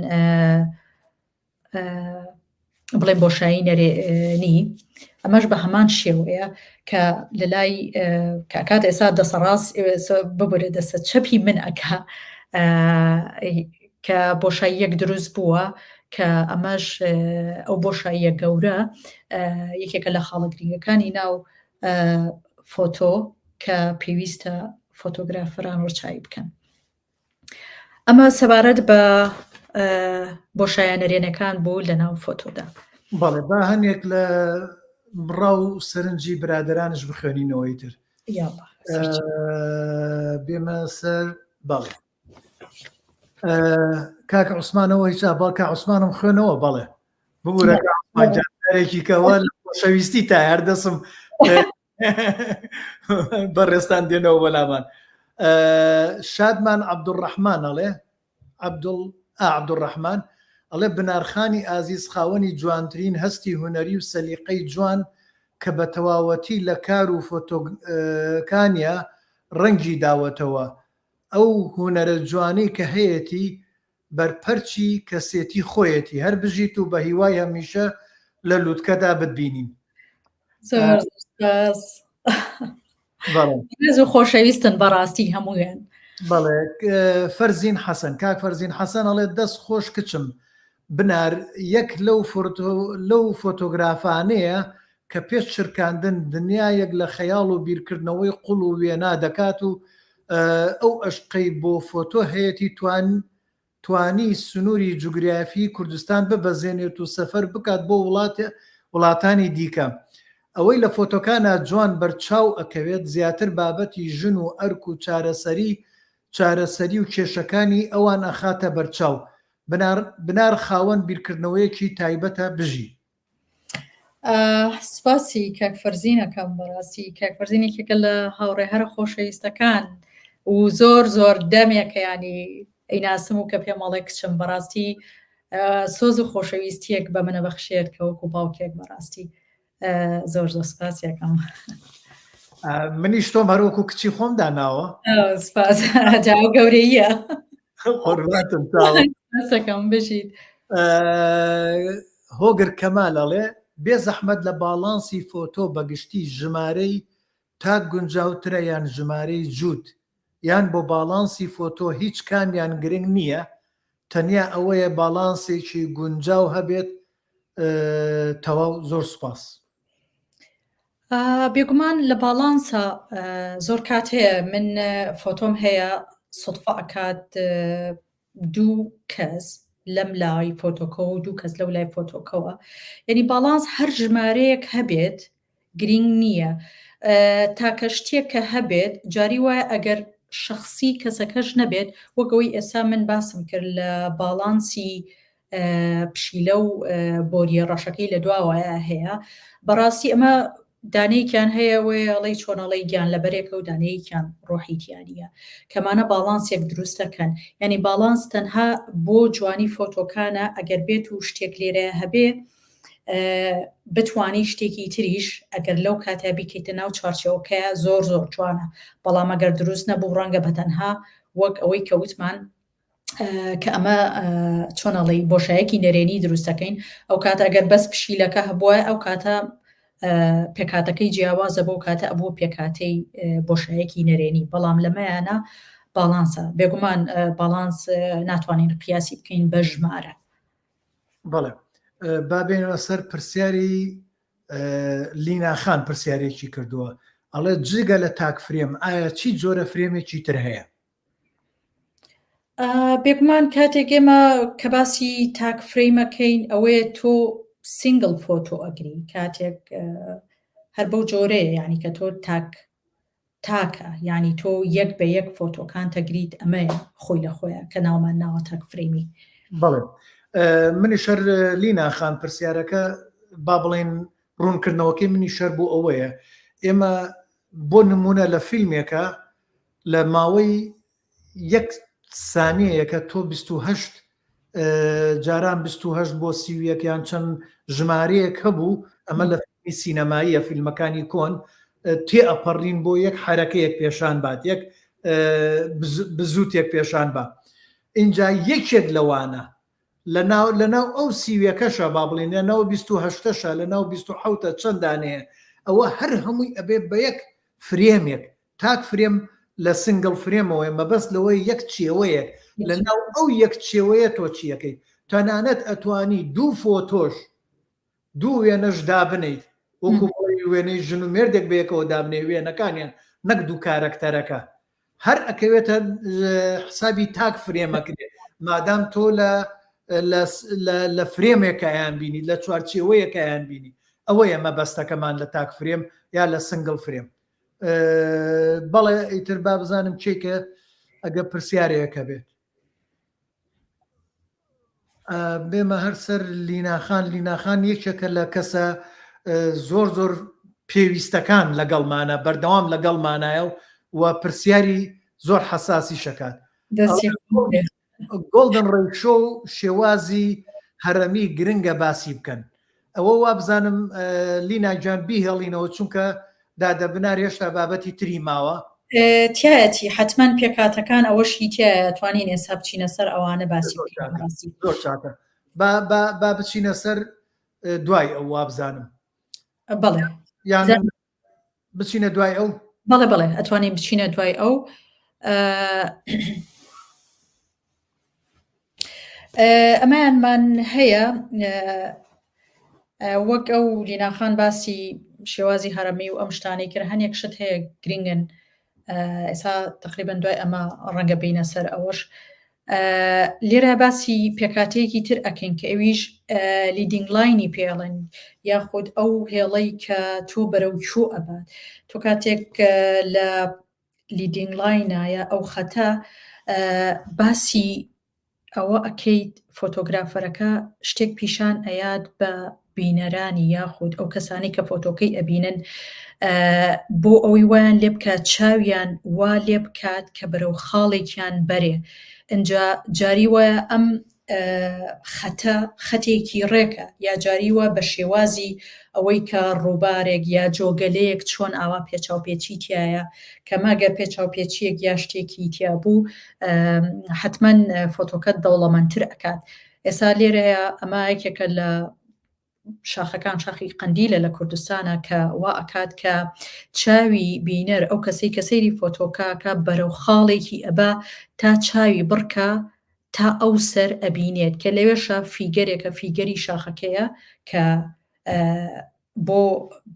بڵێن بۆشایی نەرێنی ئەمەش بە هەمان شێوەیە کە لە لای کاکات ئێستا دەسە ڕاست ببورە دەسە چەپی من ئەکا کە بۆشاییەک دروست بووە کە ئەمەش ئەو بۆشاییە گەورە یەکێکە لە خاڵە گرنگەکانی ناو فۆتۆ کە پێویستە photographer ان ڕچاوی بکەن. ئەمە سەبارەت بە بۆشایە نەرێنەکان بوو لە ناو فۆتۆدا. بەڵێ با هەنێک لە ڕا و سەرنجی برادەرانش بخوێنینەوەی تر بێمە سەر بەڵێ کاک عوسمانەوە هیچا باکە عوسمانم خوێنەوە بەڵێ ببوورە جارێکی کەوە خۆشەویستی تا هەر دەسم بەڕێزتان دێنەوە بەلامان شادمان عەبدولڕەحمان ئەڵێ عەبدوڵ عەبدولڕەحمان ئەڵێ بنارخانی ئازیز خاوەنی جوانترین هەستی هونەری و سەلیقەی جوان کە بە تەواوەتی لە کار و فۆتۆکانیا ڕەنگی داوەتەوە ئەو هونەرە جوانەی کە هەیەتی بەرپەرچی کەسێتی خۆیەتی هەر بژیت و بە هیوای هەمیشە لە لوتکەدا بتبینین. زۆر سپاس. بەڵێ و خۆشەویستن بەڕاستی هەموویان. بەڵێ فەرزین حەسەن کاک فەرزین حەسەن ئەڵێ دەست خۆش کچم بنار یەک لەو لەو فۆتۆگرافانەیە کە پێش چرکاندن دنیایەک لە خەیاڵ و بیرکردنەوەی قوڵ و وێنا دەکات و ئەو ئەشقەی بۆ فۆتۆ هەیەتی توان توانی سنووری جوگرافیی کوردستان ببەزێنێت و سەفەر بکات بۆ وڵاتانی دیکە. ئەوەی لە فۆتۆکانا جوان بەرچاو ئەکەوێت زیاتر بابەتی ژن و ئەرک و چارەسەری چارەسەری و کێشەکانی ئەوان ئەخاتە بەرچاو. بنار خاوەن بیرکردنەوەیەکی تایبەتە بژی. سپاسی کاک فەرزین ئەکەم بەڕاستی کاک فەرزین یەکێکە لە هاوڕێ هەرە خۆشەویستەکان و زۆر زۆر دەمێکە ینی ئەیناسم و کە پێمەڵێ کچم بەڕاستی سۆز و خۆشەویستیەک بە منە بەخشێت کە وەکو باوکێک بەڕاستی زۆر زۆر سپاسیەکەم منیش تۆم هەروەکو کچی خۆم داناوە سپاس جاو گەورەیە قوربانتم سپاسەکەم بژیت هۆگر کەمال ئەڵێ بێ زەحمەت لە باڵانسی فۆتۆ بەگشتی ژمارەی تاک گونجاوترە یان ژمارەی جووت یان بۆ باڵانسی فۆتۆ هیچ کامیان گرنگ نییە تەنیا ئەوەیە باڵانسێکی گونجاو هەبێت تەواو زۆر سوپاس. بێگومان لە باڵانسە زۆر کات هەیە من فۆتۆم هەیە سوتفە ئەکات دوو کەس لەم لای فۆتۆکەوە و دوو کەس لەو لای فۆتۆکەوە یعنی باڵانس هەر ژمارەیەک هەبێت گرینگ نییە تاکە شتێک کە هەبێت جاری وایە ئەگەر شخصی کەسەکەش نەبێت وەک ئەوەی ئێستا من باسم کرد لە باڵانسی پشیلە و بۆریە ڕەشەکەی لە دواوە هەیە بەڕاستی ئەمە دانەیەکیان هەیە وەیەڵی چۆنەڵی گیان لەبەرێکە و دانەیەکیان ڕۆحی تیانە کەمانە باڵانسێک دروست دەکەن یعنی باڵانس تەنها بۆ جوانی فۆتۆکانە ئەگەر بێت و شتێک لێرە هەبێ بتانی شتێکی تریش ئەگەر لەو کاتە بیکەیتە ناو چوارچەوەکەیە زۆر زۆر جوانە بەڵام ئەگەر دروست نەبوو ڕەنگە بەتەنها وەک ئەوەی کەوتمان کە ئەمە چۆن ئەڵێی بۆشایەکی نەرێنی دروست دەکەین ئەو کاتە ئەگەر بەس پشیلەکە هەبووە ئەو کاتە پێکاتەکەی جیاوازە بۆ کاتە ئەبوو پێکاتەی بۆشایەکی نەرێنی بەڵام لەمەیانە باڵانسە بێگومان باڵانس ناتوانین قیاسی بکەین بە ژمارە بەڵێ با بێنەوە سەر پرسیاری لینا خان پرسیارێکی کردووە ئەڵێ جگە لە تاک frame ئایا چی جۆرە frame ێکی تر هەیە بێگومان کاتێک ئێمە کە باسی تاک frame ەکەین ئەوەیە تۆ single فۆتۆ ئەگری کاتێک هەر بەو جۆرەیە یعنی کە تۆ تاک تاکە یعنی تۆ یەک بە یەک فۆتۆکان تەگریت ئەمەیە خۆی لە خۆیان کە ناومان ناوە تاک frame ی بەڵێ منی شەر لینا خان پرسیارەکە با بڵێن ڕوونکردنەوەکەی منی شەر بۆ ئەوەیە ئێمە بۆ نمونە لە فیلمێکە لە ماوەی یەک سانیەیەکە تۆ 28 جاران 28 بۆ 31 یان چەند ژمارەیەک هەبوو ئەمە لە فیلمی سینەماییە فیلمەکانی کۆن تێ ئەپەڕین بۆ یەک حرەکەیەک پێشان بات یەک بزوتێک پێشان بە اینجا یەکێک لەوانە لەناو لەناو ئەو سیویەکەشە با بڵێین لەناو 28ەشە لەناو 27ە چەند دانەیە ئەوە هەر هەمووی ئەبێ بە یەک frame ێک تاک frame لە single frame ەوەیە مەبەست لەوەی یەک چێوەیەک لەناو ئەو یەک چێوەیە تۆ چیەکەی تەنانەت ئەتوانی دوو فۆتۆش دوو وێنەش دابنیت وەکو بڵێی وێنەی ژن و مێردێک بەیەکەوە دابنێ وێنەکانیان نەک دوو کارەکتەرەکە هەر ئەکەوێتە حسابی تاک frame ەکرێ مادام تۆ لە لە frame ێکیان بینی لە چوارچێوەیەکیان بینی ئەوەیە مەبەستەکەمان لە تاک frame یا لە single frame بەڵێ ئیتر با بزانم چێکە ئەگە پرسیارەیەکە بێت بێمە هەر سەر لیناخان لیناخان یەکێکە لە کەسە زۆر زۆر پێویستەکان لەگەڵمانە بەردەوام لەگەڵمانایە و و پرسیاری زۆر حەساسی شەکات golden ratio و شێوازی هەرەمی گرنگە باسی بکەن ئەوە وابزانم لینا گیان بیهێڵینەوە چونکە دادە بنار هێشتا بابەتی تری ماوە. تایەتی حتمما پێکهاتەکان ئەوەشی تایە توانین ئێستا بچینە سەر ئەوانە باسی بکەین. زۆر چاکە با با با بچینە سەر دوای ئەو وابزانم. بەڵێ یان بچینە دوای ئەو؟ بەڵێ بەڵێ ئەتوانین بچینە دوای ئەو. ئەمەیانمان هەیە وەک ئەو لیناخان باسی شێوازی هەرەمی و ئەم شتانەی کرد هەنێک شت هەیە گرنگن ئێسا تقریبا دوای ئەمە ڕەنگە بینە سەر ئەوەش لێرە باسی پێکاتەیەکی تر ئەکەین کە ئەویش leading line ی پێڵێن یاخود ئەو هێڵەی کە تۆ بەرەو کوێ ئەبات تۆ کاتێک لە leading line ە یا ئەو خەتە باسی ئەوە ئەکەیت photographer ەکە شتێک پیشان ئەیات بە بینەرانی یاخود ئەو کەسانی کە فۆتۆکەی ئەبینن بۆ ئەوەی وایان لێ بکات چاویان وا لێ بکات کە بەرەو خاڵێکیان بەرێ ئینجا جاری وایە ئەم خەتە خەتێکی ڕێکە یا جاری وا بە شێوازی ئەوەی کە ڕووبارێک یا جۆگەلەیەک چۆن ئاوا پێچاوپێچی تایە کە ماگەر پێچاوپێچیەک یا شتێکی تیا بوو حتمما فۆتۆکەت دەوڵەمەندتر ئەکات ئێستا لێرەیە ئەمە یەکێکە لە شاخەکان شاخی قەندیلە لە کوردستانە کە وا ئەکات کە چاوی بینەر ئەو کەسەی کە سەیری فۆتۆکاکە بەرەو خاڵێکی ئەبا تا چاوی بڕکە تا ئەو سەر ئەبینێت کە لەوێشە figure ێکە figure ی شاخەکەیە کە بۆ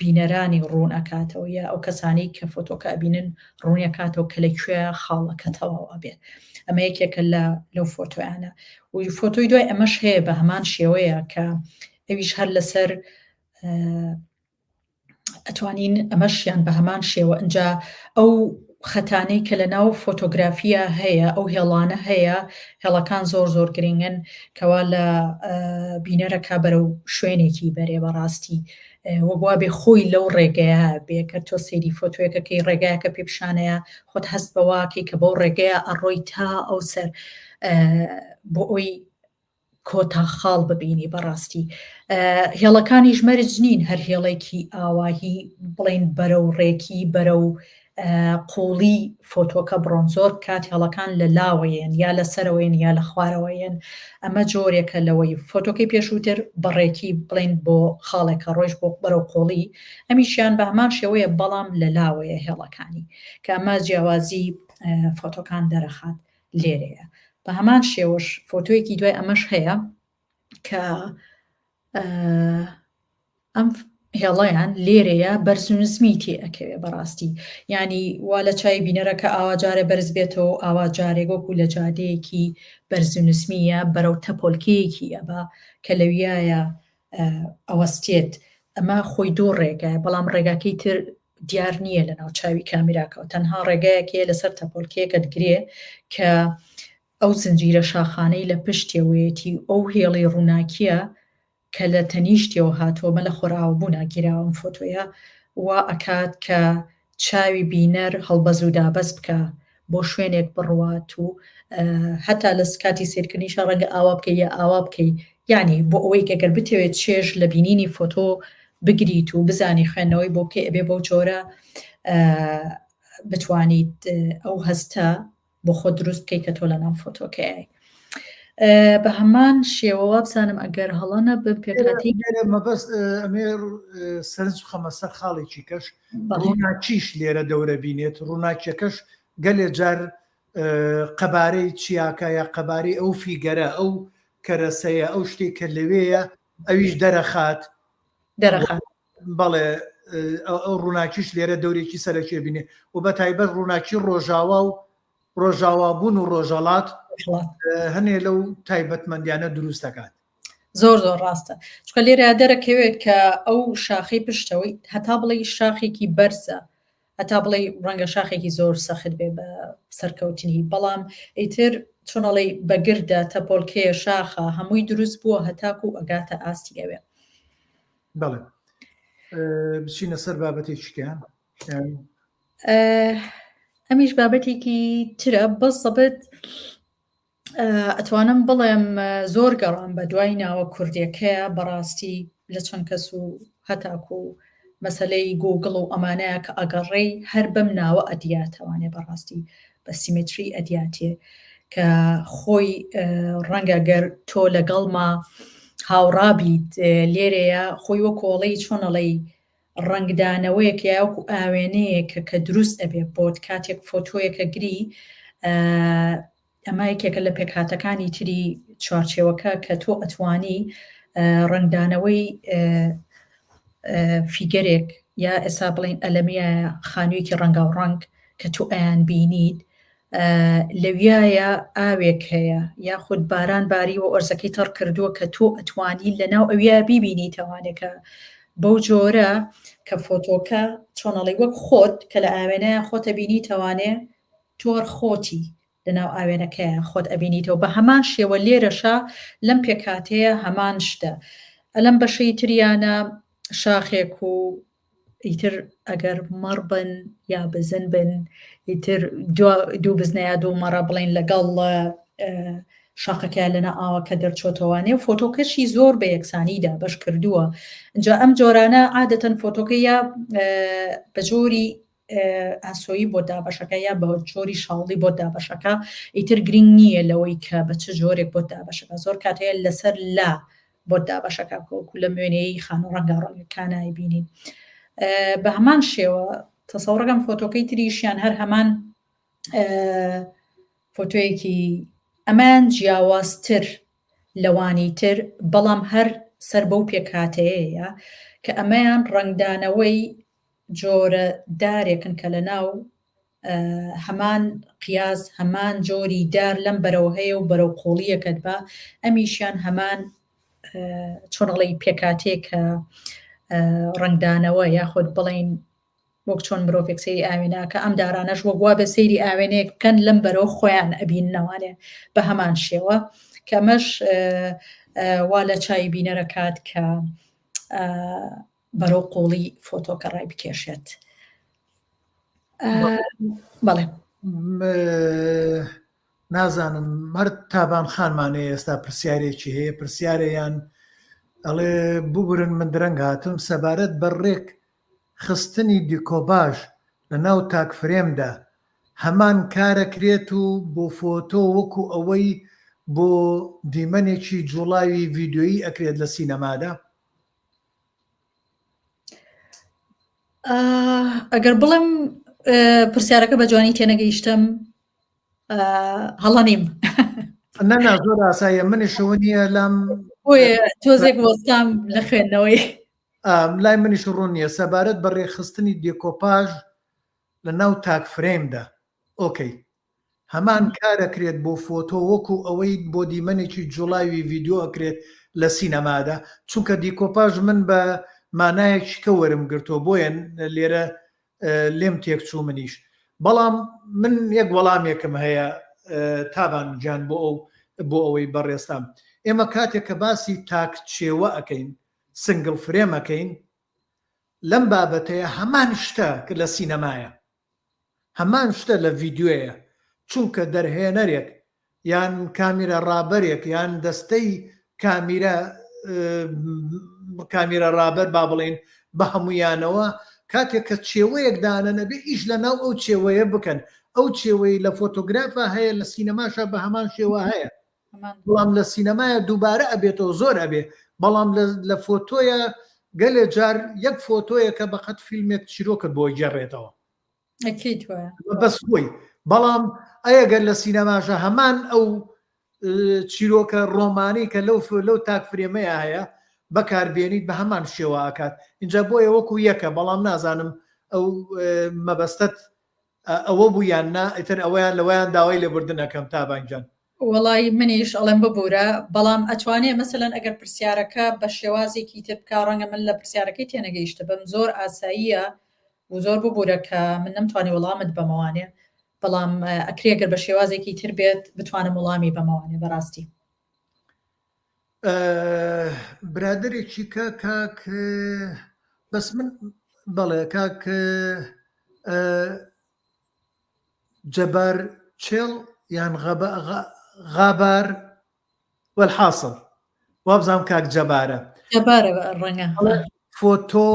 بینەرانی ڕوون ئەکاتەوە یا ئەو کەسانەی کە فۆتۆکە ئەبینن ڕوونی ئەکاتەوە کە لە کوێ خاڵەکە تەواو ئەبێت ئەمە یەکێکە لە لەو فۆتۆیانە و فۆتۆی دوای ئەمەش هەیە بە هەمان شێوەیە کە ئەویش هەر لەسەر ئەتوانین ئەمەشیان بە هەمان شێوە ئەجا ئەو خەتانەی کە لە ناو فۆتۆگرافیە هەیە ئەو هێڵانە هەیە هێڵەکان زۆر زۆر گرنگن کەوا لە بینەرەکە بەرەو شوێنێکی بەرێ بەڕاستی وەک وابێ خۆی لەو ڕێگەیە بێ کە تۆ سەیری فۆتۆیەکەکەی ڕێگایەکە پێ پیشانەیە خۆت هەست بەواکەی کە بەو ڕێگەیە ئەڕۆی تا ئەو سەر بۆ ئەوی کۆتا خاڵ ببینی بەڕاستی هێڵەکانیش مەرج نین هەر هێڵێکی ئاواهی بڵین بەرەو ڕێکی بەرەو قوڵی فۆتۆکە بڕۆن زۆر کات هێڵەکان لە لاوەیەن یا لە سەرەوەیەن یا لە خوارەوەیەن ئەمە جۆرێکە لەوەی فۆتۆکەی پێشووتر بەڕێکی بڵین بۆ خاڵێکە ڕۆیش بۆ بەرەو قۆڵی ئەمیشیان بە هەمان شێوەیە بەڵام لە لاوەیە هێڵەکانی کە ئەمە جیاوازی فۆتۆکان دەرەخات لێرەیە بە هەمان شێوەش فۆتۆیەکی دوای ئەمەش هەیە کە ئەم هێڵەیان لێرەیە بەرز و نزمی تێ ئەکەوێ بەڕاستی یعنی وا لە چای بینەرەکە ئاوا جارێ بەرز بێتەوە ئاوا جارێک وەکو لە جادەیەکی بەرز و نزمیە بەرەو تەپۆلکەیەکی ئەبا کە لەویایە ئەوەستێت ئەمە خۆی دوو ڕێگایە بەڵام ڕێگاکەی تر دیار نییە لە ناو چاوی کامیراکەوە تەنها ڕێگایەک هەیە لەسەر تەپۆلکەیەکەت گرێ کە ئەو زنجیرە شاخانەی لە پشتیەوەیەتی و ئەو هێڵی ڕووناکیە کە لە تەنیشتیەوە هاتووە مە لە خۆرئاوابوونا گیراوە ئەم فۆتۆیە وا ئەکات کە. چاوی بینەر هەڵبەز و دابەز بکا بۆ شوێنێک بڕوات و هەتا لە کاتی سەیرکردنیشا ڕەنگە ئاوا بکەی یا ئاوا بکەی یعنی بۆ ئەوەی کە گەر بتەوێت چێژ لە بینینی فۆتۆ بگریت و بزانی خوێندنەوەی بۆ بکەی ئەبێ بەو جۆرە بتوانیت ئەو هەستە بۆ خۆت دروست بکەی کە تۆ لە ناو فۆتۆکەیای بە هەمان شێوە وابزانم ئەگەر هەڵە نەبم پێکهاتەی لێرە مەبەست ئەمێ سەرنج بخەمە سەر خاڵێکی کەش ڕووناکیش لێرە دەورە بینێت ڕووناکیەکەش گەلێ جار قەبارەی چیاکە یا قەبارەی ئەو فیگەرە ئەو کەرەسەیە ئەو شتێک کە لەوێیە ئەویش دەرەخات دەرەخات بەڵێ ئەو ڕووناکیش لێرە دەورێکی سەرەکی بینێ و بە تایبەت ڕووناکی ڕۆژاوا و ڕۆژاوابوون و ڕۆژەڵات هەنێ لەو تایبەتمەندیانە دروست دەکات. زۆر زۆر ڕاستە چکە لێرە دەرەکەوێت کە ئەو شاخەی پشتەوەی هەتا بڵێ شاخێکی بەرزە هەتا بڵێ ڕەنگە شاخێکی زۆر سەخت بێ بە سەرکەوتنی بەڵام ئیتر چۆنەڵی بەگردە تەپۆلکەیە شاخە هەمووی دروست بووە هەتاکو ئەگاتە ئاستی ئەوێ. بەڵێ بچینە سەر بابەتێکیان ئەمیش بابەتێکی ترە بەسەبت ئەتوانم بڵێم زۆر گەڕام بە دوای ناوە کوردیەکەیە بەڕاستی لە چەند کەس و هەتاکو مەسلەی گوگڵ و ئەمانەیە کە ئەگەڕێی هەر بەم ناوە ئەدیاتەوانێ بەڕاستی بە سیمتری ئەدیاتێ کە خۆی ڕەنگە گەر تۆ لەگەڵما هاوڕابیت لێرەیە خۆی وەکۆڵەی چۆنەڵی ڕەنگدانەوەیەک یا وەکو ئاوێنەیەکە کە دروست ئەبێ بۆت کاتێک فۆتۆیەکە گری ئەمە یەکێکە لە پێکهاتەکانی تری چوارچێوەکە کە تۆ ئەتوانی ڕەنگدانەوەی فیگەرێک یا ئێسا بڵین ئەلەمیایە خانوویەکی ڕەنگاو ڕەنگ کە تۆ ئەیان بینیت لەویایە ئاوێک هەیە یاخود باران باریوە ئۆرزەکەی تەڕ کردووە کە تۆ ئەتوانی لەناو ئەویا بیبینیتەوانێکە بەو جۆرە کە فۆتۆکە چۆنەڵی وەک خۆت کە لە ئاوێنەیە خۆتە بینیتەوانێ تۆر خۆتی لەناو ئاوێنەکەیە خۆت ئەبینیتەوە بە هەمان شێوە لێرەشا لەم پێکهاتەیە هەمان شتە ئەلەم بەشەی تریانە شاخێک و ئیتر ئەگەر مەڕ بن یا بزن بن ئیتر دوو بزنە یا دوو مەڕە بڵین لەگەڵ شاقەکە لەنا ئاوەکە دەرچۆتەوانێ و فۆتۆکەشی زۆر بە یەکسانی دابەش کردووە جا ئەم جۆرانە عادەتەن فۆتۆکە یا بە جۆری ئاسۆیی بۆ دابەشەکە یا بە جۆری شاڵی بۆ دابەشەکە ئیتر گرنگ نییە لەوەی کە بە چ جۆرێک بۆ دابەشەکە زۆر کات هەیە لەسەر لا بۆ دابەشەکە کۆکو لە وێنەیەی خانوو ڕەنگا ڕەنگەکانای بینین بە هەمان شێوە تەسەوڕەکەم فۆتۆکەی تریشیان هەر هەمان فۆتۆیەکی ئەمان جیاوازتر لەوانی تر بەڵام هەر سەر بەو پێکهاتەیەیە کە ئەمەیان ڕەنگدانەوەی جۆرە دارێکن کە لە ناو هەمان قیاس هەمان جۆری دار لەم بەرەوە هەیە و بەرەو قوڵیەکەت بە ئەمیشیان هەمان چۆنەڵی پێکاتێ کە ڕەنگدانەوە یاخود بڵین وەک چۆن مرۆڤێک سەیری ئاوێناکە ئەم دارانەش وەک وا بە سەیری ئاوێنەیەک بکەن لەم بەرەوە خۆیان ئەبیننەوانێ بە هەمان شێوە کە ئەمەش وا لە چای بینەرەکات کە بەرەو قوڵی فۆتۆکە ڕای بکێشێت بەڵێ نازانم مەرد تابان خانمانەیە ئێستا پرسیارێکی هەیە پرسیارەیان ئەڵێ ببورن من درەنگ هاتم سەبارەت بە ڕێک خستنی دیکۆباژ لە ناو تاک فرێمدا هەمان کارەکرێت و بۆ فۆتۆ وەکو ئەوەی بۆ دیمەنێکی جوڵاوی ڤیدیۆیی ئەکرێت لە سینەمادا؟ ئەگەر بڵێم پرسیارەکە بە جوانی تێنەگەیشتم هەڵە نیم نەنا زۆر ئاساییە منیشەوە نییە لام تۆزێک وەستام لە خوێندنەوەی لای منیش ڕوون نییە سەبارەت بە ڕێکخستنی دێکۆپاژ لە ناو تاک فرەیمدا ئۆکەی هەمان کار ئەکرێت بۆ فۆتۆ وەکو ئەوەی بۆ دیمەنێکی جوڵاوی ڤیدیۆ ئەکرێت لە سینەمادا چونکە دیکۆپاژ من بە مانایەکی کە وەرم گرتووە بۆیە لێرە لێم تێکچوو منیش بەڵام من یەک وەڵامێکم هەیە تابان گیان بۆ ئەو بۆ ئەوەی بەڕێزتان ئێمە کاتێک کە باسی تاک چێوە ئەکەین single frame ئەکەین. لەم بابەتەیە هەمان شتە کە لە سینەمایە هەمان شتە لە ڤیدیۆیە چونکە دەرهێنەرێک یان کامیرە ڕابەرێک یان دەستەی کامیرە کامیرە ڕابەر با بڵێین بە هەمویانەوە کاتێک کە چێوەیەک دانەن ئەبێ ئیش لە ناو ئەو چێوەیە بکەن ئەو چێوەی لە فۆتۆگرافا هەیە لە سینەماشا بە هەمان شێوە هەیە بەڵام لە سینەمایە دووبارە ئەبێتەوە زۆر ئەبێ بەڵام لە فۆتۆیە گەلێ جار یەک فۆتۆیە کە بەقەت فیلمێک چیرۆکت بۆ گێڕێتەوە بەس خۆی بەڵام ئەگەر لە سینەماشە هەمان ئەو چیرۆکە ڕۆمانی کە لەو لەو تاک فرێمەیە هەیە بەکاربیێنیت بە هەمان شێوە ئاکات اینجا بۆیە وەکو یەکە بەڵام نازانم ئەو مەبەستت ئەوە بوو یان نا ئیتر ئەوەیان لەوەیان داوای لێبوردن ئەکەم تابان گیان. وەڵای منیش ئەڵێم ببورە بەڵام ئەتوانێ مەسەلەن ئەگەر پرسیارەکە بە شێوازێکی تر بکا ڕەنگە من لە پرسیارەکەی تێنەگەیشتبم زۆر ئاساییە و زۆر ببورە کە من نەمتوانی وەڵامت بەمەوانێ بەڵام ئەکرێ گەر بە شێوازێکی تر بێت بتوانم وەڵامی بەمەوانێ بەڕاستی. برادەرێکی کە کاک بەس من بەڵێ کاک جەبار چێڵ یان غابار وەلحاسڵ وابزانام کاک جەبارە جەبارە ڕەنگە فۆتۆ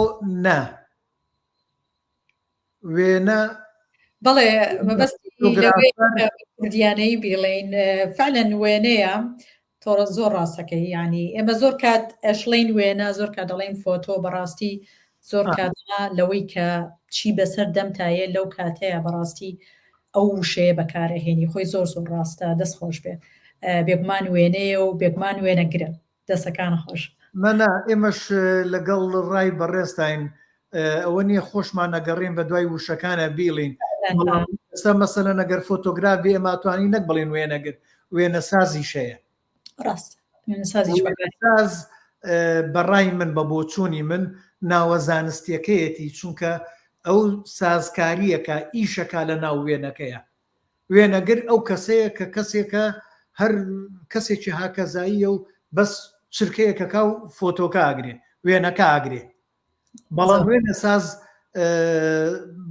نا وێنە بەڵێ مەبەستی کوردیانەی بیڵێین فعلەن وێنەیە تۆڕە زۆر ڕاستەکەی ینی ئێمە زۆر کات ئەشڵین وێنە زۆر کات دەڵێن فۆتۆ بەڕاستی زۆر کات لەوەی کە چی بەسەر دەمتایە لەو کاتەیە بەڕاستی ئەو وشەیە بەکارەهێنی خۆی زۆر زۆر ڕاستە دەست خۆش بێ بێگومان وێنەیە و بێگومان وێنەگرە دەسەکان خۆش. نانا ئێمەش لەگەڵ ڕای بەڕێزتاین ئەوە نییە خۆشمان ئەگەڕێین بە دوای وشەکانە بیڵین ئێستا مەسەلەن ئەگەر فۆتۆگراف بێ ئێمە توانین نەک بڵێن وێنەگر وێنەسازیش هەیە ڕاست وێنەساز بەڕای من بە بۆچوونی من ناوە زانستیەکەیەتی چونکە ئەو سازکاریەکە ئیشەکە لە ناو وێنەکەیە وێنەگر ئەو کەسەیە کە کەسێکە هەر کەسێکی هاکەزاییە و بەس چرکەیەکەکا و فۆتۆکە ئاگرێ وێنەکە ئاگرێ بەڵام وێنەساز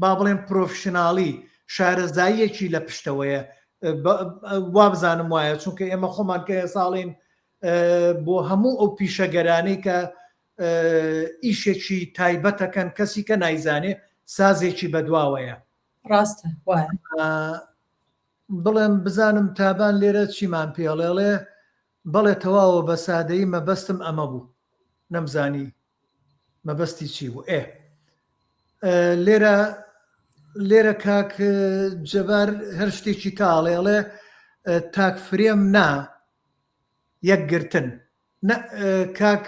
با بڵێن پرۆفشناڵی شارەزاییەکی لە پشتەوەیە وابزانم وایە چونکە ئێمە خۆمان کە ساڵین بۆ هەموو ئەو پیشەگەرانەی کە ئیشێکی تایبەتەکەن کەسی کە نایزانێ سازێکی بەدواوەیە ڕاستە وایە. بڵێم بزانم تابان لێرە چیمان پێڵێڵێ بەڵێ تەواوە بە سادەیی مەبەستم ئەمە بوو نەمزانی مەبەستی چی بوو ئێ لێرە لێرە کاک جەبار هەر شتێکی کاڵێڵێ تاک فرێم نا یەکگرتن نە کاک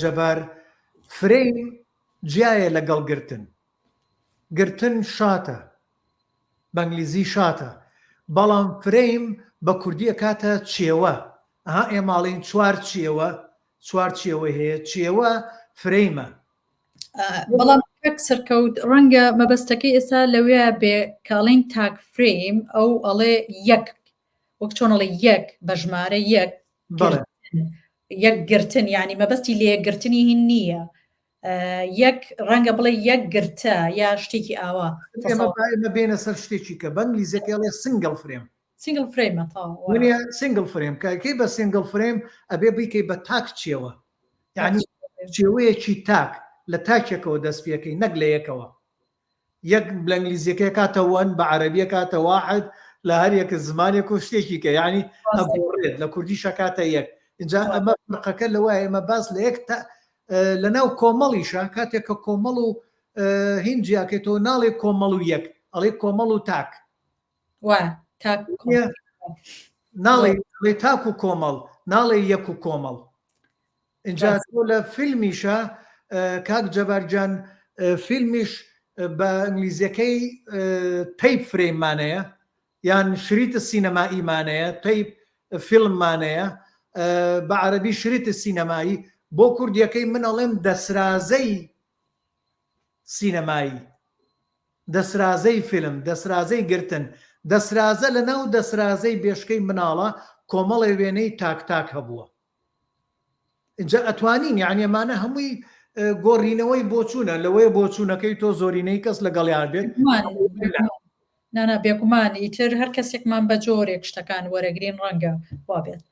جەبار فرەیم جیایە لەگەڵ گرتن گرتن شاتە بە ئەنگلیزی شاتە بەڵام فرەیم بە کوردی ئەکاتە چێوە ئەها ئێمە ئەڵێین چوار چێوە چوار چێوەی هەیە چێوە فرەیمە. بەڵام کاک سەرکەوت ڕەنگە مەبەستەکەی ئێستا لەوێ بێ کە ئەڵێین تاک فرەیم ئەو ئەڵێ یەک وەک چۆن ئەڵێ یەک بە ژمارە یەک یەک گرتن یعنی مەبەستی لە یەکگرتنی هین نییە یەک ڕەنگە بڵێ یەک گرتە یا شتێکی ئاوا ئێمە بێنە سەر شتێکی کە بە ئینگلیزیەکەی ئەڵێ سنگڵ فرێم سنگڵ فرێمە سنگڵ فرێم کەکەی بە سنگڵ فرێم ئەبێ بیکەی بە تاک چێوە یعنی چێوەیەکی تاک لە تاکێکەوە دەست پێەکەی نەک لە یەکەوە یەک لە ئینگلیزیەکەی کاتە وەن بە عەرەبیە کاتە واحد لە هەر یەک زمانێک و شتێکی کە یعنی ئەگۆڕێت لە کوردی شکاتە یەک اینجا ئەمە فرقەکە لەوە ئێمە باس لە یەک لە ناو کۆمەڵیشە کاتێک کە کۆمەڵ و هین جیاکەیتەوە ناڵێ کۆمەڵ و یەک ئەڵێ کۆمەڵ و تاک ناڵێ تاک و کۆمەڵ ناڵێ یەک و کۆمەڵ ئینجا تۆ لە فیلمیشە کاک جەبار گیان فیلمیش بە ئینگلیزیەکەی تەیپ فرەیممانەیە یان شریت سینەماییمانەیە تەیپ فیلممانەیە بە عەربی شریت سینەمایی بۆ کوردیەکەی من ئەڵێم دەسرازەی سینەمایی دەسرازەی فیلم دەسرازەی گرتن دەسرازە لە ناو دەسرازەی بێشکەی مناڵە کۆمەڵێ وێنەی تاک تاک هەبووە ئینجا ئەتوانین یعنی ئەمانە هەمووی گۆڕینەوەی بۆچوونە لەوەیە بۆچوونەکەی تۆ زۆرینەی کەس لەگەڵیان بێت. نانا بێگومان ئیتر هەر کەسێکمان بە جۆرێک شتەکان وەرەگرین ڕەنگە وابێت.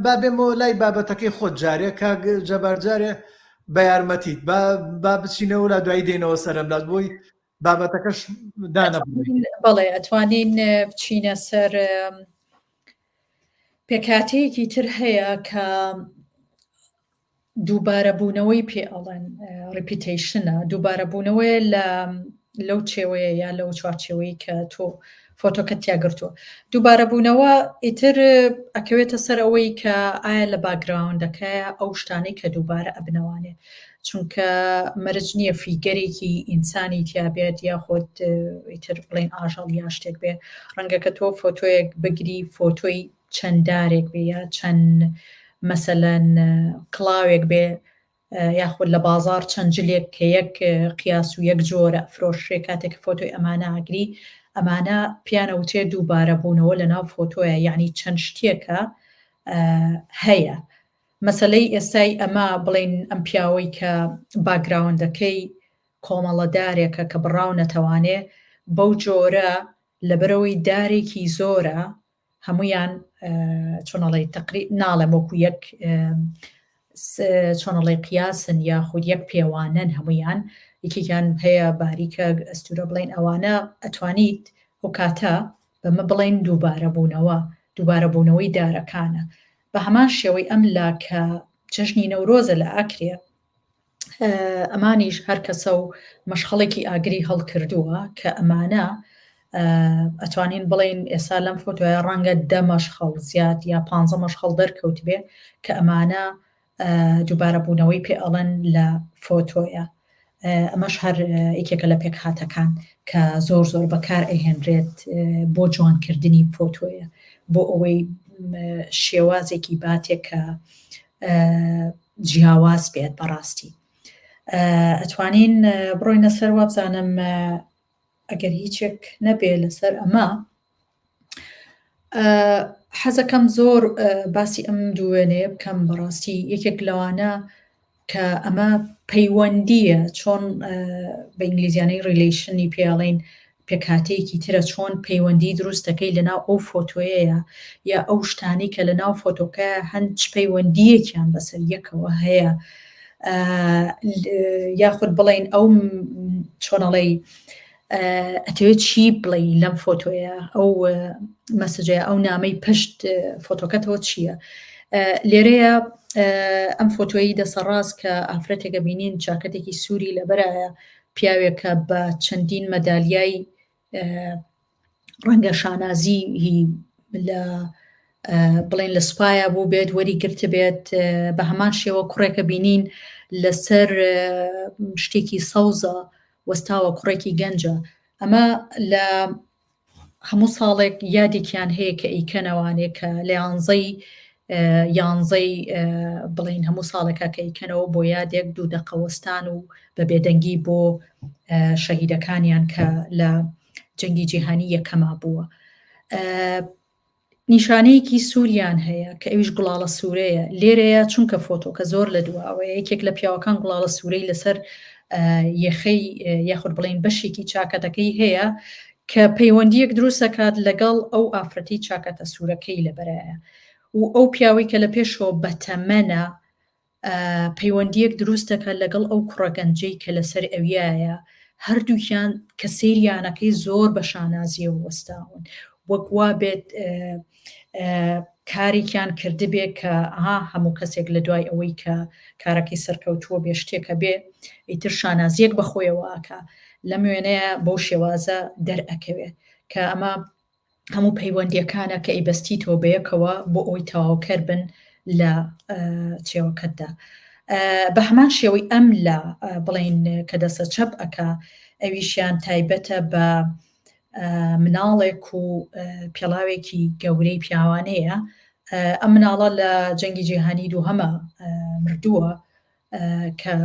با بێمەوە لای بابەتەکەی خۆت جارێ کاک جەبار جارێ بە یارمەتیت با با بچینەوە لا دوایی دێنەوە سەرم لات بۆی بابەتەکەش دانە بەڵێ ئەتوانین بچینە سەر پێکهاتەیەکی تر هەیە کە دووبارەبوونەوەی پێ ئەڵێن repetition ە، دووبارەبوونەوەیە لە لەو چێوەیە یا لەو چوارچێوەی کە تۆ فۆتۆکەت تیا گرتووە. دووبارەبوونەوە ئیتر ئەکەوێتە سەر ئەوەی کە ئایا لە background ەکەیە ئەو شتانەی کە دووبارە ئەبنەوانێ چونکە مەرج نییە figure ێکی ئینسانی تیا بێت یاخود ئیتر بڵێن ئاژەڵ یا شتێک بێ ڕەنگە کە تۆ فۆتۆیەک بگری فۆتۆی چەند دارێک بێ یا چەند مەسەلەن کڵاوێک بێ یاخود لە بازاڕ چەند جلێک کە یەک قیاس و یەک جۆرە فرۆشرێ کاتێک کە فۆتۆی ئەمانە ئەگری ئەمانە پیانە وترێ دووبارە بوونەوە لە ناو فۆتۆیە یعنی چەند شتێکە هەیە مەسلەی ئێستای ئەمە بڵین ئەم پیاوەی کە background ەکەی کۆمەڵە دارێکە کە بڕاونەتەوانێ بەو جۆرە لەبەرەوەی دارێکی زۆرە هەمویان چۆن ئەڵێی تەقری ناڵێم وەکو یەک چۆن ئەڵێی قیاسن یاخود یەک پێوانەن هەمویان یەکێکیان هەیە باریکە ئەستورە بڵێن ئەوانە ئەتوانیت ئەو کاتە بەمە بڵێن دووبارە بوونەوە دووبارە بوونەوەی دارەکانە بە هەمان شێوەی ئەم لا کە جەژنی نەورۆزە لە ئاکرێ ئەمانیش هەر کەسە و مەشخەڵێکی ئاگری هەڵکردووە کە ئەمانە ئەتوانین بڵین ئێستا لەم فۆتۆیە ڕەنگە دە مەشخەڵ زیاد یا پ مەشخەڵ دەرکەوت بێ کە ئەمانە دووبارە بوونەوەی پێ ئەڵەن لە فۆتۆیە ئەمەش هەر یەکێکە لە پێکهاتەکان کە زۆر زۆر بەکار ئەهێنرێت بۆ جوانکردنی فۆتۆیە بۆ ئەوەی شێوازێکی باتێک کە جیاواز بێت بەڕاستی ئەتوانین بڕۆینە سەر وابزانم ئەگەر هیچێک نەبێ لەسەر ئەمە حەزەکەم زۆر باسی ئەم دووێنەیە بکەم بەڕاستی یەکێک لەوانە کە ئەمە پەیوەندییە چۆن بە ئینگلیزیانەی relation ی پێڵین پێکهاتەیەکی ترە چۆن پەیوەندی دروست دەکەی لەناو ئەو فۆتۆیەیە یا ئەو شتانەی کە لەناو فۆتۆکە هەن چ پەیوەندییەکیان بەسەر یەکەوە هەیە یاخود بڵین ئەو چۆنەڵی ئەتەوێت چی بڵێ لەم فۆتۆیە ئەو message ەیە ئەو نامەی پشت فۆتۆکەتەوە چییە؟ لێرەیە ئەم فۆتۆیی دەسەڕاست کە ئافرەتێکە بینین چاکەتێکی سووری لەبەرایە پیاوێکە بە چەندین مەدالیای ڕەنگە شانازی هی لە بڵێن لە سوپایە بوو بێت وەری گرتبێت بە هەمان شێوە کوڕێکە بینین لەسەر شتێکی سەوزە وەستاوە کوڕێکی گەنجە ئەمە لە هەموو ساڵێک یادێکیان هەیە کە ئەیکەنەوانێ کە لە یانزەی یانزەی بڵین هەموو ساڵێکە کە ئەیکەنەوە بۆ یادێک دوو دەقە وەستان و بە بێدەنگی بۆ شەهیدەکانیان کە لە جەنگی جیهانی یەکەما بووە. نیشانەیەکی سووریان هەیە کە ئەویش گوڵاڵە سوورەیە لێرەیە چونکە فۆتۆکە زۆر لە دواوەیە یەکێک لە پیاوەکان گوڵاڵە سوورەی لەسەر یەخەی یاخود بڵین بەشێکی چاکەتەکەی هەیە کە پەیوەندیەک دروستەکات لەگەڵ ئەو ئافرەتی چاکەتە سوورەکەی لەبەرایە و ئەو پیاوەی کە لە پێشەوە بەتەمەنە پەیوەندییەک دروست دەکات لەگەڵ ئەو کوڕە گەنجەی کە لەسەر ئەویایە، هەردووکیان کە سەیریانەکەی زۆر بە شانازیەوە وەستاون وەک وا بێت کارێکیان کردبێ کە ئەها هەموو کەسێک لە دوای ئەوەی کە کارەکەی سەرکەوتووە بێ شتێکە بێ ئیتر شانازیەک بە خۆیەوە ئەکا لەم وێنەیە بەو شێوازە دەرئەکەوێ کە ئەمە هەموو پەیوەندیەکانە کە ئەیبەستیتەوە بەیەکەوە بۆ ئەوەی تەواوکەر بن لە چێوەکەتدا. بە هەمان شێوەی ئەم لە بڵین کە دەسە چەپ ئەکا ئەویشیان تایبەتە بە مناڵێک و پێڵاوێکی گەورەی پیاوانەیە ئەم مناڵە لە جەنگی جیهانی دووهەمە مردووە کە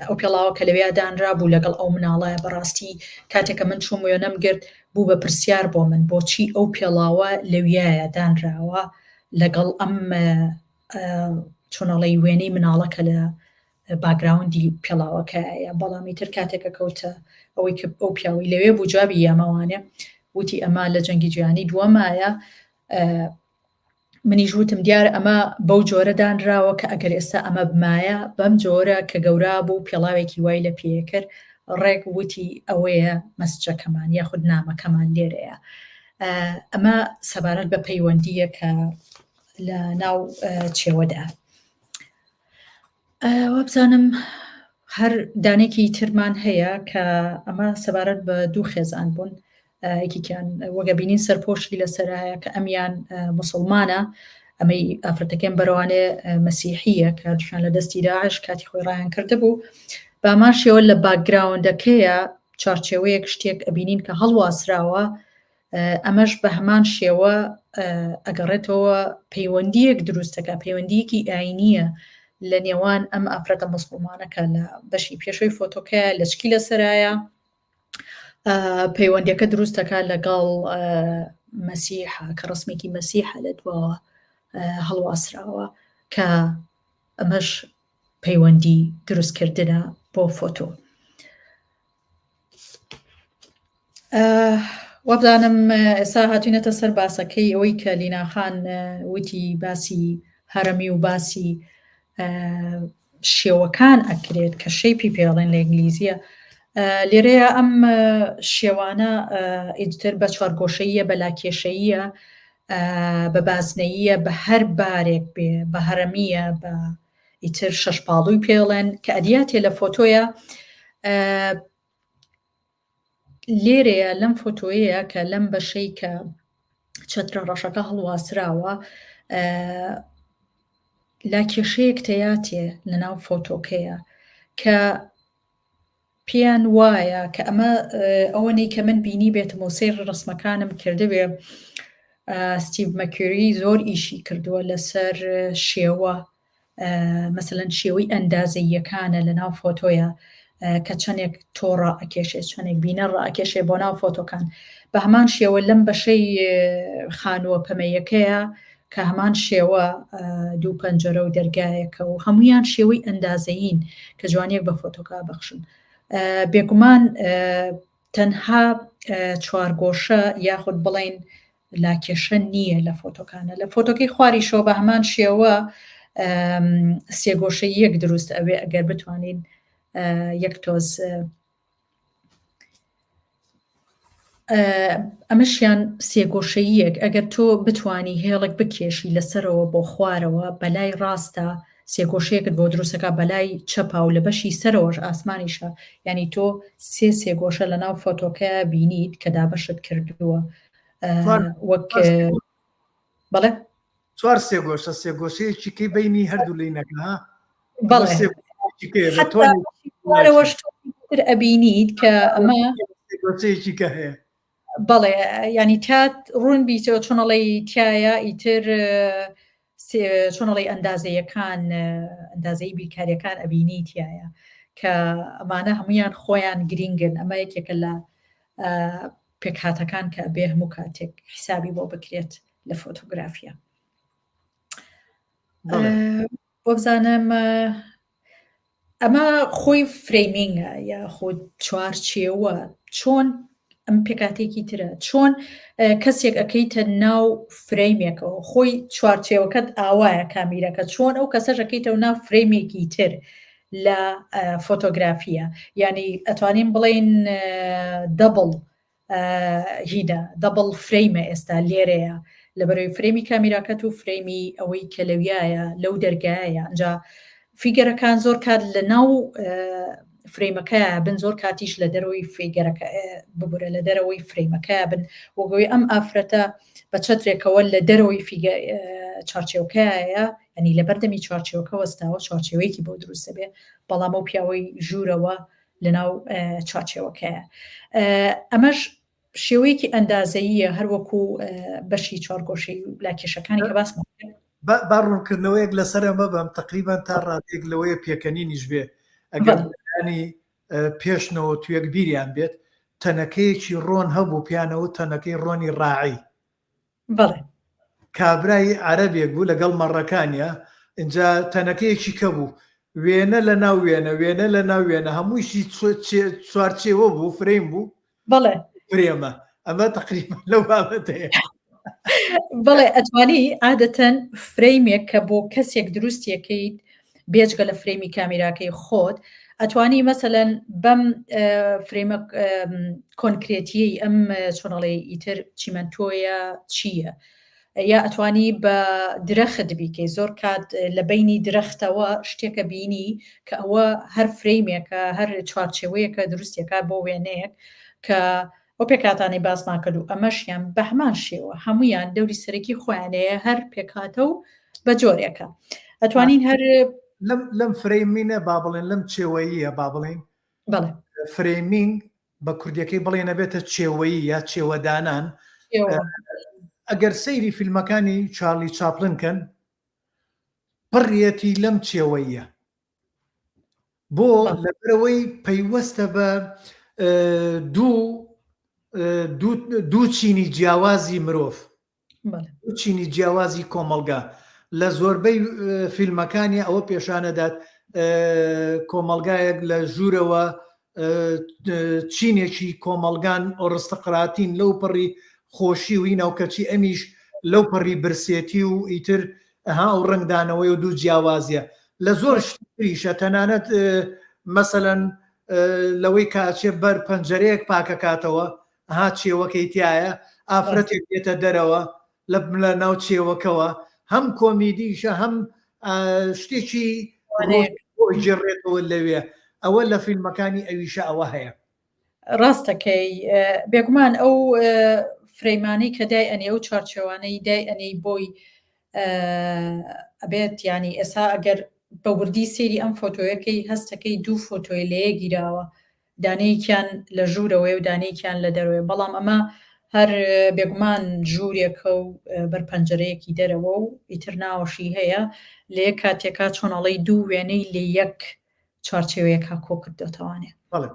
ئەو پێڵاوە کە لەویا دانرابوو لەگەڵ ئەو مناڵە بەڕاستی کاتێک کە من چووم وێنەم گرت بوو بە پرسیار بۆ من بۆچی ئەو پێڵاوە لەویایە دانراوە. لەگەڵ ئەم چۆنەڵی وێنەی مناڵەکە لە background ی پێڵاوەکەیە بەڵام ئیتر کاتێکە کەوتە ئەوەی کە ئەو پیاوەی لەوێ بوو جوابی یامەوانێ وتی ئەمە لە جەنگی جیهانی دووەمایە منیش وتم دیارە ئەمە بەو جۆرە دانراوە کە ئەگەر ئێستا ئەمە بمایە بەم جۆرە کە گەورا بوو پێڵاوێکی وای لە پێ کرد ڕێک وتی ئەوەیە مەسجەکەمان یاخود نامەکەمان لێرەیە ئەمە سەبارەت بە پەیوەندییە کە لە ناو چێوەدا وابزانم هەر دانێکی ترمان هەیە کە ئەمە سەبارەت بە دوو خێزان بوون یەکێکیان وەگە بینین سەرپۆشی لەسەرایە کە ئەمیان مسلمانە ئەمەی ئافرەتەکەم بەرەوانێ مەسیحیە کە هەردووکیان لە دەستی داعش کاتی خۆی ڕایان کردبوو بامان شێوە لە background ەکەیە چوارچێوەیەک شتێک ئەبینین کە هەڵواسراوە ئەمەش بە هەمان شێوە ئەگەڕێتەوە پەیوەندیەک دروستەکە پەیوەندیەکی ئاینیە لە نێوان ئەم ئافرەتە مسلمانەکە لە بەشی پێشەوەی فۆتۆکە لەچکی لەسەرایە پەیوەندیەکە دروستەکە لەگەڵ مەسیحە کە ڕسمێکی مەسیحە لە دواوە هەڵواسراوە کە ئەمەش پەیوەندی دروستکردنە بۆ فۆتۆ. وابزانم ئێستا هاتوینەتە سەر باسەکەی ئەوەی کە لیناخان وتی باسی هەرەمی و باسی شێوەکان ئەکرێت کە shape ی پێڵێن لە ئینگلیزیە لێرەیە ئەم شێوانە ئیتر بە چوارگۆشەیە بە لاکێشەیە بە بازنەییە بە هەر بارێک بێ بە هەرەمیە بە ئیتر شەشپاڵووی پێڵێن کە ئەدیاتێ لە فۆتۆیە لێرەیە لەم فۆتۆیەیە کە لەم بەشەی کە چەترە ڕەشەکە هەڵواسراوە لا کێشەیەک تەیاتێ لەناو فۆتۆکەیە کە پێیان وایە کە ئەمە ئەوەنەی کە من بینی بێتم و سەیر ڕسمەکانم کردبێ ستیڤ مەکیوری زۆر ئیشی کردووە لەسەر شێوە مەسەلەن شێوەی ئەندازەییەکانە لە ناو فۆتۆیە کە چەندێک تۆ ڕائەکێشێ چەندێک بینەر ڕائەکێشێ بۆ ناو فۆتۆکان بە هەمان شێوە لەم بەشەی خانووە پەمەیەکەیە کە هەمان شێوە دوو پەنجەرە و دەرگایەکە و هەمویان شێوەی ئەندازەیین کە جوانیەک بە فۆتۆکە بەخشن بێگومان تەنها چوارگۆشە یاخود بڵین لاکێشە نییە لە فۆتۆکانە لە فۆتۆکەی خواریشەوە بە هەمان شێوە سێگۆشەی یەک دروست ئەوێ ئەگەر بتوانین یەک تۆز ئەمەشیان سێگۆشەییەک ئەگەر تۆ بتانی هێڵێک بکێشی لەسەرەوە بۆ خوارەوە بەلای ڕاستە سێگۆشەیەکت بۆ دروستەکە بەلای چەپا و لە بەشی سەرەوەش ئاسمانیشە یعنی تۆ سێ سێگۆشە لە ناو فۆتۆکە بینیت کە دابەشت کردووە وەک بەڵێ چوار سێگۆشە سێگۆشەیەکی کەی بینی هەردوو لینەکە ها بەڵێ تر ئەبینیت کە ئەمە سێگۆشەیەکی کە هەیە بەڵێ ینی تات ڕوون بیتەوە چۆنەڵی تایە ئیتر چۆنەڵی ئەندازەیەکان ئەندازەی بیرکاریەکان ئەبینی تایە کە ئەمانە هەمویان خۆیان گرینگن ئەمە یەکێکە لە پێکهاتەکان کە بێ هەموو کاتێک حیسابی بۆ بکرێت لە فۆتۆگرافیا بۆ بزانم ئەمە خۆی framing ە یاخود چوارچێوە چۆن ئەم پێکاتێکی ترە چۆن کەسێک ئەەکەیتە ناو frame ێکەوە خۆی چوارچێوەکەت ئاوایە کامیرەکە چۆن ئەو کەسەشەکەیتەوە ناو frame ێکی تر لە فۆتۆگرافیە یعنی ئەتوانین بڵین double هینە double frame ە ئێستا لێرەیە لەبەرەوەی frame ی کامیراکەت و frame ی ئەوەی کە لەویایە لەو دەرگایە ئەجا figure ەکان زۆر کات لە ناو frame ەکە بن زۆر کاتیش لە دەرەوەی figure ەکە ببورە لە دەرەوەی frame ەکە بن وەگەوەی ئەم ئافرەتە بە چەترێکەوە لە دەرەوەی فیگە چوارچێوکایە ینی لە بەردەمی چوارچێوەکە وەستاوە چوارچێوەیەکی بۆ دروستە بێ بەڵام ئەو پیاوەی ژوورەوە لەناو چوارچێوەکەیە ئەمەش شێوەیەکی ئەندازەییە هەروەکو بەشی چوارگۆشەی لاکێشەکانی کە باسمان با ڕوونکردنەوەیەک لەسەر ئەمە بەم تقریبان تا ڕادێک لەوەیە پێکەنینیش بێ ئەگەر ینی پێشنەوە توێک بیریان بێت تەنەکەیەکی ڕۆن هەبوو پیانەوە تەنەکەی ڕۆنی ڕاعی بەڵێ. کابرای عەرەبێک بوو لەگەڵ مەڕەکانیا ئینجا تەنەکەیەکی کە بوو وێنە لە ناو وێنە وێنە لە ناو وێنە هەموویشی چوارچێوە بوو frame بوو بەڵێ frame ە ئەمە تقریبا لەو بابەتەیە. بەڵێ ئەتوانی عادەتەن frame ێک کە بۆ کەسێک دروستیەکەیت بێجگە لە frame ی کامیراکەی خۆت ئەتوانی مەسەلەن بەم frame ە کۆنکرێتیەی ئەم چۆنەڵێ ئیتر چیمەنتۆیە چییە یا ئەتوانی بە درەخت بیکەی زۆر کات لە بینی درەختەوە شتێکە بینی کە ئەوە هەر frame ێکە هەر چوارچێوەیەکە دروستێکە بۆ وێنەیەک کە ئەو پێکهاتانەی باسمان کرد و ئەمەشیان بە هەمان شێوە هەمویان دەوری سەرەکی خۆیانەیە هەر پێکهاتە و بە جۆرێکە ئەتوانین هەر لەم framing ە با بڵێن لەم چێوەییە با بڵێن بەڵێ framing بە کوردیەکەی بڵێن ئەبێتە چێوەیی یا چێوەدانان ئەگەر سەیری فیلمەکانی چارلی چاپلن کەن پڕیەتی لەم چێوەیە بۆ لەبەرەوەی پەیوەستە بە دوو دوو چینی جیاوازی مرۆڤ دوو چینی جیاوازی کۆمەڵگا لە زۆربەی فیلمەکانی ئەوە پێشانەدات کۆمەڵگایەک لە ژوورەوە چینێکی کۆمەڵگان ئۆڕستەقراتین لەو پەڕی خۆشی و هینا و کەچی ئەمیش لەو پەڕی برسێتی و ئیتر ها ئەو ڕەنگدانەوەی و دوو جیاوازیە لە زۆر شتریشە تەنانەت مەسەلەن لەوەی کە ئەچێ بەر پەنجەرەیەک پاکەکاتەوە ها چێوەکەی تایە ئافرەتێک دێتە دەرەوە لە لە ناو چێوەکەوە هەم کۆمیدیشە هەم شتێکی گێڕێتەوە لەوێ ئەوە لە فیلمەکانی ئەویشە ئەوە هەیە. ڕاستەکەی بێگومان ئەو frame انەی کە دای ئەنێ ئەو چوارچێوانەی دای ئەنێی بۆی ئەبێت ینی ئێستا ئەگەر بە وردی سەیری ئەم فۆتۆیەکەی هەستەکەی دوو فۆتۆی لەیە گیراوە دانەیەکیان لە ژوورەوەی و دانەیەکیان لە دەرەوەی بەڵام ئەمە هەر بێگومان ژوورێکە و بەر پەنجەرەیەکی دەرەوە و ئیتر ناوەشی هەیە لە یەک کاتێکا چۆنەڵی دوو وێنەی لە یەک چوارچێوەیەکا کۆ کردۆتەوانێ. بەڵێ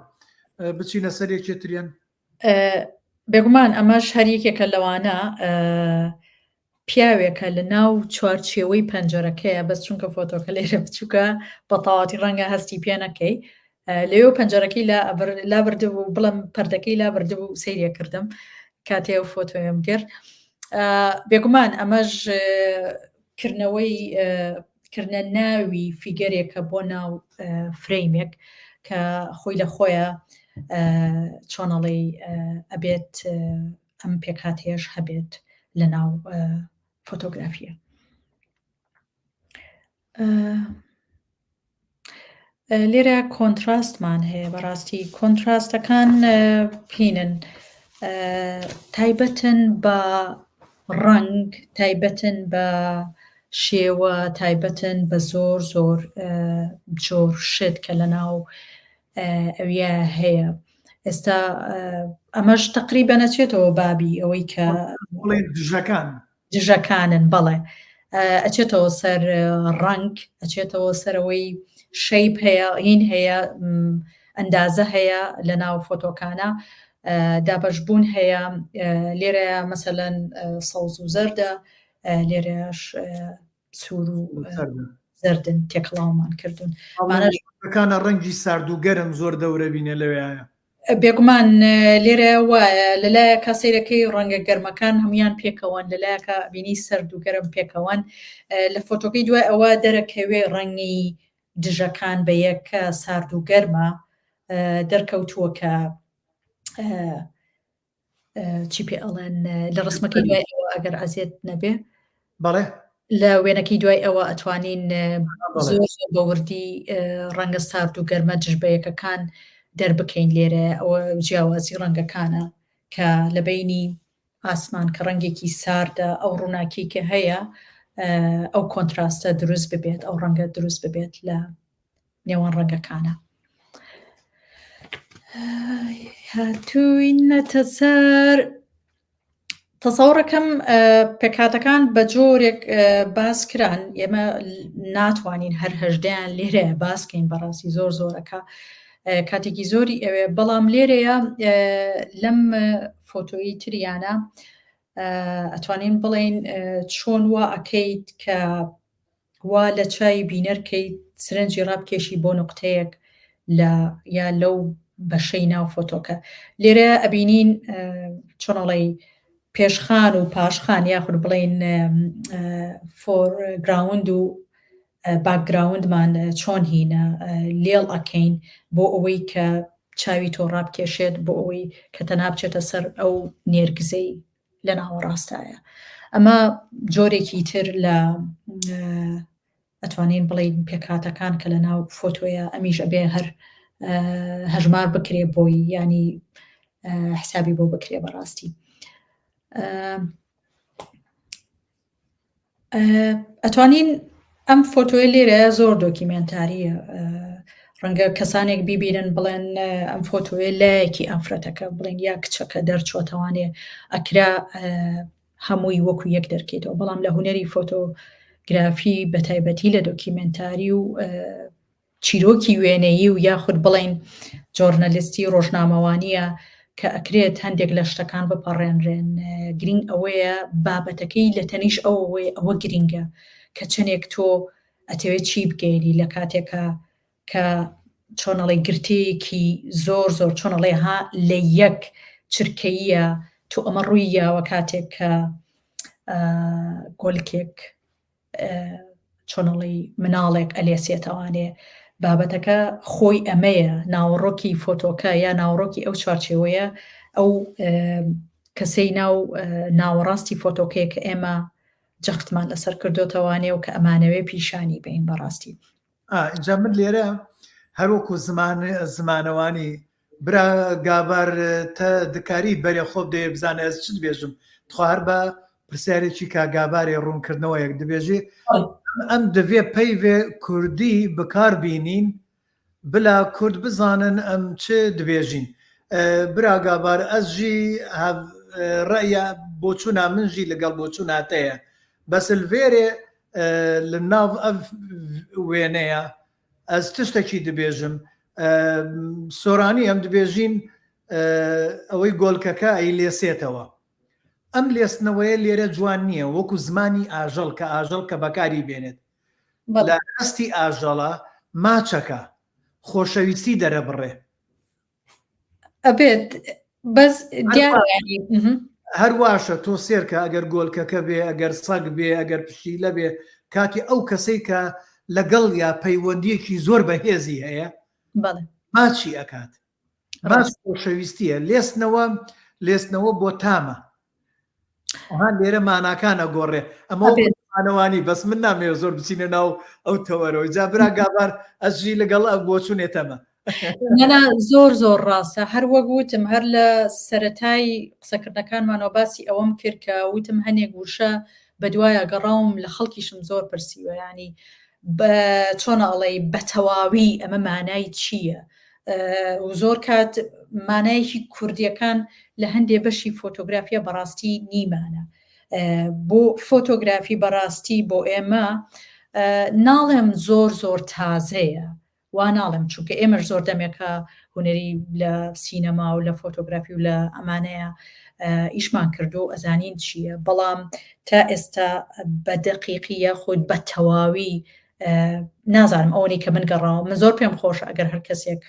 بچینە سەر یەکێ تریان. بێگومان ئەمەش هەر یەکێکە لەوانە پیاوێکە لە ناو چوارچێوەی پەنجەرەکەیە بەس چونکە فۆتۆکە لێرە بچووکە بە تەواتی ڕەنگە هەستی پێ نەکەی لەوێ پەنجەرەکەی لا بردبوو بڵم پەردەکەی لا بردبوو سەیرێ کردم کاتێ و فۆتۆیم کرد بێگومان ئەمەش کردنەوەی کردنە ناوی figure ێکە بۆ ناو frame ێک کە خۆی لە خۆیە چۆنەڵی ئەبێت ئەم پێکهاتەیەش هەبێت لە ناو فۆتۆگرافیە. لێرە contrast مان هەیە بەڕاستی contrast ەکان پینن تایبەتن بە ڕەنگ تایبەتن بە شێوە تایبەتن بە زۆر زۆر جۆر شت کە لە ناو ئەویا هەیە ئێستا ئەمەش تقریبا نەچێتەوە بابی ئەوەی کە دژەکان دژەکانن بەڵێ ئەچێتەوە سەر ڕەنگ ئەچێتەوە سەرەوەی shape هەیە هین هەیە ئەندازە هەیە لە ناو فۆتۆکانە دابەشبوون هەیە لێرە مەسەلەن سەوز و زەردە لێرەش سوور و زەردن تێکەڵاومان کردوون کانە ڕەنگی سارد و گەرم زۆر دەورە بینە لەوێ بێگومان لێرە وایە لەلایەکە سەیرەکەی ڕەنگە گەرمەکان هەمویان پێکەوەن لەلایەکە بینی سەرد و گەرم پێکەوەن لە فۆتۆکەی دوای ئەوە دەرەکەوێ ڕەنگی دژەکان بە یەک سارد و گەرمە دەرکەوتووە کە چی پێ ئەڵێن لە ڕسمەکەی دوای ئەوە ئەگەر ئەزیەت نەبێ بەڵێ لە وێنەکەی دوای ئەوە ئەتوانین زۆر بە وردی ڕەنگە سارد و گەرمە دژ بە یەکەکان دەربکەین لێرە ئەوە جیاوازی ڕەنگەکانە کە لە بینی ئاسمان کە ڕەنگێکی ساردە ئەو ڕووناکی کە هەیە ئەو contrast ە دروست ببێت ئەو ڕەنگە دروست ببێت لە نێوان ڕەنگەکانە. هاتووینەتە سەر تەسەوڕەکەم پێکهاتەکان بە جۆرێک باس کران ئێمە ناتوانین هەر هەژدەیان لێرەیە باسکەین بەڕاستی زۆر زۆرەکە کاتێکی زۆری ئەوێ بەڵام لێرەیە لەم فۆتۆیی تریانە. ئەتوانین بڵێین چۆن وا ئەکەیت کە وا لە چاوی بینەر کەیت سرنجی ڕابکێشی بۆ نوقتەیەک لە یا لەو بەشەی ناو فۆتۆکە لێرە ئەبینین چۆن ئەڵێی پێشخان و پاشخان یاخود بڵێین foreground و background مان چۆن هینە لێڵ ئەکەین بۆ ئەوەی کە چاوی تۆ ڕابکێشێت بۆ ئەوەی کە تەنها بچێتە سەر ئەو نێرگزەی لە ناوەڕاستایە ئەمە جۆرێکی تر لە ئەتوانین بڵین پێکهاتەکان کە لە ناو فۆتۆیە ئەمیش ئەبێ هەر هەژمار بکرێ بۆی ینی حسابی بۆ بکرێ بەڕاستی ئەتوانین ئەم فۆتۆیە لێرە زۆر دۆکیمێنتاریە ڕەنگە کەسانێک بیبینن بڵێن ئەم فۆتۆیە لایەکی ئافرەتەکە بڵێن یا کچەکە دەرچۆتەوانێ ئەکرا هەمووی وەکو یەک دەرکەیتەوە بەڵام لە هونەری فۆتۆگرافی بە تایبەتی لە دۆکیمێنتاری و چیرۆکی وێنەیی و یاخود بڵێین جۆرنەلیستی ڕۆژنامەوانییە کە ئەکرێت هەندێک لە شتەکان بپەڕێنرێن گرینگ ئەوەیە بابەتەکەی لە تەنیش ئەوەوەی ئەوە گرینگە کە چەندێک تۆ ئەتەوێت چی بگەێنی لە کاتێکە کە چۆنەڵی گرتەیەکی زۆر زۆر چۆنەڵێ ها لە یەک چرکەیە تۆ ئەمە ڕووی یاوە کاتێک کە گۆلکێک چۆنەڵی مناڵێک ئەلێسێتەوانێ بابەتەکە خۆی ئەمەیە ناوەڕۆکی فۆتۆکە یا ناوەڕۆکی ئەو چوارچێوەیە ئەو کەسەی ناو ناوەڕاستی فۆتۆکەیە کە ئێمە جەختمان لەسەر کردوتەوانێ و کە ئەمانەوێ پیشانی بین بەڕاستی ئینجا من لێرە هەروەکو زمان زمانەوانی برا گابار تە دکاری بەرێ خۆ بدەیە بزانە ئەز چ دبێژم تخوا هەر بە پرسیارێکی کا گابارێ ڕوونکردنەوەیەک دبێژی ئەم دەڤێ پەیڤێ کوردی بکار بینین بلا کورد بزانن ئەم چ دبێژین برا گابار ئەز ژی ڕەئیا بۆچوونا من ژی لەگەڵ بۆچوونا تەیە بەس لڤێرێ لە ناو ئەv وێنەیە ئەز تشتەکی دبێژم سۆرانی ئەم دبێژین ئەوەی گۆلکەکە ئەی لێسێتەوە ئەم لێستنەوەیە لێرە جوان نییە وەکو زمانی ئاژەڵ کە ئاژەڵ کە بەکاری بێنێت لە هەستی ئاژەڵە ماچەکە خۆشەویستی دەرەبڕێ ئەبێت بەس هەر واشە تۆ سێرکە ئەگەر گۆلکەکە بێ ئەگەر سەگ بێ ئەگەر پشیلە بێ کاتی ئەو کەسەی کە لەگەڵ یا پەیوەندیەکی زۆر بەهێزی هەیە ماچی ئەکات باس خۆشەویستیە لێستنەوە لێستنەوە بۆ تامە ئەها لێرە ماناکان ئەگۆڕێ ئەمە مانەوانی بەس من نامەوێ زۆر بچینە ناو ئەو تەوەرەوە جا برا گابار ئەزژی لەگەڵ ئەو بۆچونێتەمە نەنا زۆر زۆر ڕاستە هەر وەک وتم هەر لە سەتای قسەکردنەکانمانەوە باسی ئەوەم کرد کە وتم هەنێک وشە بەدوایە گەڕاوم لە خەڵکیشم زۆر پرسیوە ینی بە چۆن ئەڵێی بە تەواوی ئەمە مانای چییە؟ و زۆر کات مانایەکی کوردیەکان لە هەندێ بەشی فۆتۆگرافیە بەڕاستی نیمانە بۆ فۆتۆگرافی بەڕاستی بۆ ئێمە ناڵێم زۆر زۆر تازەیە وا ناڵێم چونکە ئێمەش زۆر دەمێکە هونەری لە سینەما و لە فۆتۆگرافی و لە ئەمانەیە ئیشمان کردو و ئەزانین چییە بەڵام تا ئێستا بە دەقیقی یاخود بە تەواوی نازانم ئەوەی کە من گەڕاوە من زۆر پێم خۆش ئەگەر هەر کەسێک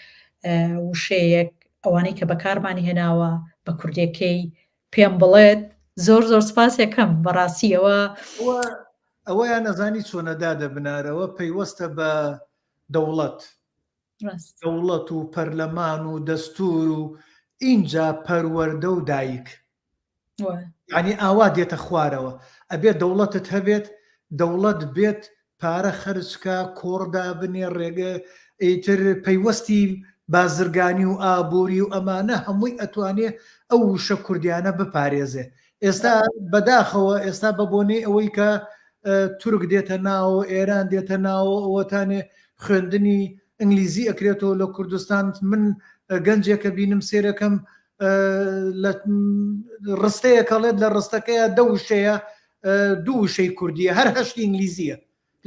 وشەیەک ئەوانەی کە بەکارمان هێناوە بە کوردێکەی پێم بڵێت زۆر زۆر سپاسێکم بەڕاستیەوە ئەوەیان ئەزانی چۆنە دادە بنارەوە پەیوەستە بە دەوڵەت دەوڵەت و پەرلەمان و دەستور و ئینجا پەروەردە و دایک ینی ئاوا دێتە خوارەوە ئەبێت دەوڵەتت هەبێت دەوڵەت بێت پارە خەرجکە کۆڕدا بنێ ڕێگە ئیتر پەیوەستی بازرگانی و ئابووری و ئەمانە هەمووی ئەتوانێ ئەو وشە کوردیانە بپارێزێ ئێستا بەداخەوە ئێستا بە بۆنەی ئەوەی کە تورک دێتە ناوە ئێران دێتە ناوە ئەوەتانێ خوێندنی ئینگلیزی ئەکرێتەوە لە کوردستان من گەنجێکە بینم سێرەکەم لە ڕستەیەکەڵێت لە ڕستەکەیە دە وشەیە دوو وشەی کوردیە هەر هەشتی ئینگلیزیە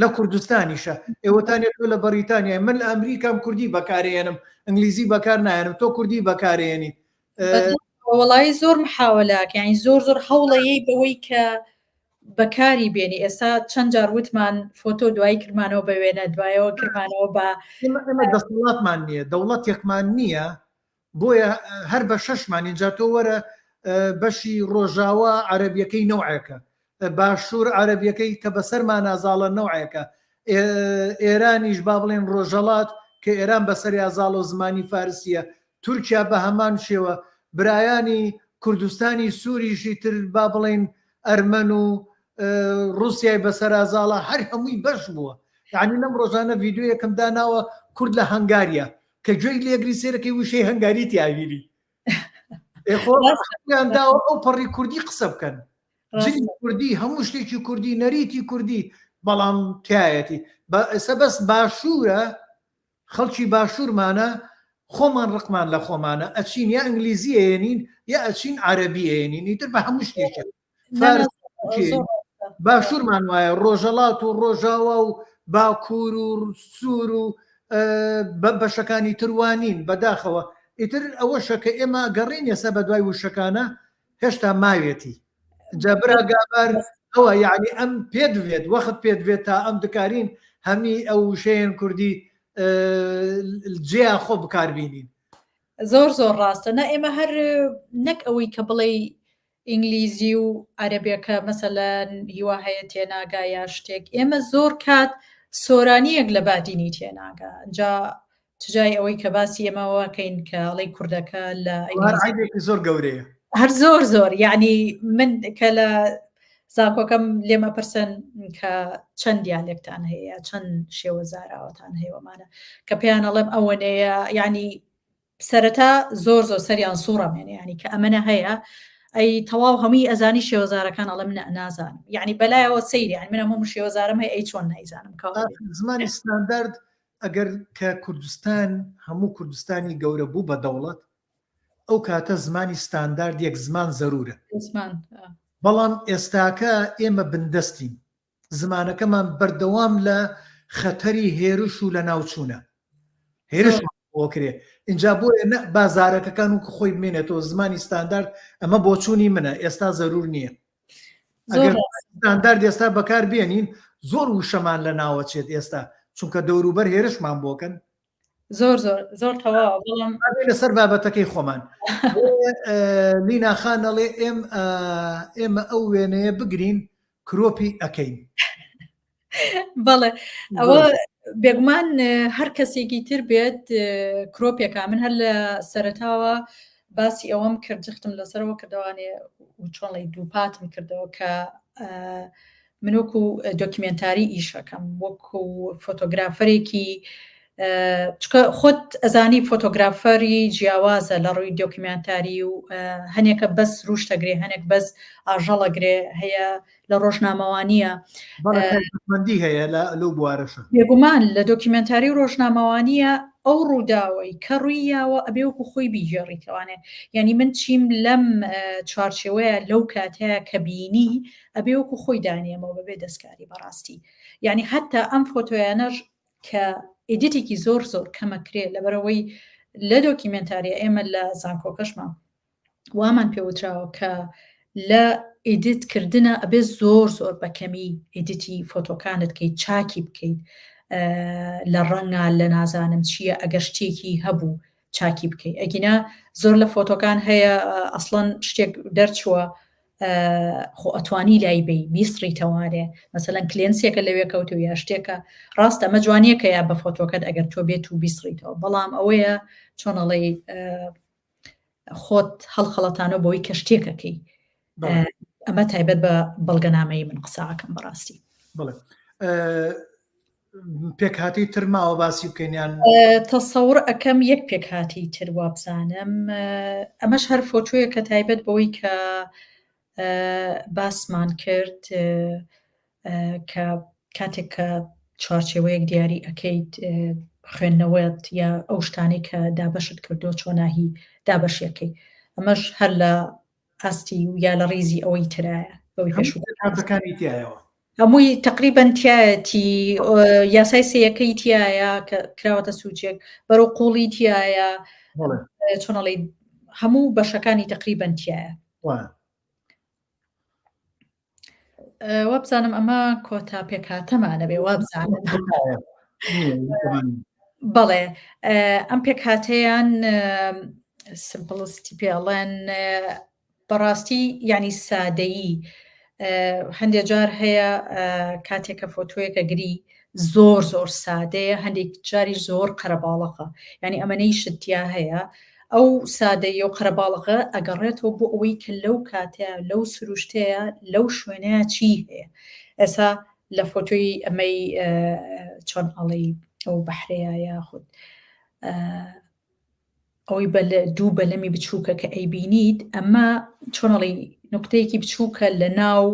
لە کوردستانیشە ئێوەتانێ تۆ لە بەریتانیا من لە ئەمریکام کوردی بەکارێنم ئینگلیزی بەکار نایەنم تۆ کوردی بەکارێنی. وەڵی زۆر محاولاک یعنی زۆر زۆر هەوڵەیەی بەوەی کە بەکاری بێنی ئێستا چەند جار وتمان فۆتۆ دوایی کرمانەوە بە وێنە دوایەوە کرمانەوە بە ئێمە دەسەڵاتمان نییە دەوڵەتێکمان نییە بۆیە هەر بە شەشمان اینجا تۆ وەرە بەشی ڕۆژاوا عەرەبیەکەی نەوعێکە باشوور عەرەبیەکەی کە بەسەرمانا زاڵە نەوعێکە ئێرانیش با بڵێن ڕۆژەڵات کە ئێران بەسەریا زاڵە و زمانی فارسیە تورکیا بە هەمان شێوە برایانی کوردستانی سووریشی تر با بڵێن ئەرمەن و ڕوسیای بەسەرا زاڵە هەر هەمووی بەش بووە یعنی لەم ڕۆژانە ڤیدیۆیەکم داناوە کورد لە هەنگاریا کە گوێی لێگری سێرەکەی وشەی هەنگاری تیاویری خۆیان داوە ئەو پەڕی کوردی قسە بکەن جلی کوردی هەموو شتێکی کوردی نەریتی کوردی بەڵام تایەتی ئێستا بەس باشوورە خەڵکی باشوورمانە خۆمان ڕقمان لە خۆمانە ئەچین یا ئینگلیزی ئەیەنین یا ئەچین عەرەبی ئەیەنین ئیتر بە هەموو شتێکە باشوورمان وایە ڕۆژەڵات و ڕۆژاوا و باکوور و سوور و بەشەکانی تروانین بەداخەوە ئیتر ئەوەشە کە ئێمە گەڕین ێستا بە دوای وشەکانە هێشتا ماوێتی جا برا گابار ئەوە یعنی ئەم پێدوێت وەخت پێدوێت تا ئەم دکارین هەمی ئەو وشەیەن کوردی جێیا خۆ بکاربینین زۆر زۆر ڕاستە نا ئێمە هەر نەک ئەوەی کە بڵێ ئینگلیزی و عەرەبێکە مەسەلەن هیوا هەیە تێناگا یا شتێک ئێمە زۆر کات سۆرانیەک لە بادینی تێناگا جا چجای ئەوەی کە باسی ئێمەوە کەین کە ئەڵێی کوردەکە لە زۆر گەورەیە هەر زۆر زۆر یعنی من کە لە زانکۆکەم لێمە پرسن کە چەند دیالێکتان هەیە چەند شێوە زاراوەتان هەیەوەمانە کە پێیان ئەڵێم ئەوەنەیە یعنی سەرەتا زۆر زۆر سەریان سوڕەمێنێ یعنی کە ئەمەە هەیە ئەی تەواو هەمووی ئەزانی شێوەزارەکان ئەڵێم نە نازانم یعنی بەلایەوە سەیری یعنی من هەموو شێوەزارم هەیە ئەی چۆن نایزانم کە زمانی ستاندارد ئەگەر کە کوردستان هەموو کوردستانی گەورە بوو بە دەوڵەت ئەو کاتە زمانی ستاندارد یەک زمان زەرورە بەڵام ئێستاکە ئێمە بندەستین زمانەکەمان بەردەوام لە خەتەری هێرش و لە ناوچوونە هێرش بۆکرێ اینجا بۆیە نە بازارەکەکان و خۆی بمێنێتەوە زمانی ستاندارد ئەمە بۆچوونی منە ئێستا زەرور نییە ئەگەر ستاندارد ئێستا بەکار بێنین زۆر وشەمان لە ناوەچێت ئێستا چونکە دەوروبەر هێرشمان بۆکەن زۆر زۆر زۆر تەواو بەڵام لەسەر بابەتەکەی خۆمان لینا خان ئەڵێ ئێم ئێمە ئەو وێنەیە بگرین crop ی ئەەکەین بەڵێ ئەوە بێگومان هەر کەسێکی تر بێت crop ێکە من هەر لە سەرتاوە باسی ئەوەم کرد جختم لەسەرەوە کردوانێ و چۆنڵی دووپاتم کردەوە کە من وەکو دۆکیمێنتاری ئیشەکەم وەکو photographer ێکی چکە خۆت ئەزانی photographer ی جیاوازە لە ڕووی دۆکیمێنتاری و هەنێکە بەس سروشتەگرێ هەنێک بەس ئاژەڵەگرێ هەیە لە ڕۆژنامەوانیە مەندی هەیە لە لەو بوارەشە بێگومان لە دۆکیمێنتاری و ڕۆژنامەوانیە ئەو ڕووداوەی کە ڕووی یاوە ئەبێ وەکو خۆی بیگێڕیتەوانێ یعنی من چیم لەم چوارچێوەیە لەو کاتەیە کە بینی ئەبێ وەکو خۆی دانێمەوە بەبێ دەستکاری بەڕاستی یعنی حتا ئەم فۆتۆیانەش کە edit ێکی زۆر زۆر کەمەکرێ لەبەرەوەی لە دۆکیمنتاریە ئێمە لە زانکۆکەشمان وامان پێوتراوە کە لە edit کردنە ئەبێ زۆر زۆر بە کەمی edit ی فۆتۆکانت کەیت چاکی بکەیت لە ڕەنگە لە نازانم چییە ئەگەر شتێکی هەبوو چاکی بکەیت ئەگینا زۆر لە فۆتۆکان هەیە ئەسڵەن شتێک دەرچووە خۆ ئەتوانی لای بی بیسڕیتەوانێ مەسەلەن clearance ێکە لەوێ کەوتو یا شتێکە ڕاستە ئەمە جوانیەکە یا بە فۆتۆکەت ئەگەر تۆ بێت و بیسڕیتەوە بەڵام ئەوەیە چۆنەڵی خۆت هەڵخەڵەتانەوە بۆی کە شتێکەکەی ئەمە تایبەت بە بەڵگەنامەی من قساکەم بەڕاستی بڵێ پێکهاتەی تر ماوە باسی بکەین یان تەسەور ئەەکەم یەک پێکهاتەی تر وابزانم ئەمەش هەر فۆتۆیە کە تایبەت بەوەی کە باسمان کرد کە کاتێک کە چوارچێوەیەک دیاری ئەەکەیت خوێندنەوەت یا ئەو شتانەی کە دابەشت کردو چۆناهی دابەشیەکەی ئەمەش هەر لە ئاستی و یا لە ڕیزی ئەوەی ترایە بەوەی پێشوو کاتەکانی تایەوە هەمووی تقریبا تایەتی یاسای سەیەکەی تایە کە کراوەتە سوچێک بەرەو قوڵی تایە چۆنەڵی. هەموو بەشەکانی تقریبەن تایە. وابزانم ئەمە کۆتا پێکهاتەمانە بێ وابزانم. بەڵێ ئەم پێکهاتەیان simplicity پێڵێن بەڕاستی یعنی سادەیی هەندێک جار هەیە کاتێک کە فۆتۆیەکە گری زۆر زۆر سادەیە هەندێک جاری زۆر قەرەباڵغە یعنی ئەمەنەی شتیا هەیە ئەو سادەیی و قەرەباڵغە ئەگەڕێتەوە بۆ ئەوەی کە لەو کاتەیە لەو سروشتەیە لەو شوێنەیە چی هەیە ئێسا لە فۆتۆی ئەمەی چۆن ئەڵێی ئەو بەحرەیە یاخود ئەوەی بە دوو بەلەمی بچووکە کە ئەیبینیت ئەمە چۆن ئەڵێی نوقتەیەکی بچووکە لە ناو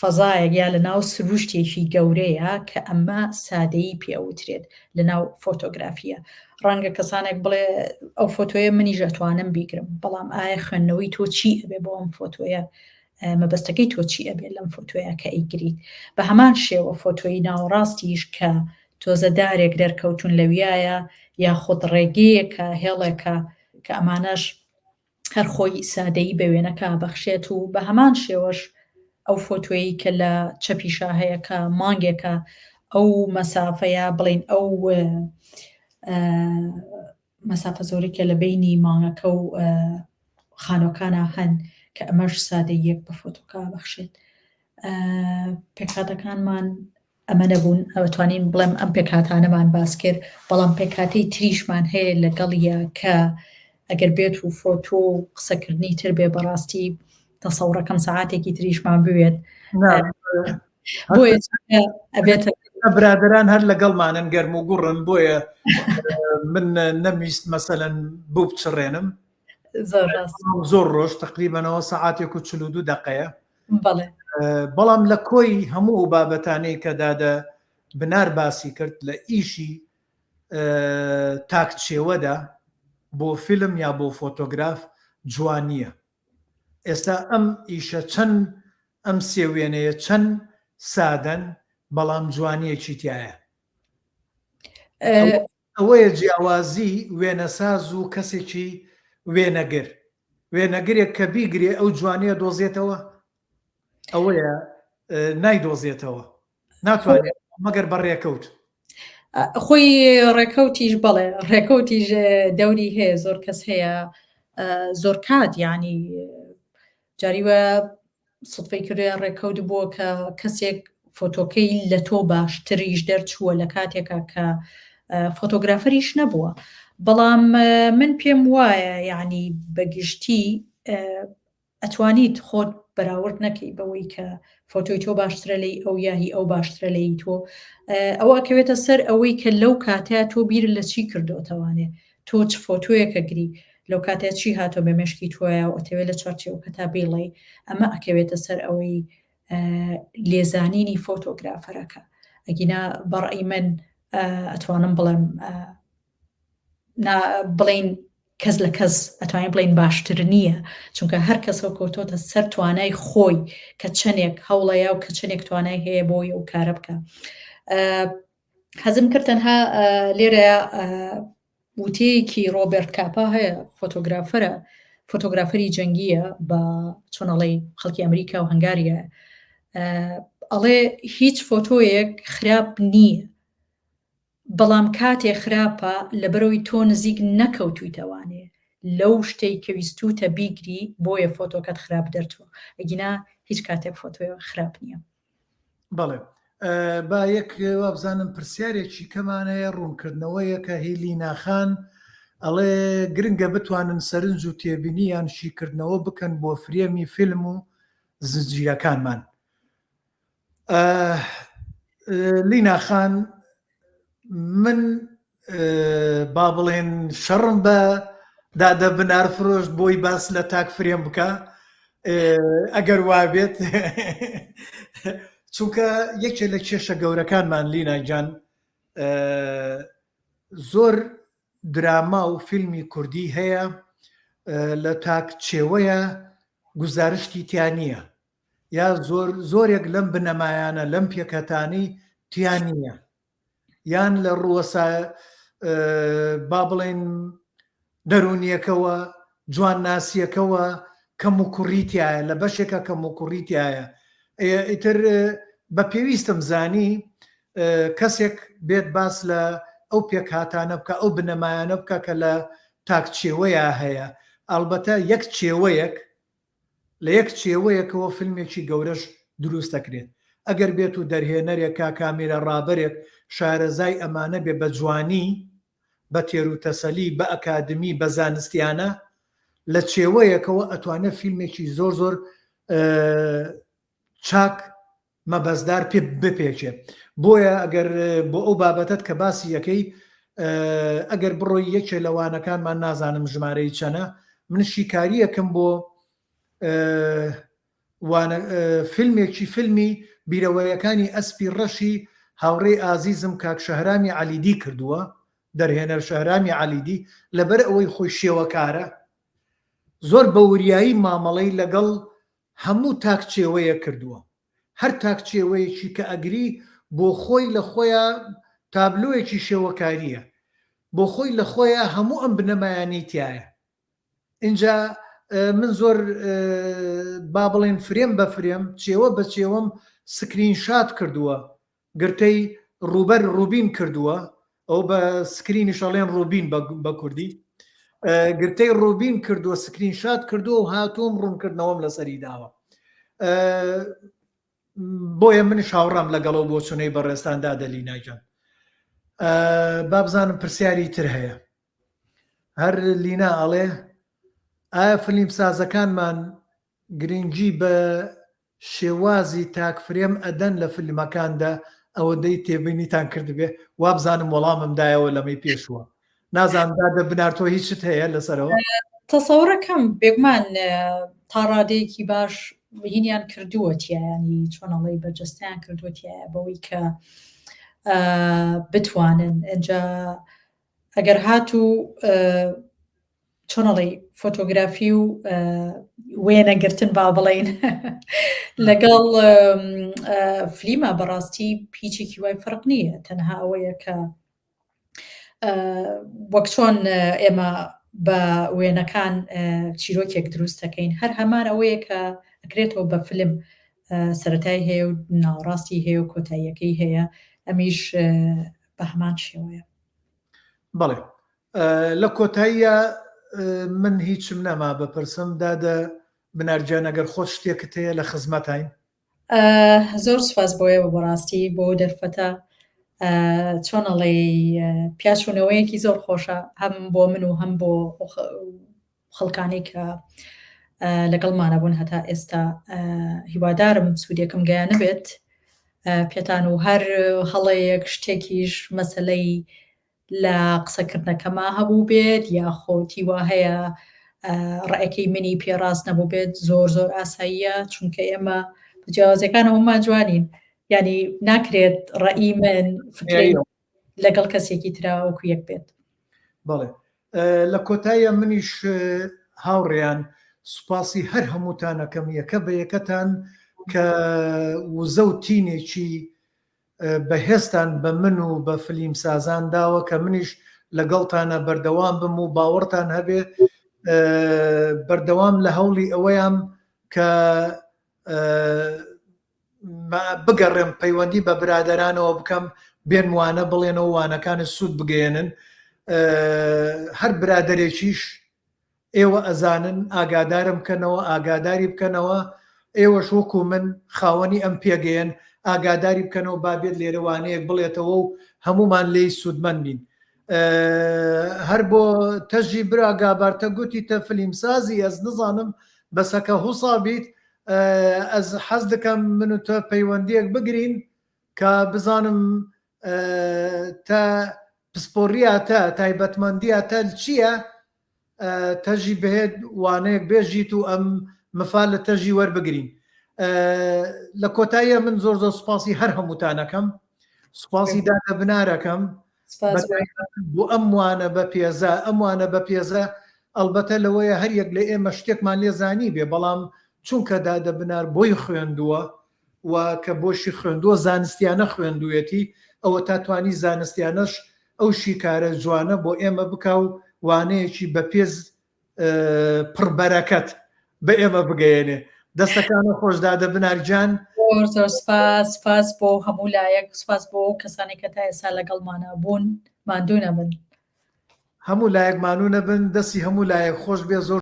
فەزایەک یا لە ناو سروشتێکی گەورەیە کە ئەمە سادەیی پێ ئەوترێت لە ناو فۆتۆگرافیە ڕەنگە کەسانێک بڵێ ئەو فۆتۆیە منیش ئەتوانم بیگرم بەڵام ئایا خوێندنەوەی تۆ چی ئەبێ بۆ ئەم فۆتۆیە مەبەستەکەی تۆ چی ئەبێت لەم فۆتۆیە کە ئەیگریت بە هەمان شێوە فۆتۆی ناوەڕاستیش کە تۆزە دارێک دەرکەوتون لەویایە یاخود ڕێگەیەکە هێڵێکە کە ئەمانەش هەر خۆی سادەیی بە وێنەکە بەخشێت و بە هەمان شێوەش ئەو فۆتۆیی کە لە چەپیشا هەیە کە مانگێکە ئەو مەسافەیە بڵین ئەو مەسافە زۆری کە لە بینی مانگەکە و خانۆکانە هەن کە ئەمەش سادەیەک بە فۆتۆکە بەخشێت پێکهاتەکانمان ئەمە نەبوون ئەتوانین بڵێم ئەم پێکهاتانەمان باس کرد بەڵام پێکهاتەی تریشمان هەیە لەگەڵیە کە ئەگەر بێت و فۆتۆ و قسەکردنی تر بێ بەڕاستی تەسەوڕەکەم سەعاتێکی تریشمان بوێت بۆیە ئەبێت برادران هەر لەگەڵمانن گەرم و گوڕن بۆیە من نەمویست مەسەلەن ببچڕێنم زۆر ڕاست زۆر ڕۆژ تقریبەنەوە سەعاتێک و 42 دقەیە بەڵام لە کۆی هەموو ئەو بابەتانەی کە دادە بنار باسی کرد لە ئیشی تاکچێوەدا بۆ فیلم یا بۆ فۆتۆگراف جوانییە ئێستا ئەم ئیشە چەند ئەم سێ وێنەیە چەند سادەن بەڵام جوانیەکی تایە ئەوەیە جیاوازی وێنەساز و کەسێکی وێنەگر وێنەگرێک کە بیگرێ ئەو جوانیە دۆزێتەوە ئەوەیە نایدۆزێتەوە ناتوانێت مەگەر بە ڕێکەوت خۆی ڕێکەوتیش بەڵێ ڕێکەوتیش دەوری هەیە زۆر کەس هەیە زۆر کات یعنی جاری وە سوتفەی کردوە ڕێکەوت بووە کە کەسێک فۆتۆکەی لە تۆ باشتریش دەرچووە لە کاتێکا کە فۆتۆگرافەریش نەبووە بەڵام من پێم وایە یعنی بەگشتی ئەتوانیت خۆت بەراورد نەکەی بەوەی کە فۆتۆی تۆ باشترە لی ئەو یاهی ئەو باشترە لی تۆ ئەوە ئەکەوێتە سەر ئەوەی کە لەو کاتەیە تۆ بیر لە چی کردوتەوانێ تۆ چ فۆتۆیەکە گری لەو کاتە چی هاتۆ بە مێشکی تۆیە و ئەتەوێ لە چوارچێوەکەتا بیڵێی ئەمە ئەکەوێتە سەر ئەوەی لێزانینی فۆتۆگرافەرەکە ئەگینا بەڕئی من ئەتوانم بڵێم بڵین کەس لە کەس ئەتوانین بڵین باشتر نییە چونکە هەر کەسەوە کەوتۆتە سەر توانای خۆی کە چەندێک هەوڵەیە و کە چەندێک توانای هەیە بۆی ئەو کارە بکە حەزم کرد تەنها لێرە وتەیەکی ڕۆبێرت کاپا هەیە فۆتۆگرافەرە فۆتۆگرافەری جەنگیە بە چۆنەڵی خەڵکی ئەمریکا و هەنگاریە ئەڵێ هیچ فۆتۆیەک خراپ نییە بەڵام کاتێ خراپە لەبەرەوەی تۆ نزیک نەکەوتویتەوانێ لەو شتەی کە ویستوتە بیگری بۆیە فۆتۆکەت خراپ دەرچووە ئەگینا هیچ کاتێک فۆتۆ خراپ نییە. بەڵێ با یەک وابزانم پرسیارێکی کەمان هەیە ڕوونکردنەوەیەکە هی لینا خان ئەڵێ گرنگە بتوانن سەرنج و تێبینی یان شیکردنەوە بکەن بۆ فرێمی فیلم و زنجیرەکانمان لینا خان من با بڵێن شەڕم بە دادە بنار فرۆشت بۆی باس لە تاک فرێم بکە ئەگەر وابێت چونکە یەکێ لە کێشە گەورەکانمان لینا گیان زۆر دراما و فیلمی کوردی هەیە لە تاک چێوەیە گوزارشتی تیا نییە یا زۆر زۆرێک لەم بنەمایانە لەم پێکهتانەی تیا نییە یان لە ڕووەسا با بڵێن دەروونیەکەوە، جوانناسیەکەوە کەموکوڕی تیایە، لە بەشێکا کەموکوڕی تیایە. ئیتر بە پێویستم زانی کەسێک بێت باس لە ئەو پێکهاتانە بکا، ئەو بنەمایانە بکا کە لە تاک چێوەیا هەیە. ئەڵبەتە یەک چێوەیەک لە یەک چێوەیەکەوە فیلمێکی گەورەش دروست دەکرێت. ئەگەر بێت و دەرهێنەرێک کا کامیرا ڕابەرێک شارەزای ئەمانە بێ بە جوانی بە تێروتەسەلی، بە ئەکادمی، بە زانستیانە لە چێوەیەکەوە ئەتوانێت فیلمێکی زۆر زۆر چاک مەبەستدار پێ بپێکێ. بۆیە ئەگەر بۆ ئەو بابەتەت کە باسی یەکەی ئەگەر بڕۆی یەکێ لە وانەکانمان نازانم ژمارەی چەنە من شیکاریەکەم بۆ وانە فیلمێکی فیلمی بیرەوەریەکانی ئەسپی ڕەشی هاوڕێی ئازیزم کاک شەهرامی عەلیدی کردووە دەرهێنەر شەهرامی عەلیدی لەبەر ئەوەی خۆی شێوەکارە زۆر بە وریایی مامەڵەی لەگەڵ هەموو تاک چێوەیەک کردووە هەر تاک چێوەیەکی کە ئەگری بۆ خۆی لە خۆیا تابلۆیەکی شێوەکاریە بۆ خۆی لە خۆیا هەموو ئەم بنەمایانەی تایە ئینجا من زۆر با بڵێن frame بە frame چێوە بە چێوەم screenshot کردووە گرتەی ڕووبەر ڕووبین کردووە ئەو بە screen یش ئەڵێن ڕووبین بە کوردی گرتەی ڕووبین کردووە screenshot کردووە و هاتووم ڕوونکردنەوەم لەسەری داوە بۆیە منیش هاوڕام لەگەڵەوە بۆچونەی بەڕێزتان دادە لینا گیان بابزانم پرسیاری تر هەیە هەر لینا ئەڵێ ئایا فلیم سازەکانمان گرنگی بە شێوازی تاک frame ئەدەن لە فیلمەکاندا ئەوەندەی تێبینیتان کردبێ وابزانم وەڵامم دایەوە لەمەی پێشووە نازانم دادە بنار تۆ هیچت هەیە لەسەرەوە؟ تەسەورەکەم بێگومان تا ڕادەیەکی باش هینیان کردووە تیایانی چۆن ئەڵێی بەرجەستەیان کردووە تیایە بەوەی کە بتوانن ئەجا ئەگەر هاتوو چۆن ئەڵێی فۆتۆگرافی و وێنەگرتن با بڵین لەگەڵ فلیمە بەڕاستی هیچێکی وای فەرق نییە تەنها ئەوەیە کە وەک چۆن ئێمە بە وێنەکان چیرۆکێک دروست دەکەین هەر هەمان ئەوەیە کە ئەکرێتەوە بە فلم سەتای هەیە و ناوەڕاستی هەیە و کۆتاییەکەی هەیە ئەمیش بە هەمان شێوەیە. بەڵێ لە کۆتاییە من هیچم نەما بپرسم دادە بنارجان ئەگەر خۆت شتێکت هەیە لە خزمەتین. زۆر سوپاس بۆ ئێوە بەڕاستی بۆ دەرفەتە چۆن ئەڵێی پیاچوونەوەیەکی زۆر خۆشە هەم بۆ من و هەم بۆ خەڵکانی کە لەگەڵمانە بوون هەتا ئێستا هیوادارم سوودێکم گەیانبێت پێتان و هەر هەڵەیەک شتێکیش مەسلەی لە قسەکردنەکەما هەبوو بێت یاخۆ تیوا هەیە ڕەئەکەی منی پێ ڕاست نەبوو بێت زۆر زۆر ئاساییە چونکە ئێمە بە جیاوازیەکان هەمومان جوانین یعنی ناکرێت ڕەئی من فکرەی لەگەڵ کەسێکی ترا وەکو یەک بێت. بەڵێ لە کۆتاییە منیش هاوڕێیان سوپاسی هەر هەمووتانەکەم یەکە بە یەکەتان کە وزە و تینێکی بەهێزتان بە من و بە فلیم سازان داوە کە منیش لەگەڵتانە بەردەوام بم و باوەڕتان هەبێ بەردەوام لە هەوڵی ئەوەیام کە بگەڕێم پەیوەندی بە برادەرانەوە بکەم بێن وانە بڵێنەوە وانەکانت سوود بگەیەنن هەر برادەرێکیش ئێوە ئەزانن ئاگادارم بکەنەوە ئاگاداری بکەنەوە ئێوەش وەکو من خاوەنی ئەم پێگەیەن ئاگاداری بکەنەوە با بێت لێرە وانەیەک بڵێتەوە و هەمومان لێی سوودمەند بین هەر بۆ تەژی برا گابارتە گوتی تە فلیم سازی ئەز نزانم بەسەکە هوسا بیت ئەز حەز دکەم من و تە پەیوەندیەک بگرین کە بزانم تە پسپۆڕیە تە تایبەتمەندیە تە چییە تەژی بهێت وانەیەک بێژیت و ئەم مفا لە تەژی وەربگرین لە کۆتاییە من زۆر زۆر سوپاسی هەر هەمووتانەکەم سوپاسی دادە بنارەکەم بۆ ئەم وانە بە پێزە ئەم وانە بە پێزە ئەلبەتە لەوەیە هەر یەک لە ئێمە شتێکمان لێ زانی بێ بەڵام چونکە دادە بنار بۆی خوێندووە و کە بۆشی خوێندووە زانستیانە خوێندوویەتی ئەوە تا توانی زانستیانەش ئەو شیکارە جوانە بۆ ئێمە بکا و. وانەیەکی بەپێز پڕ بەرەکەت بە ئێمە بگەیەنێ. دەستەکانە خۆش دادە بنار گیان. زۆر زۆر سپاس، سپاس بۆ هەموو لایەک، سپاس بۆ ئەو کەسانەی کە تا ئێستا لەگەڵمانا بوون. ماندوو نەبن. هەموو لایەک مانوو نەبن، دەستی هەموو لایەک خۆش بێ زۆر.